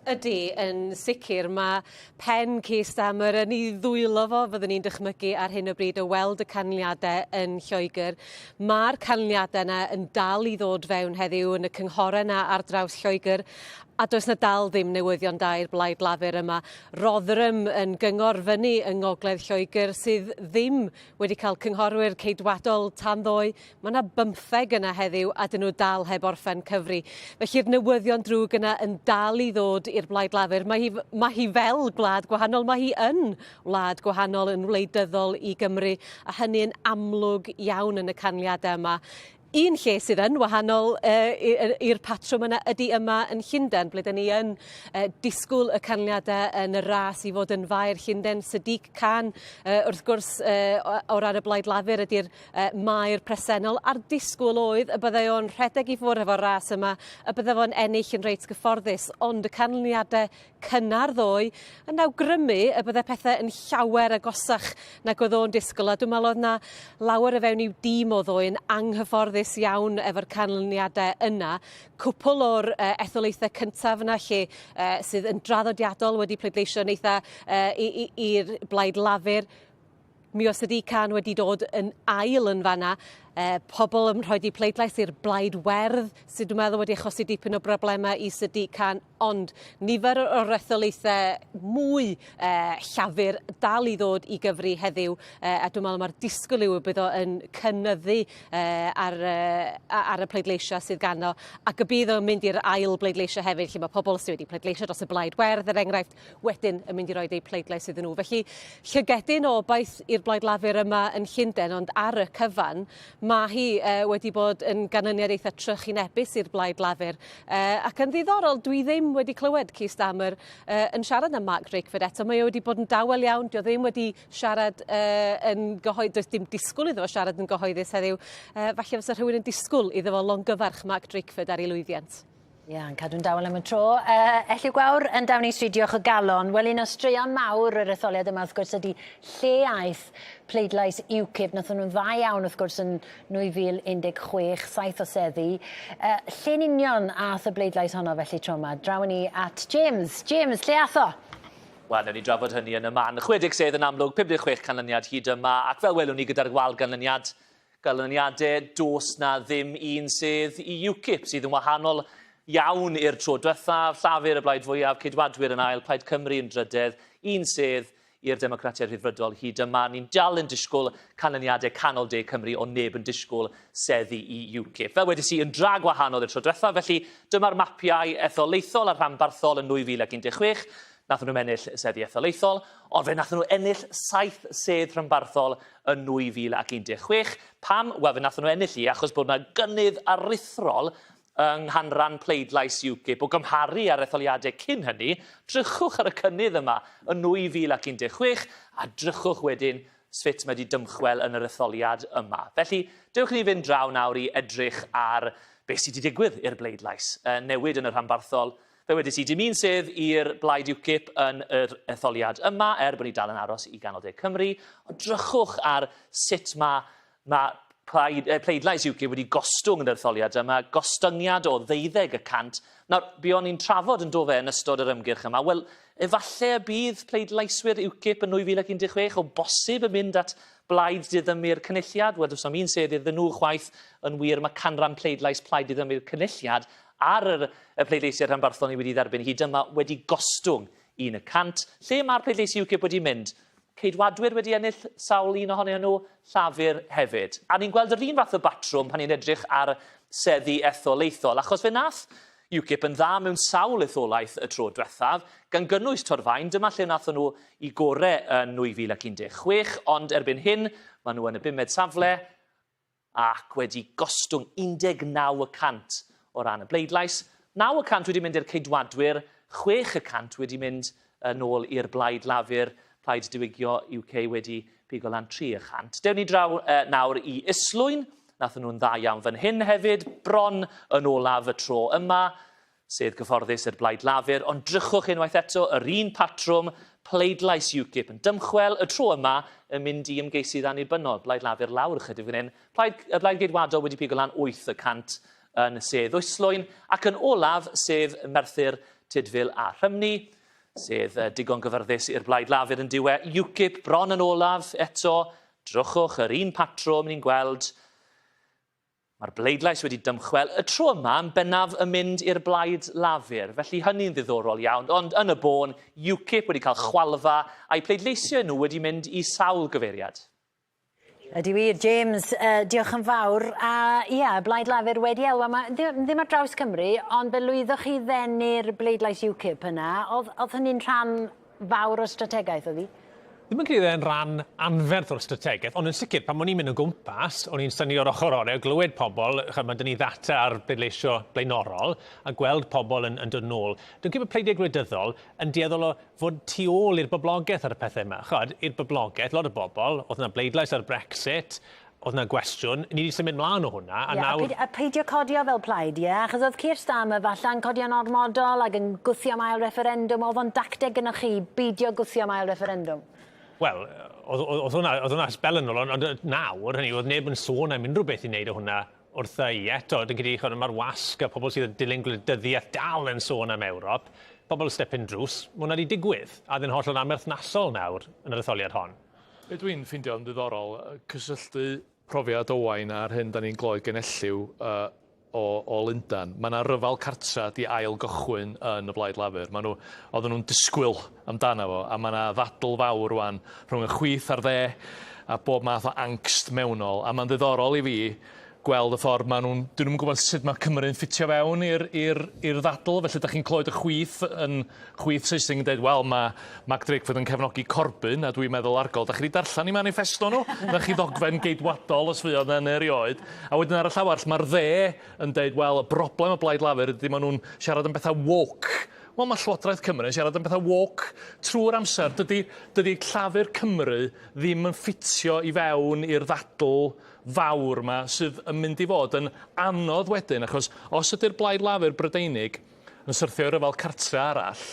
Ydy, yn sicr. Mae pen Keir Starmer yn ei ddwylo fo, fyddwn ni'n dychmygu ar hyn o bryd o weld y canlyniadau yn Lloegr. Mae'r canlyniadau yna yn dal i ddod fewn heddiw yn y cynghorau yna ar draws Lloegr, a does na dal ddim newyddion da i'r Blaid Lafur yma. Rotherham yn gyngor fyny yng Ngogledd Lloegr sydd ddim wedi cael cynghorwyr Ceidwadol tan ddoe. Mae yna bymtheg yna heddiw a 'dyn nhw dal heb orffen cyfri. Felly'r newyddion drwg yna yn dal i ddod i'r Blaid Lafur. Mae hi, mae hi fel gwlad gwahanol, mae hi yn wlad gwahanol yn wleidyddol i Gymru, a hynny yn amlwg iawn yn y canlyniadau yma. Un lle sydd yn wahanol i'r patrwm yna ydy yma yn Llundain, ble dyn ni yn disgwyl y canlyniadau yn y ras i fod yn faer Llundain. Sadiq Khan, wrth gwrs, o ran y Blaid Lafur ydy'r maer presennol, a'r disgwyl oedd y byddai o'n rhedeg i ffwrdd efo'r ras yma, y byddai fo'n ennill yn reit gyfforddus, ond y canlyniadau cynnar ddoe yn awgrymu y byddai pethau yn llawer agosach nag oedd o'n disgwyl, a dwi'n meddwl oedd 'na lawer o fewn i'w dîm o ddoe yn anghyfforddus iawn efo'r canlyniadau yna. Cwpl o'r etholaethau cyntaf yna lle sydd yn draddodiadol wedi pleidleisio yn eitha i'r Blaid Lafur, Mi os ydy Can wedi dod yn ail yn fanna, pobl yn rhoi eu pleidlais i'r Blaid Werdd, sydd dwi'n meddwl wedi achosi dipyn o broblemau i Sadiq Khan, ond nifer o'r etholaethau mwy Llafur dal i ddod i gyfri heddiw, a dwi'n meddwl mae'r disgwyl yw y bydd o yn cynyddu ar, ar y pleidleisiau sydd ganddo, ac y bydd o'n mynd i'r ail bleidleisiau hefyd, lle mae pobl sydd wedi pleidleisio dros y Blaid Werdd, er enghraifft, wedyn yn mynd i roid eu pleidlais iddyn nhw. Felly, llygedyn o obaith i'r Blaid Lafur yma yn Llundain, ond ar y cyfan, mae hi wedi bod yn ganlyniad eitha trychinebus i'r Blaid Lafur. Ac yn ddiddorol, dwi ddim wedi clywed Keir Starmer yn siarad am Mark Drakeford eto. Mae o wedi bod yn dawel iawn, dio ddim wedi siarad yn gyhoedd, does dim disgwyl iddo fo siarad yn gyhoeddus heddiw. Falle fysa rhywun yn disgwyl iddo fo longyfarch Mark Drakeford ar ei lwyddiant. Ie, yn cadw'n dawel am y tro. Elliw Gwawr yn Downing Street, diolch o galon. Wel, un o straeon mawr yr etholiad yma, wrth gwrs, ydy lle aeth pleidlais UKIP. Nathon nhw'n dda iawn, wrth gwrs, yn 2016, 7 o seddi. Lle'n union ath y bleidlais honno felly tro yma? Draw ni at James. James, lle ath o? Wel, newn ni drafod hynny yn y man. 60 sedd yn amlwg, 56 canlyniad hyd yma, ac fel welwn ni gyda'r wal ganlyniad, Ganlyniadau, does 'na ddim un sedd i UKIP, sydd yn wahanol iawn i'r tro diwethaf. Llafur y blaid fwyaf, Ceidwadwyr yn ail, Plaid Cymru yn drydedd, un sedd i'r Democratiaid Rhyddfrydol hyd yma. Ni'n dal yn disgwyl canlyniadau canol de Cymru, ond neb yn disgwyl seddi i UKIP. Fel wedes i, yn dra gwahanol i'r tro diwethaf, felly dyma'r mapiau etholaethol a rhanbarthol yn 2016. Nathon nhw'm ennill seddi etholaethol, ond fe nathon nhw ennill 7 sedd rhanbarthol yn 2016. Pam? Wel, fe nathon nhw ennill hi achos bod 'na gynnydd aruthrol yng nghanran pleidlais UKIP o gymharu â'r etholiadau cyn hynny. Drychwch ar y cynnydd yma yn 2016 a drychwch wedyn sut mae 'di dymchwel yn yr etholiad yma. Felly, dewch i ni fynd draw nawr i edrych ar beth sydd 'di digwydd i'r bleidlais. Newid yn y rhanbarthol, Fe wedes i dim un sedd i'r Blaid UKIP yn yr etholiad yma, er bod ni dal yn aros i Ganol De Cymru, ond drychwch ar sut mae, mae plaid, pleidlais UKIP wedi gostwng yn yr etholiad yma, gostyngiad o ddeuddeg y cant. Nawr, buon ni'n trafod yn do fe yn ystod yr ymgyrch yma, wel, Efallai y bydd pleidleiswyr UKIP yn 2016 o bosib yn mynd at blaid diddymu'r cynulliad. Wel, does am un sedd iddyn nhw chwaith yn wir. Mae canran pleidlais plaid diddymu'r cynulliad ar yr, y pleidleisiau rhanbarthol ni wedi dderbyn hyd yma wedi gostwng 1%. Lle mae'r pleidleisiau UKIP wedi mynd? Ceidwadwyr wedi ennill sawl un ohonyn nhw, Llafur hefyd. A ni'n gweld yr un fath o batrwm pan ni'n edrych ar seddi etholaethol, achos fe nath UKIP yn dda mewn sawl etholaeth y tro diwethaf, gan gynnwys Torfaen, dyma lle nathon nhw i gore yn 2016, ond erbyn hyn maen nhw yn y bumed safle ac wedi gostwng 19 y cant o ran y bleidlais. 9 y cant wedi mynd i'r Ceidwadwyr, 6 y cant wedi mynd yn ôl i'r Blaid Lafur, Plaid Diwygio UK wedi pigo lan 3 y cant. Dewn ni draw nawr i Islwyn. Nathon nhw'n dda iawn fan hyn hefyd, bron yn olaf y tro yma, sedd gyfforddus i'r Blaid Lafur, ond drychwch unwaith eto, yr un patrwm, pleidlais UKIP yn dymchwel, y tro yma yn mynd i ymgeisydd annibynnol, Blaid Lafur lawr ychydig fan hyn, Plaid, y Blaid Geidwadol wedi pigo lan 8 y cant yn sedd Islwyn, ac yn olaf, sef Merthyr Tudful a Rhymni, sedd digon gyfyrddus i'r Blaid Lafur yn diwe, UKIP bron yn olaf eto, drychwch yr un patrwm ni'n gweld, mae'r bleidlais wedi dymchwel, y tro yma yn bennaf yn mynd i'r Blaid Lafur, felly hynny'n ddiddorol iawn, ond yn y bôn, UKIP wedi cael chwalfa, a'i pleidleisiau nhw wedi mynd i sawl gyfeiriad. Ydy wir, James, diolch yn fawr. A ia, y Blaid Lafur wedi elwa, ma, ddim, ddim ar draws Cymru, ond fe lwyddoch chi ddenu'r bleidlais UKIP yna. Oedd, oedd hynny'n rhan fawr o'r strategaeth, oedd hi? Ddim yn credu e'n rhan anferth o'r strategaeth, ond yn sicr, pan o'n i'n mynd o gwmpas, o'n i'n synnu o'r ochr orau o glywed pobl, ch'od, mae 'da ni ddata ar bleidleisio blaenorol, a gweld pobl yn, yn dod nôl. Dwi'n credu bod pleidiau gwleidyddol yn dueddol o fod tu ôl i'r boblogaeth ar y pethau yma. Ch'od, i'r boblogaeth, lot o bobl, oedd 'na bleidlais ar Brexit, oedd 'na gwestiwn, ni 'di symud mlaen o hwnna, a yeah, nawr... A peidio codio fel plaid, ie? Yeah? Achos oedd Keir Starmer falla'n codio'n ormodol ac yn gwthio am ail referendwm, oedd o'n dacteg gyda chi beidio gwthio am ail referendwm? Wel, oedd hwnna, oedd hwnna sbel yn ôl, ond, ond nawr, hynny, oedd neb yn sôn am unrhyw beth i wneud o hwnna wrtha i eto. Dwi'n credu, ch'od, mae'r wasg a pobl sydd yn dilyn gwleidyddiaeth dal yn sôn am Ewrop, pobl stepyn drws, mae hwnna wedi digwydd, a oedd yn hollol amherthnasol nawr yn yr etholiad hon. Be dwi'n ffeindio'n ddiddorol, cysylltu profiad Owain a'r hyn da ni'n gloi gen Elliw uh, o, o Lundan. Mae yna ryfel cartra di ail gychwyn yn y Blaid Lafur. Mae nhw, oedden nhw'n disgwyl amdano fo, a mae yna ddadl fawr rwan rhwng y chwith a'r dde, a bob math o angst mewnol. A mae'n ddiddorol i fi gweld y ffordd maen nhw'n... Dyn nhw'm yn gwybod sut mae Cymru'n ffitio fewn i'r i'r i'r ddadl, felly dach chi'n clywed y chwith yn chwith Saesneg yn deud, wel, mae Mark Drakeford yn cefnogi Corbyn, a dwi'n meddwl argol, dach chi wedi darllen ei maniffesto nhw? Na chi ddogfen geidwadol os fuodd yna erioed. A wedyn ar y llaw arall, mae'r dde yn deud, wel, y broblem y Blaid Lafur ydy maen nhw'n siarad am bethau woke. Wel, mae Llywodraeth Cymru yn siarad am bethau woke trwy'r amser. Dydy, dydy Llafur Cymru ddim yn ffitio i fewn i'r ddadl fawr 'ma sydd yn mynd i fod yn anodd wedyn, achos os ydy'r Blaid Lafur Brydeinig yn syrthio i ryfel cartre arall,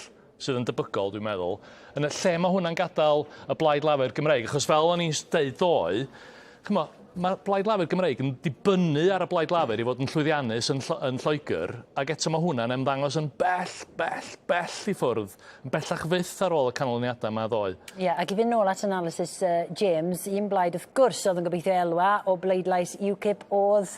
sydd yn debygol dwi'n meddwl, yn y lle mae hwnna'n gadael y Blaid Lafur Gymreig, achos fel o'n i'n deud ddoe, ch'mo', mae Blaid Lafur Gymreig yn dibynnu ar y Blaid Lafur i fod yn llwyddiannus yn, yn Lloegr, ac eto mae hwnna'n ymddangos yn bell, bell, bell i ffwrdd yn bellach fyth ar ôl y canlyniadau yma ddoe. Ie, yeah, ac i fynd nôl at analysis James, un blaid wrth gwrs oedd yn gobeithio elwa o bleidlais UKIP oedd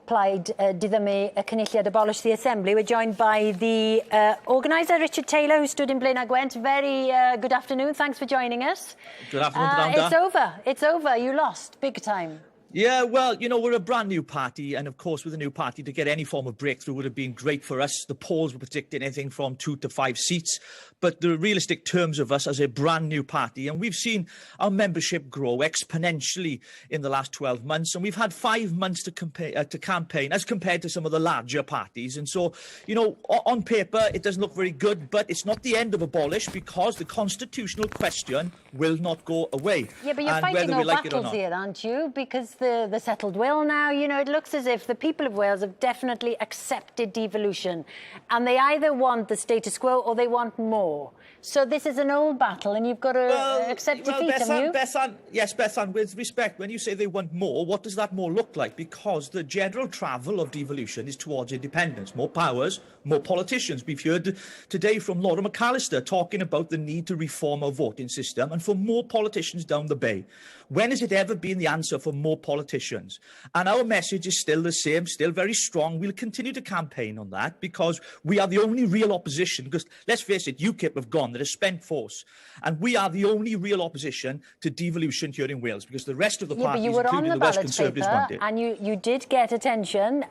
plaid diddymu y Cynulliad Abolish the Assembly. We're joined by the organiser, Richard Taylor, who stood in Blaenau Gwent. Very good afternoon. Thanks for joining us. Good afternoon, It's over. It's over. You lost big time. Yeah, well, you know, we're a brand new party, and of course, with a new party, to get any form of breakthrough would have been great for us. The polls were predicting anything from 2 to 5 seats, but the realistic terms of us as a brand new party, and we've seen our membership grow exponentially in the last 12 months, and we've had 5 months to, to campaign as compared to some of the larger parties. And so, you know, on paper, it doesn't look very good, but it's not the end of Abolish because the constitutional question will not go away. Yeah, but you're and fighting whether we old like it or battles not. here, aren't you? Because the, the settled will now. You know, it looks as if the people of Wales have definitely accepted devolution. And they either want the status quo or they want more. So this is an old battle and you've got to well, accept defeat, well, Bethan, haven't you? Bethan, yes, Bethan, with respect, when you say they want more, what does that more look like? Because the general travel of devolution is towards independence. More powers, more politicians. We've heard today from Laura McAllister talking about the need to reform our voting system and for more politicians down the bay. When has it ever been the answer for more politicians? And our message is still the same, still very strong. We'll continue to campaign on that because we are the only real opposition. Because let's face it, UKIP have gone. They're a spent force. And we are the only real opposition to devolution here in Wales because the rest of the yeah, parties, but you were including on the, the Welsh ballot Conservatives, paper, want it. And you, you did get attention.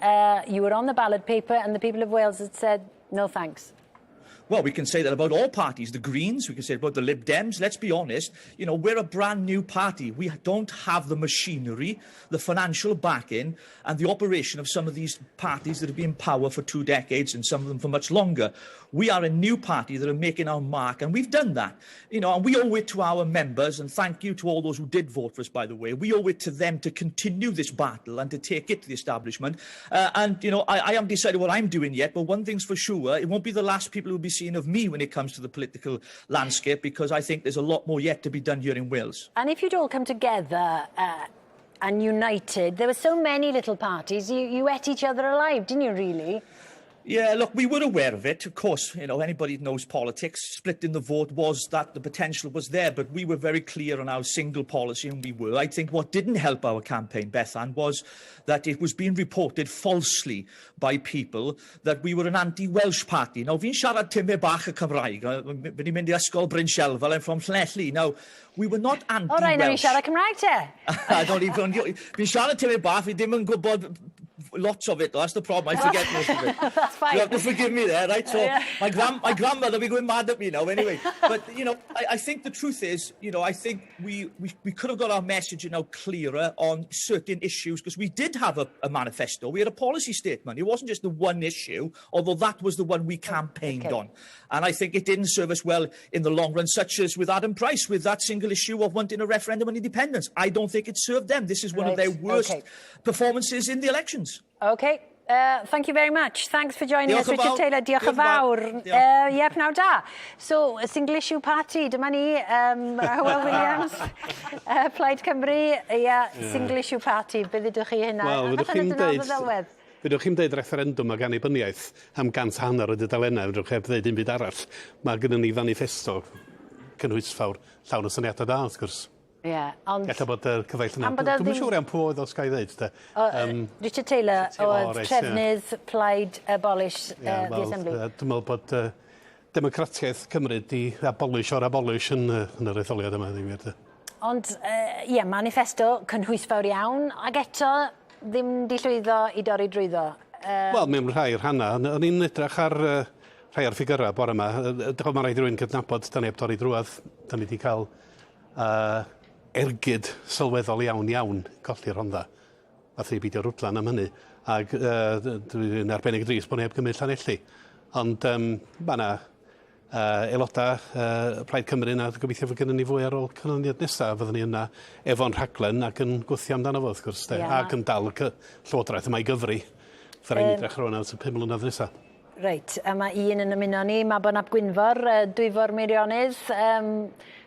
You were on the ballot paper and the people of Wales had said, no thanks. Well, we can say that about all parties, the Greens, we can say about the Lib Dems. Let's be honest, you know, we're a brand new party. We don't have the machinery, the financial backing, and the operation of some of these parties that have been in power for two decades and some of them for much longer. We are a new party that are making our mark, and we've done that. You know, and we owe it to our members, and thank you to all those who did vote for us, by the way. We owe it to them to continue this battle and to take it to the establishment. Uh, and, you know, I, I haven't decided what I'm doing yet, but one thing's for sure, it won't be the last people who will be seeing of me when it comes to the political landscape, because I think there's a lot more yet to be done here in Wales. And if you'd all come together and united, there were so many little parties, you, you ate each other alive, didn't you, really? Yeah, look, we were aware of it. Of course, you know, anybody who knows politics, splitting the vote was that the potential was there, but we were very clear on our single policy, and we were. I think what didn't help our campaign, Bethan, was that it was being reported falsely by people that we were an anti-Welsh party. Now, fi'n siarad tymed bach y Cymraeg, fi 'di mynd i ysgol Bryn Shelfel, I'm from Llanelli. Now, we were not anti-Welsh. O, right, nawn ni siarad Cymraeg te. I don't even... Fi'n siarad tymed bach, fi ddim yn gwybod lots of it, though. That's the problem. I forget most of it. That's fine. You have to forgive me there, right? So Yeah. my, grand, my grandmother will be going mad at me now anyway. But, you know, I, I think the truth is, you know, I think we, we, we could have got our messaging out clearer on certain issues because we did have a, a manifesto. We had a policy statement. It wasn't just the one issue, although that was the one we campaigned Okay. on. And I think it didn't serve us well in the long run, such as with Adam Price, with that single issue of wanting a referendum on independence. I don't think it served them. This is one of Right, their worst okay. performances in the elections. OK. Thank you very much. Thanks for joining Diolch us, yn Richard fawr. Taylor. Diolch yn Diolch yn fawr. fawr. Diolch. Ie, yeah, pnawn da. So, a single issue party, dyma ni, um, Hywel Williams, Plaid Cymru, ie, yeah, Ie. single issue party. Be ddudwch chi hynna? Wel, fedrwch Falle chi'm dyna oedd deud- y ddelwedd. Fedrwch chi'm deud referendwm ag annibyniaeth am gant a hanner o dudalennau, fedrwch chi heb ddeud dim byd arall. Mae gennym ni faniffesto cynhwysfawr llawn o syniadau da, wrth gwrs. Ie, yeah, ond... Ella bod y cyfaill yna. Am bod o Dwi'm yn ddim- siŵr iawn pwy oedd o, sgai ddeud, de. O, Yym, Richard Taylor O, oedd reit, ie. trefnydd Plaid Abolish Ie, the wel, Assembly. yy, Dwi'n meddwl bod uh, democratiaeth Cymru di abolish o'r abolish yn, uh, yn yr etholiad yma, ddim wir. de. Ond, ie, uh, yeah, manifesto cynhwysfawr iawn, ac eto ddim di llwyddo i dorri drwyddo. Uh, Wel, mewn rhai rhannau. O'n i'n edrych ar uh, rhai o'r ffigurau bore yma. Yy, yy, Mae rhaid i rywun cydnabod, da ni heb dorri drwadd. Da ni wedi cael uh, ergyd sylweddol iawn iawn colli'r Rhondda. Nath ni beidio rwdlan am hynny. Ac uh, dwi'n arbennig drist bod ni heb gymryd Llanelli. Ond um, mae yna uh, aelodau uh, Plaid Cymru yna, gobeithio fod gennym ni fwy ar ôl canlyniad nesaf. Fyddwn ni yna efo'n rhaglen ac yn gwthio amdano fo, wrth gwrs. De. Ie. Ac yn dal y cy- Llywodraeth yma i gyfri. Fydd rhaid ni Yym. edrych ar hwnna am y 5 mlynedd nesaf. Reit, a mae un yn ymuno ni, Mabon ap Gwynfor, Dwyfor Meirionnydd. Um,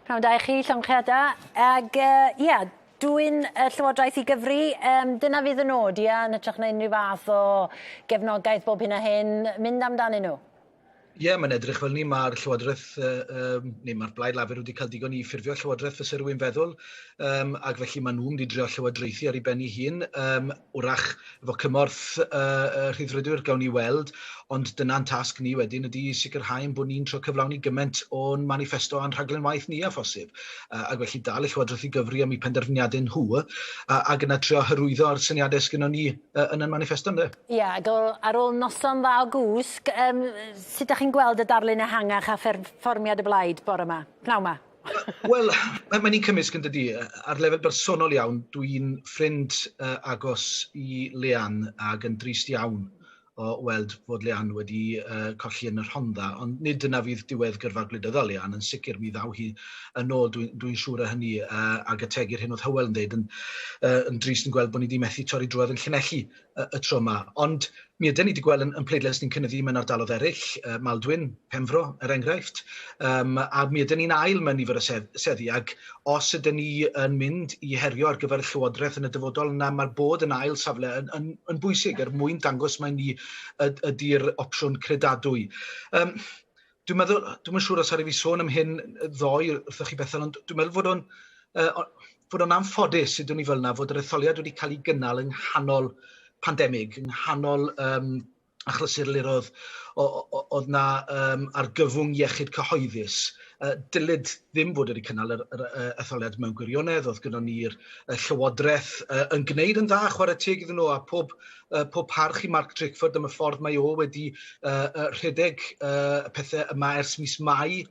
Pnawn da i chi, llongyfarchiadau. Ag, uh, ia, dwyn y Llywodraeth i gyfri, um, dyna fydd y nod, ia, yn hytrach na unrhyw fath o gefnogaeth bob hyn a hyn, mynd amdanyn nhw. Ie, yeah, mae'n edrych fel ni, mae'r Llywodraeth, uh, um, neu mae'r Blaid Lafur wedi cael digon i ffurfio Llywodraeth fyse rhywun feddwl, um, ac felly maen nhw'n mynd i drio llywodraethu ar ei ben ei hun, um, wrach efo cymorth uh, Rhyddfrydwyr gawn ni weld, ond dyna'n tasg ni wedyn ydy sicrhau ein bod ni'n trio cyflawni gymaint o'n manifesto a'n rhaglen waith ni a phosib. Uh, ac felly dal y Llywodraeth i gyfri am eu penderfyniadau nhw, a, ac yna trio hyrwyddo ar syniadau sgynnon ni uh, yn y manifesto, yndê? Ie, yeah, ac ar ôl noson dda o gwsg, um, sut ydych chi'n gweld y darlun ehangach a pherfformiad y blaid bore yma? Pnawn yma? Wel, mae'n mae ni'n cymysg yn dydi. Ar lefel bersonol iawn, dwi'n ffrind uh, agos i Leanne ac yn drist iawn o weld fod Leanne wedi uh, colli yn y Rhondda, ond nid dyna fydd diwedd gyrfa gwleidyddol Leanne, yn sicr mi ddaw hi yn ôl, dwi'n dwi siŵr o hynny, uh, ac ategu'r hyn oedd Hywel yn dweud, yn, uh, yn drist yn gweld bod ni wedi methu torri drwodd yn Llanelli y, y tro yma. Ond mi ydyn ni wedi gweld yn, yn pleidlais ni'n cynyddu mewn ardaloedd eraill, uh, Maldwyn, Penfro, er enghraifft, um, a mi ydyn ni'n ail mewn nifer o sedd, seddi, ac os ydyn ni yn mynd i herio ar gyfer y Llywodraeth yn y dyfodol, yna mae'r bod yn ail safle yn, yn, yn bwysig er mwyn dangos mai ni ydy'r opsiwn credadwy. Um, dwi'n meddwl, dwi'n siŵr os ar i fi sôn am hyn ddoe wrthoch chi Bethan, ond dwi'n meddwl fod o'n, uh, fod o'n anffodus, ydyn ni fel yna, fod yr etholiad wedi cael ei gynnal yng nghanol pandemig, yng nghanol um, achlysur le roedd, oedd na um, argyfwng iechyd cyhoeddus. Uh, dylid ddim fod wedi cynnal yr, yr, yr etholiad mewn gwirionedd, oedd gyda ni'r llywodraeth uh, yn gwneud yn dda, chwarae teg iddyn nhw, a pob, uh, pob parch i Mark Drakeford am y ffordd mae o wedi uh, uh, rhedeg uh, y pethau yma ers mis Mai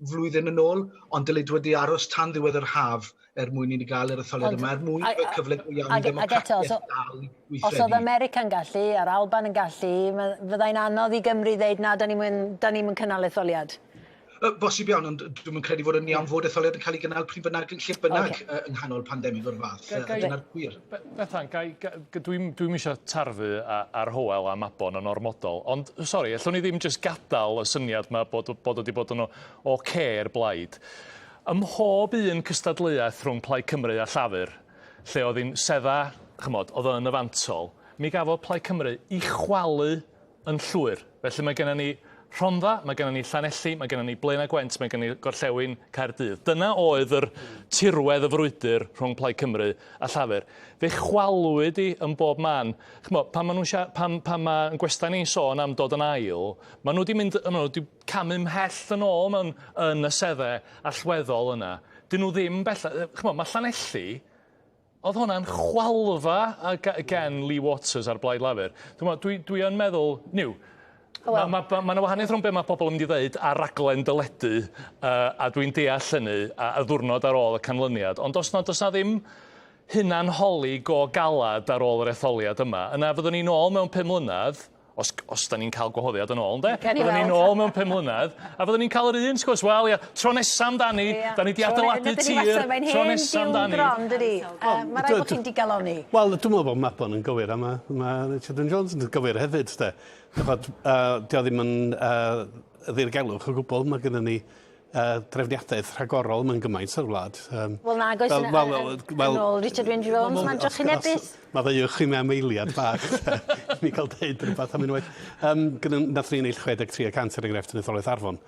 flwyddyn yn ôl, ond dylid wedi aros tan ddiwedd yr haf er mwyn i ni gael yr etholiad yma, er mwyn rhoi cyfle go iawn i ddemocratiaeth dal i weithredu. Os oedd America'n gallu, a'r Alban yn gallu, fyddai'n anodd i Gymru ddeud na, da ni'n ni'n cynnal etholiad. Bosib iawn, ond dwi'n credu fod yn iawn fod etholiad yn cael ei gynnal pryd bynnag, lle bynnag okay. yng nghanol pandemig o'r fath. Dyna'r gwir. Bethan, dwi'n dwi eisiau tarfu ar Hywel a Mabon yn ormodol, ond sori, allwn ni ddim jyst gadael y syniad yma bod, bod wedi bod yn oce i'r blaid. Ym mhob un cystadleuaeth rhwng Plaid Cymru a Llafur, lle oedd hi'n sedda, chymod, oedd yn y fantol, mi gafodd Plaid Cymru i chwalu yn llwyr. Felly mae gennym ni Rhondda, mae gennym ni Llanelli, mae gennym ni Blaenau Gwent, mae gennym ni Gorllewin Caerdydd. Dyna oedd yr tirwedd y frwydr rhwng Plaid Cymru a Llafur. Fe chwalwyd i yn bob man. Chymod, pan, ma nhw'n pan, pan mae gwestai ni'n sôn am dod yn ail, maen nhw wedi mynd, maen nhw wedi camu mhell yn ôl mewn yn y seddau allweddol yna. Dyn nhw ddim bellach... Chymod, mae Llanelli, oedd hwnna'n chwalfa gen Lee Waters ar Blaid Lafur. Dwi'n dwi, dwi yn meddwl, niw, Mae ma, ma, ma 'na wahaniaeth rhwng be mae pobl yn mynd i ddeud ar raglen dyledu, uh, a dwi'n deall hynny, a, a ddwrnod ar ôl y canlyniad. Ond os na, does na ddim hunanholi go galad ar ôl yr etholiad yma, yna fyddwn ni'n ôl mewn 5 mlynedd, os, os da ni'n cael gwahoddiad yn ôl, ynde? Byddwn ni'n ôl mewn 5 mlynedd, a fyddwn ni'n cael yr un sgwrs. Wel, ia, tro nesa amdani, da ni di adeiladu tir, tro nesa amdani. Mae'n hen gron, dydi? Mae rhaid bod chi'n digalonni. Wel, dwi'n meddwl bod Mabon yn gywir, a mae, ma Richard Wyn Jones yn gywir hefyd, de. Ch'mod, uh, dio ddim yn uh, ddirgelwch o gwbl, mae gennym ni uh, drefniadaeth rhagorol mewn gymaint o'r wlad. Um, Wel nag oes yn, well, well, well, yn ôl Richard Wyn Jones, mae'n drychinebus. Mae ddeuwch chi mewn eiliad bach i mi gael deud rhywbeth am unwaith. Um, nath ni ennill 63 y cant er enghraifft yn etholaeth Arfon,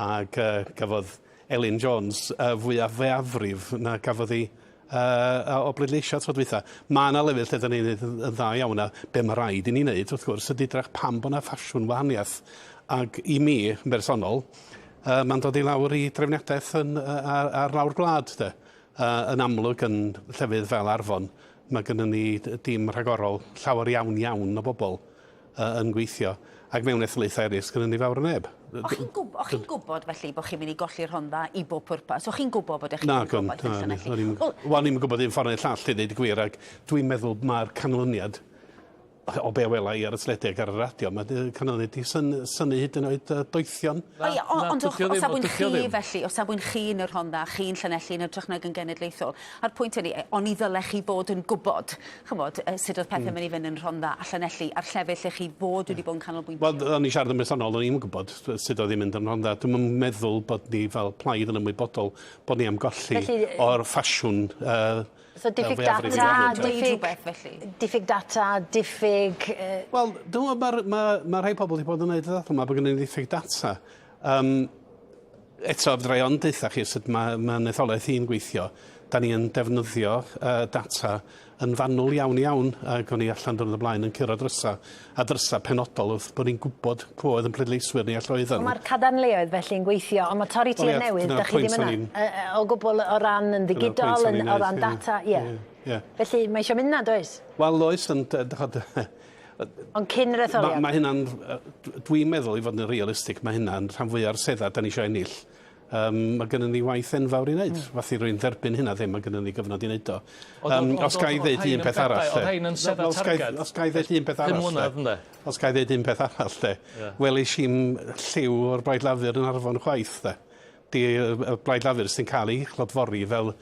ac uh, gafodd Elin Jones uh, fwyaf feafrif na gafodd hi uh, o bleidleisio tro dwytha. Mae yna lefydd lle da ni'n neud yn dda iawn a be mae rhaid i ni wneud wrth gwrs ydy drach pam bod yna ffasiwn wahaniaeth. Ac i mi, yn bersonol, uh, mae'n dod i lawr i drefniadaeth yn, uh, ar, ar lawr gwlad. De. Uh, yn amlwg yn llefydd fel Arfon, mae gennym ni dîm rhagorol llawer iawn iawn o bobl uh, yn gweithio. Ac mewn etholaethau eraill, sgynnon ni fawr o neb. O'ch chi'n gwb o'ch chi'n gwybod felly bod chi'n mynd i golli'r Rhondda i bob pwrpas? O'ch chi'n gwybod bod eich Na, gwn, na, o'n i'm wel, o'n i'm yn gwybod un ffordd neu'r llall, i ddeud y gwir, ac dwi'n meddwl mae'r canlyniad o be wela i ar y teledu ac ar y radio, mae canlyniad 'di synnu hyd yn oed doethion. O ie, ond o safbwynt chi felly, o safbwynt chi yn y Rhondda, chi'n Llanelli yn hytrach nag yn genedlaethol, a'r pwynt ydy, oni ddylech chi fod yn gwybod, chymod, sut oedd pethau'n mynd i fynd yn Rhondda a Llanelli a'r llefydd lle chi fod wedi bod yn canolbwyntio? Wel, o'n i siarad yn bersonol, o'n i'm yn gwybod sut oedd hi'n mynd yn Rhondda. Dwi'm yn meddwl bod ni fel plaid yn ymwybodol bod ni am golli o'r ffasiwn uh, So diffyg data, diffyg, diffyg data, diffyg... Wel, dwi'n meddwl mae ma, ma rhai pobl wedi bod yn gwneud y ddadl yma bod gennym ni ddiffyg data. Um, eto, fedra i ond deutha chi sut mae, ma etholaeth i'n gweithio. Da ni yn defnyddio uh, data yn fanwl iawn iawn, ac o'n i allan diwrnod o blaen yn curo drysa, a drysa penodol wrth bod ni'n gwybod pwy oedd yn pleidleiswyr ni a lle oedden nhw. Mae'r cadarnleoedd felly'n gweithio, ond mae torri tir newydd, da chi ddim yna, o gwbl o ran yn ddigidol, yn, o ran data, ie. Yeah. Felly mae eisiau mynd na, does? Wel, oes, ond Ond cyn yr etholiad? Mae ma hynna'n, dwi'n meddwl i fod yn realistig, mae hynna'n rhan fwyaf o'r seddau da ni eisiau ennill. Um, mae gennym ni waith enfawr i wneud. Mm. Fath i rwy'n dderbyn hynna ddim, mae gennym ni gyfnod i wneud o. Um, os ga i ddeud un peth arall, Oedd rhain yn sedda targed. Os ga i ddeud un peth arall, ynde? Os ga i ddeud un peth arall, de. Yeah. Welis i'n lliw o'r Blaid Lafur yn Arfon chwaith, de. Di y Blaid Lafur sy'n cael ei chlodfori fel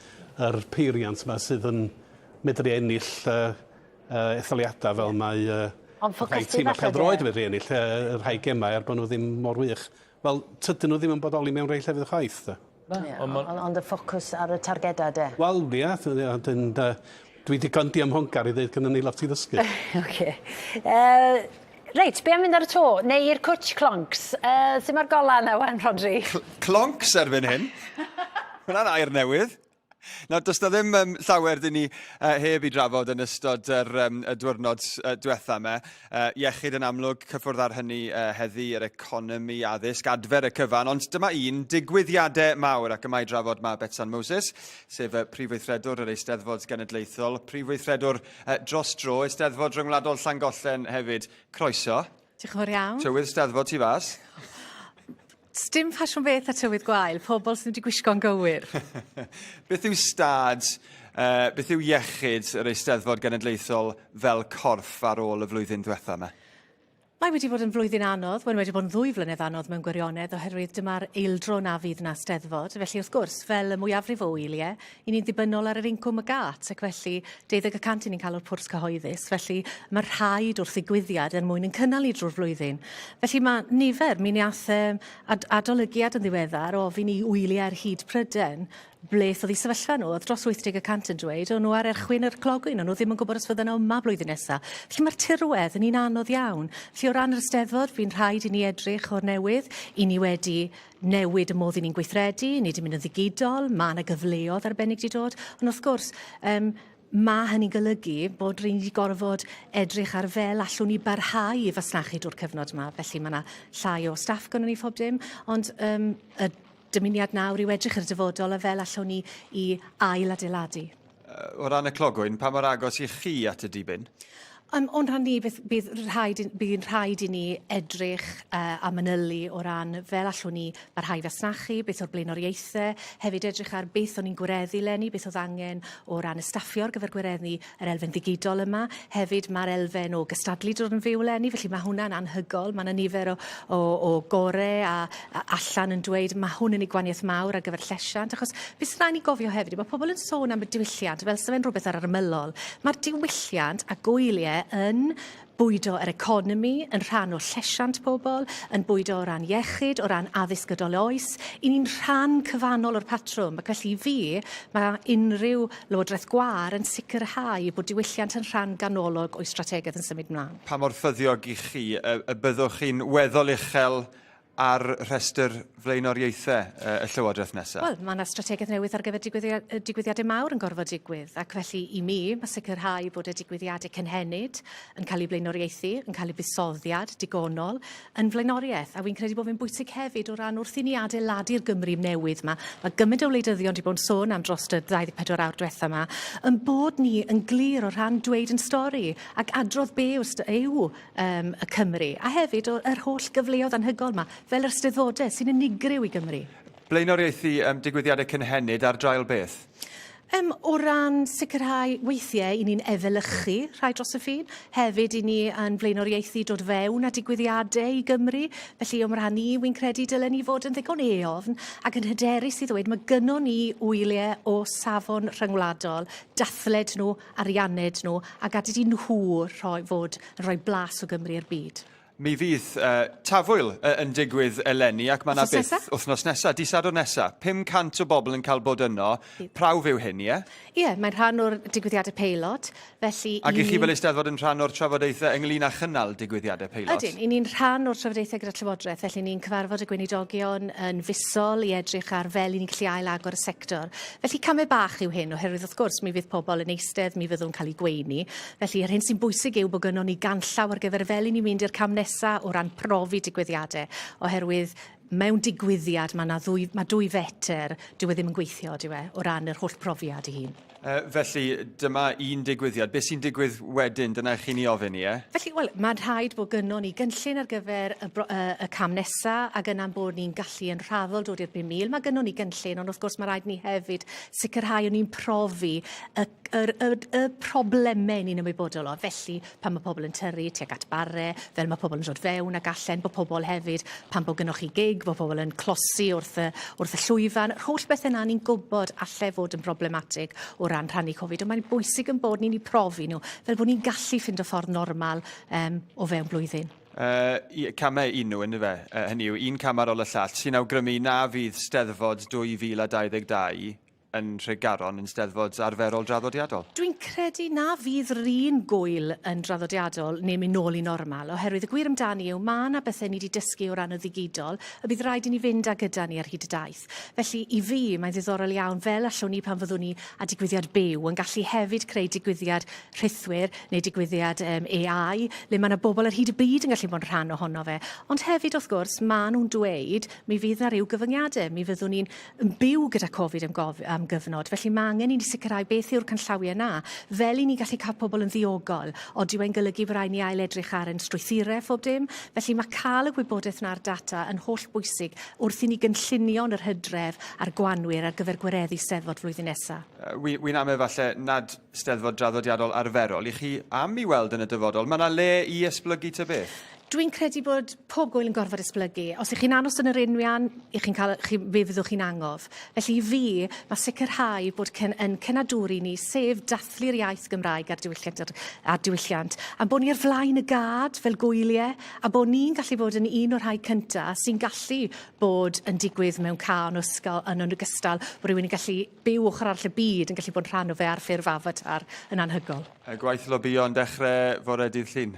yr peiriant yma sydd yn medru ennill uh, uh, etholiadau fel mae uh, Ond rhai tîmau pêl-droed yn medru ennill uh, rhai gemau er bod nhw ddim mor wych. Wel, tydyn nhw ddim yn bodoli mewn rhai llefydd chwaith, de. Na, yeah, ond on, ond y ffocws ar y targedau, de? Wel, ia, dwi digon diymhongar i ddeud gynnon ni lot i ddysgu. Oce. Uh, reit, be am fynd ar y to? Neu i'r cwtch cloncs? Sut mae'r golau yna, wan, Rhodri? Cl cloncs erbyn hyn. Hwna'n air newydd. Nawr, does 'na ddim um, llawer dyn ni uh, heb i drafod yn ystod yr, um, y diwrnod uh, diwetha yma. Uh, iechyd yn amlwg, cyffwrdd ar hynny uh, heddi, yr economi, addysg, adfer y cyfan, ond dyma un digwyddiadau mawr ac yma i drafod mae Betsan Moses, sef y Prif Weithredwr yr Eisteddfod Genedlaethol, Prif Weithredwr uh, dros dro, Eisteddfod Ryngwladol Llangollen hefyd. Croeso. Diolch yn fawr iawn. Tywydd Steddfod tu fas. Sdim ffasiwn beth â tywydd gwael, pobl sydd wedi gwisgo'n gywir. Beth yw stad, uh, beth yw iechyd yr Eisteddfod Genedlaethol fel corff ar ôl y flwyddyn ddiwetha yma? Mae wedi bod yn flwyddyn anodd, wel, mae wedi bod yn ddwy flynedd anodd mewn gwirionedd, oherwydd dyma'r eildro na fydd na Steddfod. Felly, wrth gwrs, fel y mwyafrif o wyliau, i ni'n ddibynnol ar yr incwm y gât, ac felly 20% i ni'n cael o'r pwrs cyhoeddus. Felly, mae rhaid wrth ddigwyddiad er mwyn yn cynnal ni drwy'r flwyddyn. Felly mae nifer, mi wnaeth um, ad adolygiad yn ddiweddar o ofyn i wyliau ar hyd Pryden bleth oedd eu sefyllfa nhw, oedd dros 80 y cant yn dweud, o'n nhw ar erchwyn yr clogwyn, o'n nhw ddim yn gwybod os fydden nhw yma blwyddyn nesaf. Felly mae'r tirwedd yn un anodd iawn. Felly o ran yr Eisteddfod, fi'n rhaid i ni edrych o'r newydd, i ni wedi newid y modd i ni'n gweithredu, ni wedi mynd yn ddigidol, mae yna gyfleoedd arbennig wedi dod, ond wrth gwrs, um, Mae hynny'n golygu bod ry'n ni 'di gorfod edrych ar fel allwn ni barhau i fasnachu drwy'r cyfnod yma, felly mae 'na llai o staff gynnon ni phob dim, ond um, y dymuniad nawr yw edrych ar y dyfodol a fel allwn ni i ail-adeiladu. O ran y clogwyn, pa mor agos i chi at y dibyn? O'n rhan ni, beth, bydd rhaid, bydd rhaid i ni edrych uh, a manylu o ran fel allwn ni barhau fasnachu, beth o'r blaenoriaethau, hefyd edrych ar beth o'n i'n gwireddu leni, beth oedd angen o ran y staffio ar gyfer gwireddu yr elfen ddigidol yma. Hefyd mae'r elfen o gystadlu dod yn fyw leni, felly mae hwnna'n anhygol. Mae yna nifer o, o, o gore a, a allan yn dweud mae hwn yn ei gwaniaeth mawr ar gyfer llesiant, achos beth sy'n rhaid ni gofio hefyd, mae pobl yn sôn am y diwylliant fel sy'n rhywbeth ar yr ymylol. Mae'r diwylliant a gwyliau yn bwydo yr economi, yn rhan o llesiant pobl, yn bwydo o ran iechyd, o ran addysg gydol oes. I ni'n rhan cyfannol o'r patrwm, ac felly i fi, mae unrhyw lywodraeth gwar yn sicrhau bod diwylliant yn rhan ganolog o'i strategaeth yn symud mlaen. Pa mor ffyddiog i chi y, y byddwch chi'n weddol uchel ar rhestr flaenoriaethau y Llywodraeth nesaf? Wel, mae yna strategaeth newydd ar gyfer digwyddiadau mawr yn gorfod digwydd, ac felly i mi, mae sicrhau bod y digwyddiadau cynhenid yn cael eu blaenoriaethu, yn cael eu buddsoddiad digonol, yn flaenoriaeth. A fi'n credu bod fe'n bwysig hefyd o ran wrth i ni adeiladu'r Gymru newydd yma, mae gymaint o wleidyddion wedi bod yn sôn am dros y 24 awr diwetha yma, yn bod ni yn glir o rhan dweud yn stori ac adrodd be yw um, y Cymru, a hefyd o'r yr holl gyfleoedd anhygoel yma, fel yr Steddfodau sy'n unigryw i Gymru. Blaenoriaethu um, digwyddiadau cynhenid ar draul beth? Um, o ran sicrhau weithiau i ni'n efelychu rhai dros y ffin, hefyd i ni yn blaenoriaethu dod fewn â digwyddiadau i Gymru. Felly o'm rhan i, wy'n credu dylen ni fod yn ddigon eofn ac yn hyderus i ddweud mae gynnon ni wyliau o safon rhyngwladol, dathled nhw, arianned nhw, a gad i nhw rhoi, fod yn rhoi blas o Gymru i'r byd. Mi fydd uh, tafwyl uh, yn digwydd eleni ac mae yna byth wythnos nesaf, di Sadwrn nesaf. 500 o bobl yn cael bod yno. Prawf yw hyn, ie? Ie, mae'n rhan o'r digwyddiadau peilot. Felly Ac i chi fel Eisteddfod yn rhan o'r trafodaethau ynglyn â chynnal digwyddiadau peilot? Ydyn, i ni'n rhan o'r trafodaethau gyda'r Llywodraeth, felly ni'n cyfarfod y gweinidogion yn fisol i edrych ar fel i ni'n gallu ail-agor y sector. Felly camau bach yw hyn, oherwydd wrth gwrs mi fydd pobl yn eistedd, mi fyddwn cael eu gweini. Felly, yr hyn sy'n bwysig yw bod gynnon ni ganllaw ar gyfer fel i ni mynd i'r cam nesa o ran profi digwyddiadau, oherwydd mewn digwyddiad mae 'na ddwy, mae dwy fetr, dyw e ddim yn gweithio, dyw e, o ran yr holl profiad ei hun. Felly, dyma un digwyddiad. Beth sy'n digwydd wedyn? Dyna chi'n ei ofyn i, e? Felly, wel, mae'n rhaid bod gynnon ni gynllun ar gyfer y, y, y cam nesa ac yna'n bod ni'n gallu yn rhaddol dod i'r 5,000. Mae gynnon ni gynllun, ond wrth gwrs mae rhaid ni hefyd sicrhau o'n ni'n profi y, y, y, y problemau ni'n ymwybodol o. Felly, pan mae pobl yn tyrru tuag at bare, fel mae pobl yn dod fewn ac allan, bod pobl hefyd, pan bod gynnwch chi gig, bod pobl yn closi wrth y, wrth y llwyfan. Yr holl bethau yna ni'n gwybod alle fod yn problematig o ran rhannu Covid, ond mae'n bwysig yn bod ni'n eu profi nhw, fel bod ni'n gallu ffindo ffordd normal um, o fewn blwyddyn. Uh, camau un nhw, ynddo fe? Uh, hynny yw, un cam ar ôl y llall, sy'n awgrymu na fydd Steddfod 2022 yn Nhregaron yn Steddfod arferol draddodiadol? Dwi'n credu na fydd yr un gŵyl yn draddodiadol neu mynd nôl i normal, oherwydd y gwir amdani yw mae yna bethau ni wedi dysgu o ran y ddigidol y bydd rhaid i ni fynd â gyda ni ar hyd y daith. Felly, i fi, mae'n ddiddorol iawn fel allwn ni pan fyddwn ni â digwyddiad byw yn gallu hefyd creu digwyddiad rhithwir neu digwyddiad um, AI, le mae yna bobl ar hyd y byd yn gallu bod yn rhan ohono fe. Ond hefyd, wrth gwrs, maen nhw'n dweud mi fydd yna rhyw gyfyngiadau, mi fyddwn ni'n yn byw gyda Covid am, gof, am gyfnod, felly mae angen i ni sicrhau beth yw'r canllawiau yna, fel i ni gallu cael pobl yn ddiogol, odyw e'n golygu bod rhaid ni ail edrych ar ein strwythurau phob dim, felly mae cael y gwybodaeth na'r data yn holl bwysig wrth i ni gynllunio yn yr hydref a'r gwanwyr ar gyfer gwireddu Steddfod flwyddyn nesaf. Wi, wi'n amau falle nad Steddfod draddodiadol arferol i chi am i weld yn y dyfodol. Mae yna le i esblygu ta beth? Dwi'n credu bod pob gwyl yn gorfod esblygu. Os ych chi'n anos yn yr inwian, ych chi'n cael, chi, fe fyddwch chi'n angof. Felly i fi, mae sicrhau bod cyn, yn cenadwri ni, sef dathlu'r iaith Gymraeg a'r diwylliant, a'r, a'r diwylliant, a bod ni ar flaen y gad fel gwyliau, a bod ni'n gallu bod yn un o'r rhai cyntaf sy'n gallu bod yn digwydd mewn can o ysgol yn ogystal, bod rhywun yn gallu byw ochr arall y byd yn gallu bod yn rhan o fe ar ffurf avatar yn anhygol. Y gwaith lobïo yn dechrau fore dydd Llun.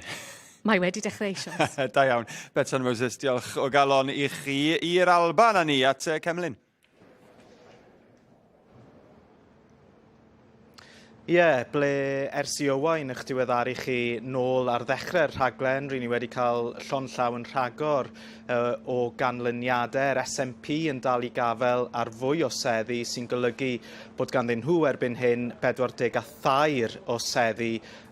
Mae wedi dechrau eisoes. Da iawn. Betsan Moses, diolch o galon i chi i'r Alban â ni at Cemlyn. Ie, yeah, ble ers i Owain eich diweddaru chi nôl ar ddechrau'r rhaglen, ry'n ni wedi cael llond llaw yn rhagor uh, o ganlyniadau. Yr SNP yn dal i gafael ar fwy o seddi sy'n golygu bod ganddyn nhw erbyn hyn 43 o seddi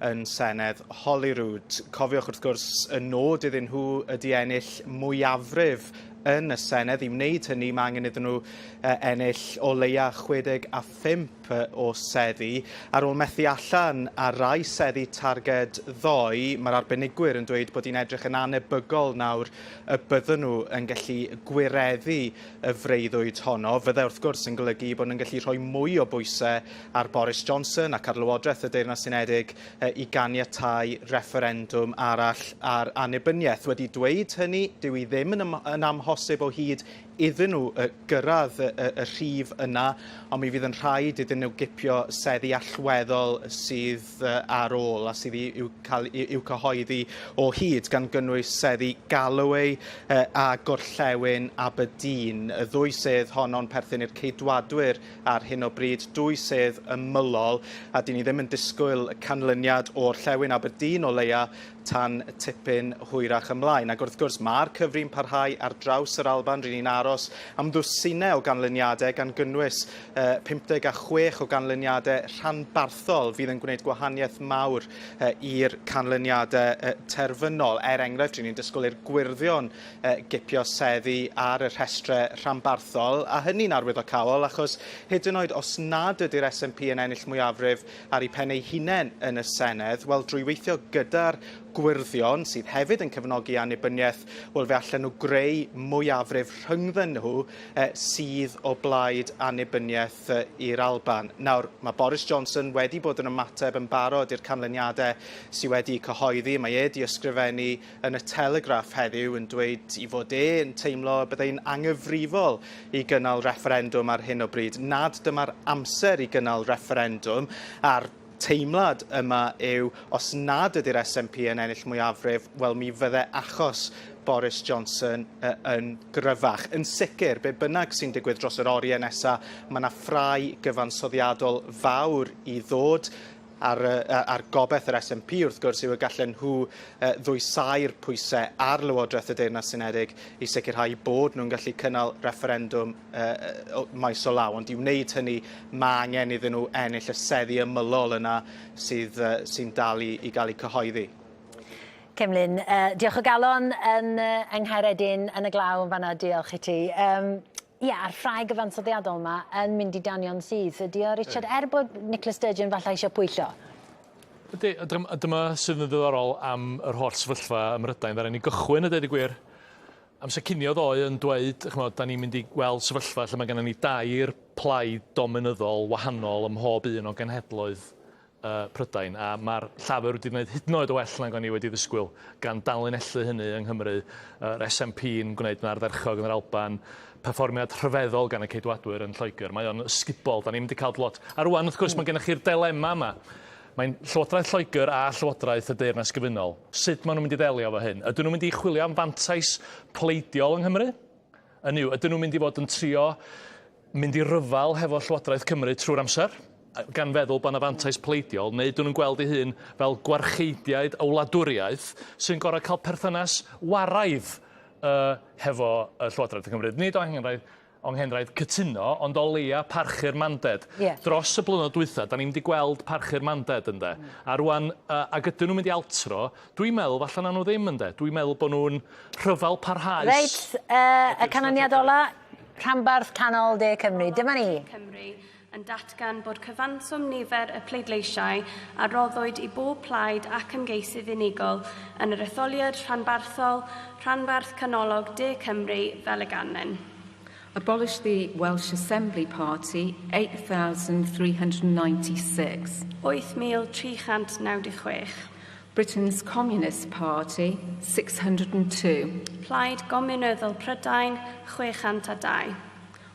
yn Senedd Holyrood. Cofiwch wrth gwrs y nod iddyn nhw ydy ennill mwyafrif yn y Senedd. I wneud hynny mae angen iddyn nhw ennill o leia 65 o seddi. Ar ôl methu allan ar rai seddi targed ddoe, mae'r arbenigwyr yn dweud bod hi'n edrych yn anebygol nawr y bydden nhw yn gallu gwireddu y freuddwyd honno. Fydde wrth gwrs yn golygu bod nhw'n gallu rhoi mwy o bwysau ar Boris Johnson ac ar Lywodraeth y Deyrnas Unedig i ganiatáu refferendwm arall ar annibyniaeth. Wedi dweud hynny, dyw hi ddim yn, yn amhosib o hyd iddyn nhw gyrraedd y, y, y rhif yna, ond mi fydd yn rhaid iddyn nhw gipio seddi allweddol sydd ar ôl a sydd i'w, cael, i'w cyhoeddi o hyd, gan gynnwys seddi Galloway a Gorllewin Aberdeen. Y ddwy sedd honno'n perthyn i'r Ceidwadwyr ar hyn o bryd, dwy sedd ymylol, a dyn ni ddim yn disgwyl canlyniad o Orllewin Aberdeen o leia tan tipyn hwyrach ymlaen. Ac wrth gwrs, mae'r cyfri'n parhau ar draws yr Alban. Ry'n ni'n aros am ddwsinau o ganlyniadau, gan gynnwys uh, 56 o ganlyniadau rhanbarthol fydd yn gwneud gwahaniaeth mawr uh, i'r canlyniadau uh, terfynol. Er enghraifft, ry'n ni'n disgwyl i'r Gwyrddion gipio seddi ar y rhestrau rhanbarthol, a hynny'n arwyddocaol achos hyd yn oed os nad ydy'r SNP yn ennill mwyafrif ar eu pen eu hunain yn y Senedd, wel drwy weithio gyda'r Gwyrddion, sydd hefyd yn cefnogi annibyniaeth, wel fe allan nhw greu mwyafrif rhyngddyn nhw sydd o blaid annibyniaeth i'r Alban. Nawr, mae Boris Johnson wedi bod yn ymateb yn barod i'r canlyniadau sydd wedi'u cyhoeddi. Mae e 'di ysgrifennu yn y Telegraph heddiw yn dweud i fod e yn teimlo y byddai'n anghyfrifol i gynnal refferendwm ar hyn o bryd, nad dyma'r amser i gynnal refferendwm, a'r teimlad yma yw os nad ydy'r SNP yn ennill mwyafrif, wel mi fydde achos Boris Johnson yn gryfach. Yn sicr, be bynnag sy'n digwydd dros yr oriau nesaf, mae yna ffrae gyfansoddiadol fawr i ddod. A'r, a'r gobaith yr SNP wrth gwrs yw y gallen nhw ddwysáu'r pwysau ar Lywodraeth y Deyrnas Unedig i sicrhau bod nhw'n gallu cynnal refferendwm maes o law. Ond i wneud hynny, mae angen iddyn nhw ennill y seddi ymylol yna sydd, sy'n dal i, i gael eu cyhoeddi. Cemlyn, uh, diolch o galon yn, uh, yng Nghaeredin, yn y glaw yn fanna, diolch i ti. Um, Ie, a'r ffrae gyfansoddiadol 'ma yn mynd i danio'n syth. Ydi o, Richard, er bod Nicola Sturgeon falle eisiau pwyllo? Ydy, a dym- a dyma sydd yn ddiddorol am yr holl sefyllfa ym Mhrydain. Ddaru ni gychwyn a deud y gwir, amser cinio ddoe yn dweud, ch'mod, 'dan ni'n mynd i gweld sefyllfa lle mae gennym ni dair plaid dominyddol wahanol ym mhob un o genhedloedd uh, Prydain, a mae'r Llafur wedi gwneud hyd yn oed o well nag o'n i wedi ddisgwyl, gan danlinellu hynny yng Nghymru, yr SNP yn gwneud yn ardderchog yn yr Alban, perfformiad rhyfeddol gan y Ceidwadwyr yn Lloegr. Mae o'n ysgubol, da ni'n mynd i cael lot. A rwan, wrth gwrs, mae gennych chi'r dilema yma. Mae'n Llywodraeth Lloegr a Llywodraeth y Deyrnas Gyfunol. Sut maen nhw'n mynd i ddelio efo hyn? Ydyn nhw'n mynd i chwilio am fantais pleidiol yng Nghymru? Hynny yw, ydyn nhw'n mynd i fod yn trio mynd i ryfel hefo Llywodraeth Cymru trwy'r amser, gan feddwl bod 'na fantais pleidiol, neu ydyn nhw'n gweld eu hun fel gwarcheidiaid y wladwriaeth sy'n gorfod cael perthynas waraidd uh, hefo y Llywodraeth yng Nghymru. Nid o anghenraid, anghenraid cytuno, ond o leia parchu'r manded. Yeah. Dros y blynyddoedd dwytha, da ni'n mynd i gweld parchu'r manded, ynde. Mm. A rwan, uh, ac ydyn nhw'n mynd i altro, dwi'n meddwl falle na nhw ddim, ynde. Dwi'n meddwl bod nhw'n rhyfel parhaus. Reit, uh, y canlyniad ola, Rhanbarth Canol De Cymru. Dyma ni. Cymru yn datgan bod cyfanswm nifer y pleidleisiau a roddwyd i bob plaid ac ymgeisydd unigol yn yr etholiad rhanbarthol Rhanbarth Canolog De Cymru fel y ganlyn. Abolish the Welsh Assembly Party, 8,396. 8,396. Britain's Communist Party, 602. Plaid Gominyddol Prydain, 602.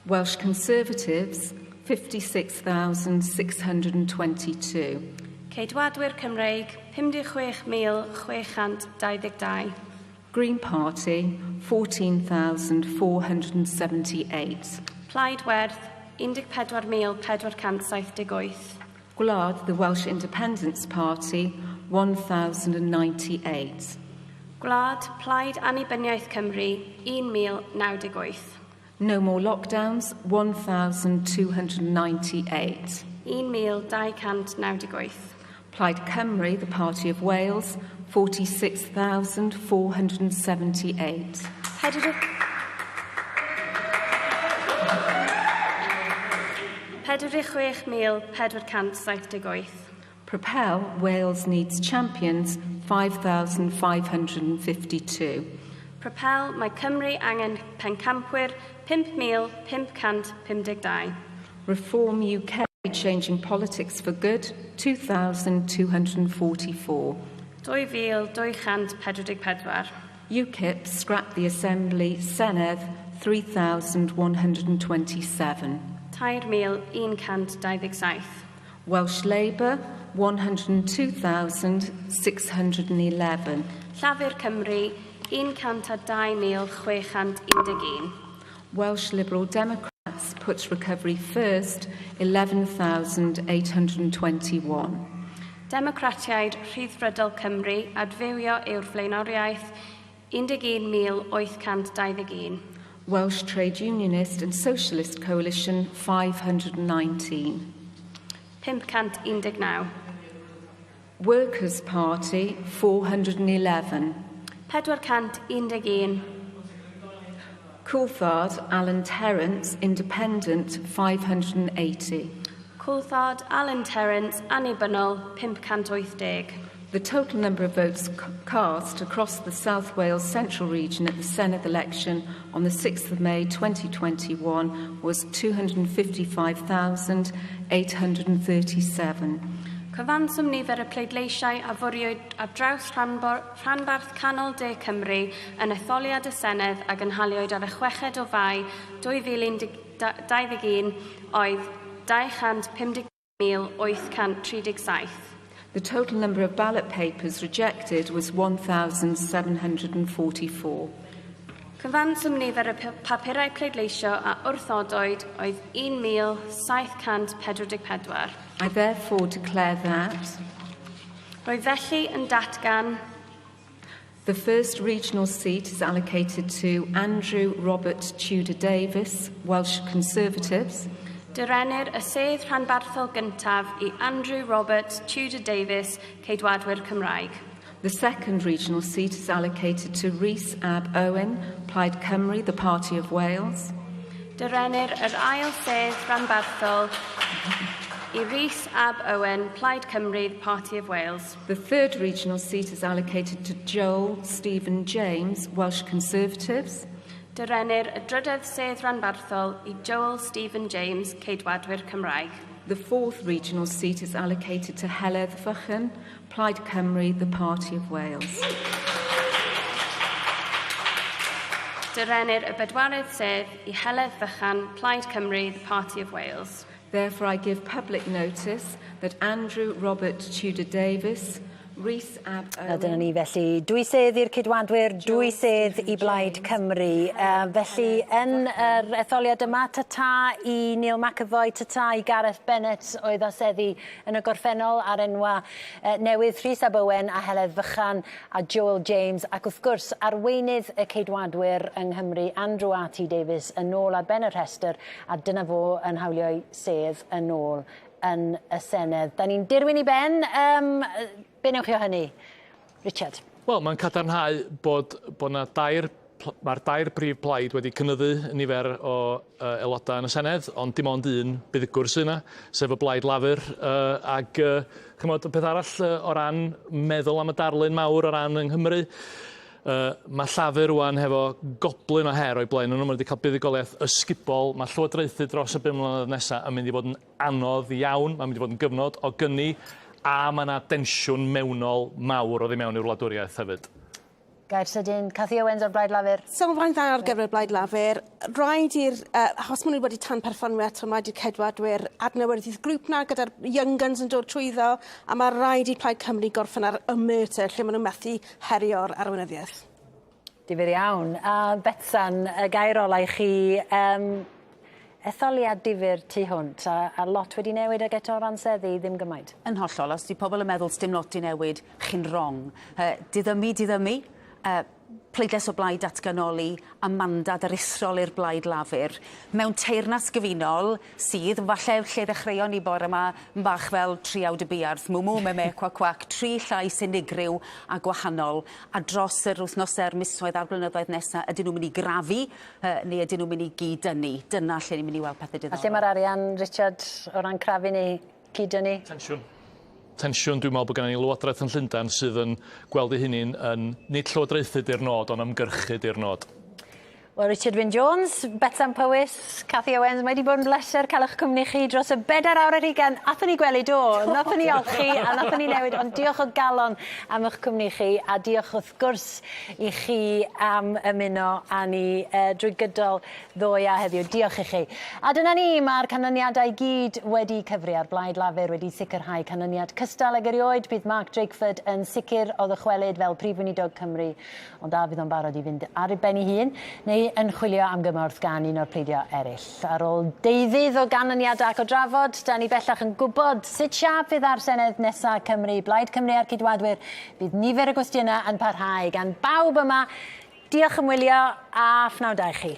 Welsh Conservatives, 56,622. Ceidwadwyr Cymreig, 56,622. Green Party, 14,478. Plaid Werdd, 14,478. Gwlad, the Welsh Independence Party, 1,098. Gwlad, Plaid Annibyniaeth Cymru, 1,098. No More Lockdowns, 1,298. 1,298. Plaid Cymru, the Party of Wales, 46,478. 46,478. Propel, Wales Needs Champions, 5,552. Propel, mae Cymru angen pencampwyr 5,552. Reform UK, Changing Politics for Good, 2,244. 2,244. UKIP, Scrap the Assembly, Senedd, 3,127. 3,127. Welsh Labour, 102,611. Llafur Cymru, 102,611. Welsh Liberal Democrats put recovery first, 11,821. Democratiaid Rhyddfrydol Cymru, adfywio yw'r flaenoriaeth, 11,821. Welsh Trade Unionist and Socialist Coalition, 519. 519. Workers' Party, 411. 411. Coulthard, Alan Terence, Independent, 580. Coulthard, Alan Terence, Annibynnol, 580. The total number of votes cast across the South Wales Central region at the Senedd election on the 6th of May 2021 was 255,837. Cyfanswm nifer y pleidleisiau a fwriwyd ar draws rhanbarth Canol De Cymru yn etholiad y Senedd a gynhaliwyd ar y 6 o Fai 2021 oedd 250,837. The total number of ballot papers rejected was 1,744. Cyfanswm nifer y papurau pleidleisio a wrthodwyd oedd 1,744. I therefore declare that Rwy felly yn datgan The first regional seat is allocated to Andrew Robert Tudor Davies, Welsh Conservatives. Dyrennir y sedd rhanbarthol gyntaf i Andrew Robert Tudor Davies, Ceidwadwyr Cymraeg. The second regional seat is allocated to Rhys Ab Owen, Plaid Cymru, the Party of Wales. Dyrennir yr ail sedd rhanbarthol i Rhys Ab Owen, Plaid Cymru, the Party of Wales. The third regional seat is allocated to Joel Stephen James, Welsh Conservatives. Dyrennir y drydedd sedd rhanbarthol i Joel Stephen James, Ceidwadwyr Cymraeg. The fourth regional seat is allocated to Heledd Fychan, Plaid Cymru, the Party of Wales. Dyrennir y bedwaredd sedd i Heledd Fychan, Plaid Cymru, the Party of Wales. Therefore, I give public notice that Andrew Robert Tudor Davies, Rhys Ab Owen... A dyna ni felly. Dwy sedd i'r Ceidwadwyr, dwy sedd i Blaid Cymru. Felly, yn yr etholiad yma, ta-ta i Neil McAvoy, ta-ta i Gareth Bennett oedd â seddi yn y gorffennol a'r enwa newydd Rhys Ab Owen a Heledd Fychan a Joel James ac wrth gwrs arweinydd y Ceidwadwyr yng Nghymru, Andrew RT Davies, yn ôl ar ben y rhestr a dyna fo yn hawlio'i sedd yn ôl yn y Senedd. Da ni'n dirwyn i ben. Um, be newch chi o hynny? Richard. Wel, mae'n cadarnhau bod, bod na dair mae'r dair brif plaid wedi cynyddu nifer o uh, aelodau yn y Senedd, ond dim ond un buddugwr sydd yna, sef y Blaid Lafur. Uh, ac, uh, chymod, y peth arall uh, o ran meddwl am y darlun mawr o ran yng Nghymru, Uh, mae Llafur rwan hefo goblyn o her o'i blaen nhw. Mae wedi cael buddugoliaeth ysgubol. Mae llywodraethu dros y 5 mlynedd nesaf yn mynd i fod yn anodd iawn. Mae'n mynd i fod yn gyfnod o gyni a mae yna densiwn mewnol mawr oddi mewn i'r wladwriaeth hefyd. Gair sydyn, Cathy Owens o'r Blaid Lafur. Sylfaen dda ar gyfer y Blaid Lafur. Rhaid i'r, uh, achos maen nhw wedi tan perfformio eto, mae i'r Ceidwadwyr adnewyddu'r grŵp na gyda'r Young Guns yn dod trwyddo, a mae rhaid i Plaid Cymru gorffen ar y merter lle maen nhw'n methu herio'r arweinyddiaeth. Difyr iawn. A Betsan, y gair ola i chi, um, etholiad difyr tu hwnt, a, a lot wedi newid ag eto o ran seddi, ddim gymaint. Yn hollol, os di pobl yn meddwl sdim lot i newid, chi'n wrong. Uh, diddymu, diddymu, uh, pleidlais o blaid datganoli a mandad aruthrol i'r Blaid Lafur mewn teyrnas gyfunol sydd, falle lle ddechreuon ni bore yma, yn bach fel triawd y buarth, mw mw me me cwac cwac, tri llais unigryw a gwahanol, a dros yr wythnosau'r misoedd a'r blynyddoedd nesaf, ydyn nhw'n mynd i grafu uh, neu ydyn nhw'n mynd i gyd-dynnu? Dyna lle ni'n mynd i weld pethau diddorol. A lle mae'r arian, Richard, o ran crafu neu cyd-dynnu? Tensiwn. Tensiwn, dwi'n meddwl bod gennym ni lywodraeth yn Llundain sydd yn gweld ei hunain yn nid llywodraethu di'r nod, ond ymgyrchu di'r nod. Wel, Richard Wyn Jones, Betsan Powys, Cathy Owens, mae wedi bod yn bleser cael eich cwmni chi dros y bedair awr ar hugain. Athon ni gwely, do, nathon ni olchi a nathon ni newid, ond diolch o galon am eich cwmni chi a diolch wrth gwrs i chi am ymuno â ni uh, drwy gydol ddoe a heddiw. Diolch i chi. A dyna ni, mae'r canlyniadau i gyd wedi cyfri a'r Blaid Lafur wedi sicrhau canlyniad cystal ag erioed. Bydd Mark Drakeford yn sicr o ddychwelyd fel Prif Weinidog Cymru, ond a fydd o'n barod i fynd ar ei ben ei hun neu yn chwilio am gymorth gan un o'r pleidiau eraill. Ar ôl deuddydd o ganlyniadau ac o drafod, da ni bellach yn gwybod sut siâp fydd ar Senedd nesaf Cymru, Blaid Cymru a'r Ceidwadwyr. Bydd nifer o gwestiynau yn parhau gan bawb yma. Diolch am wylio a phnawn da i chi.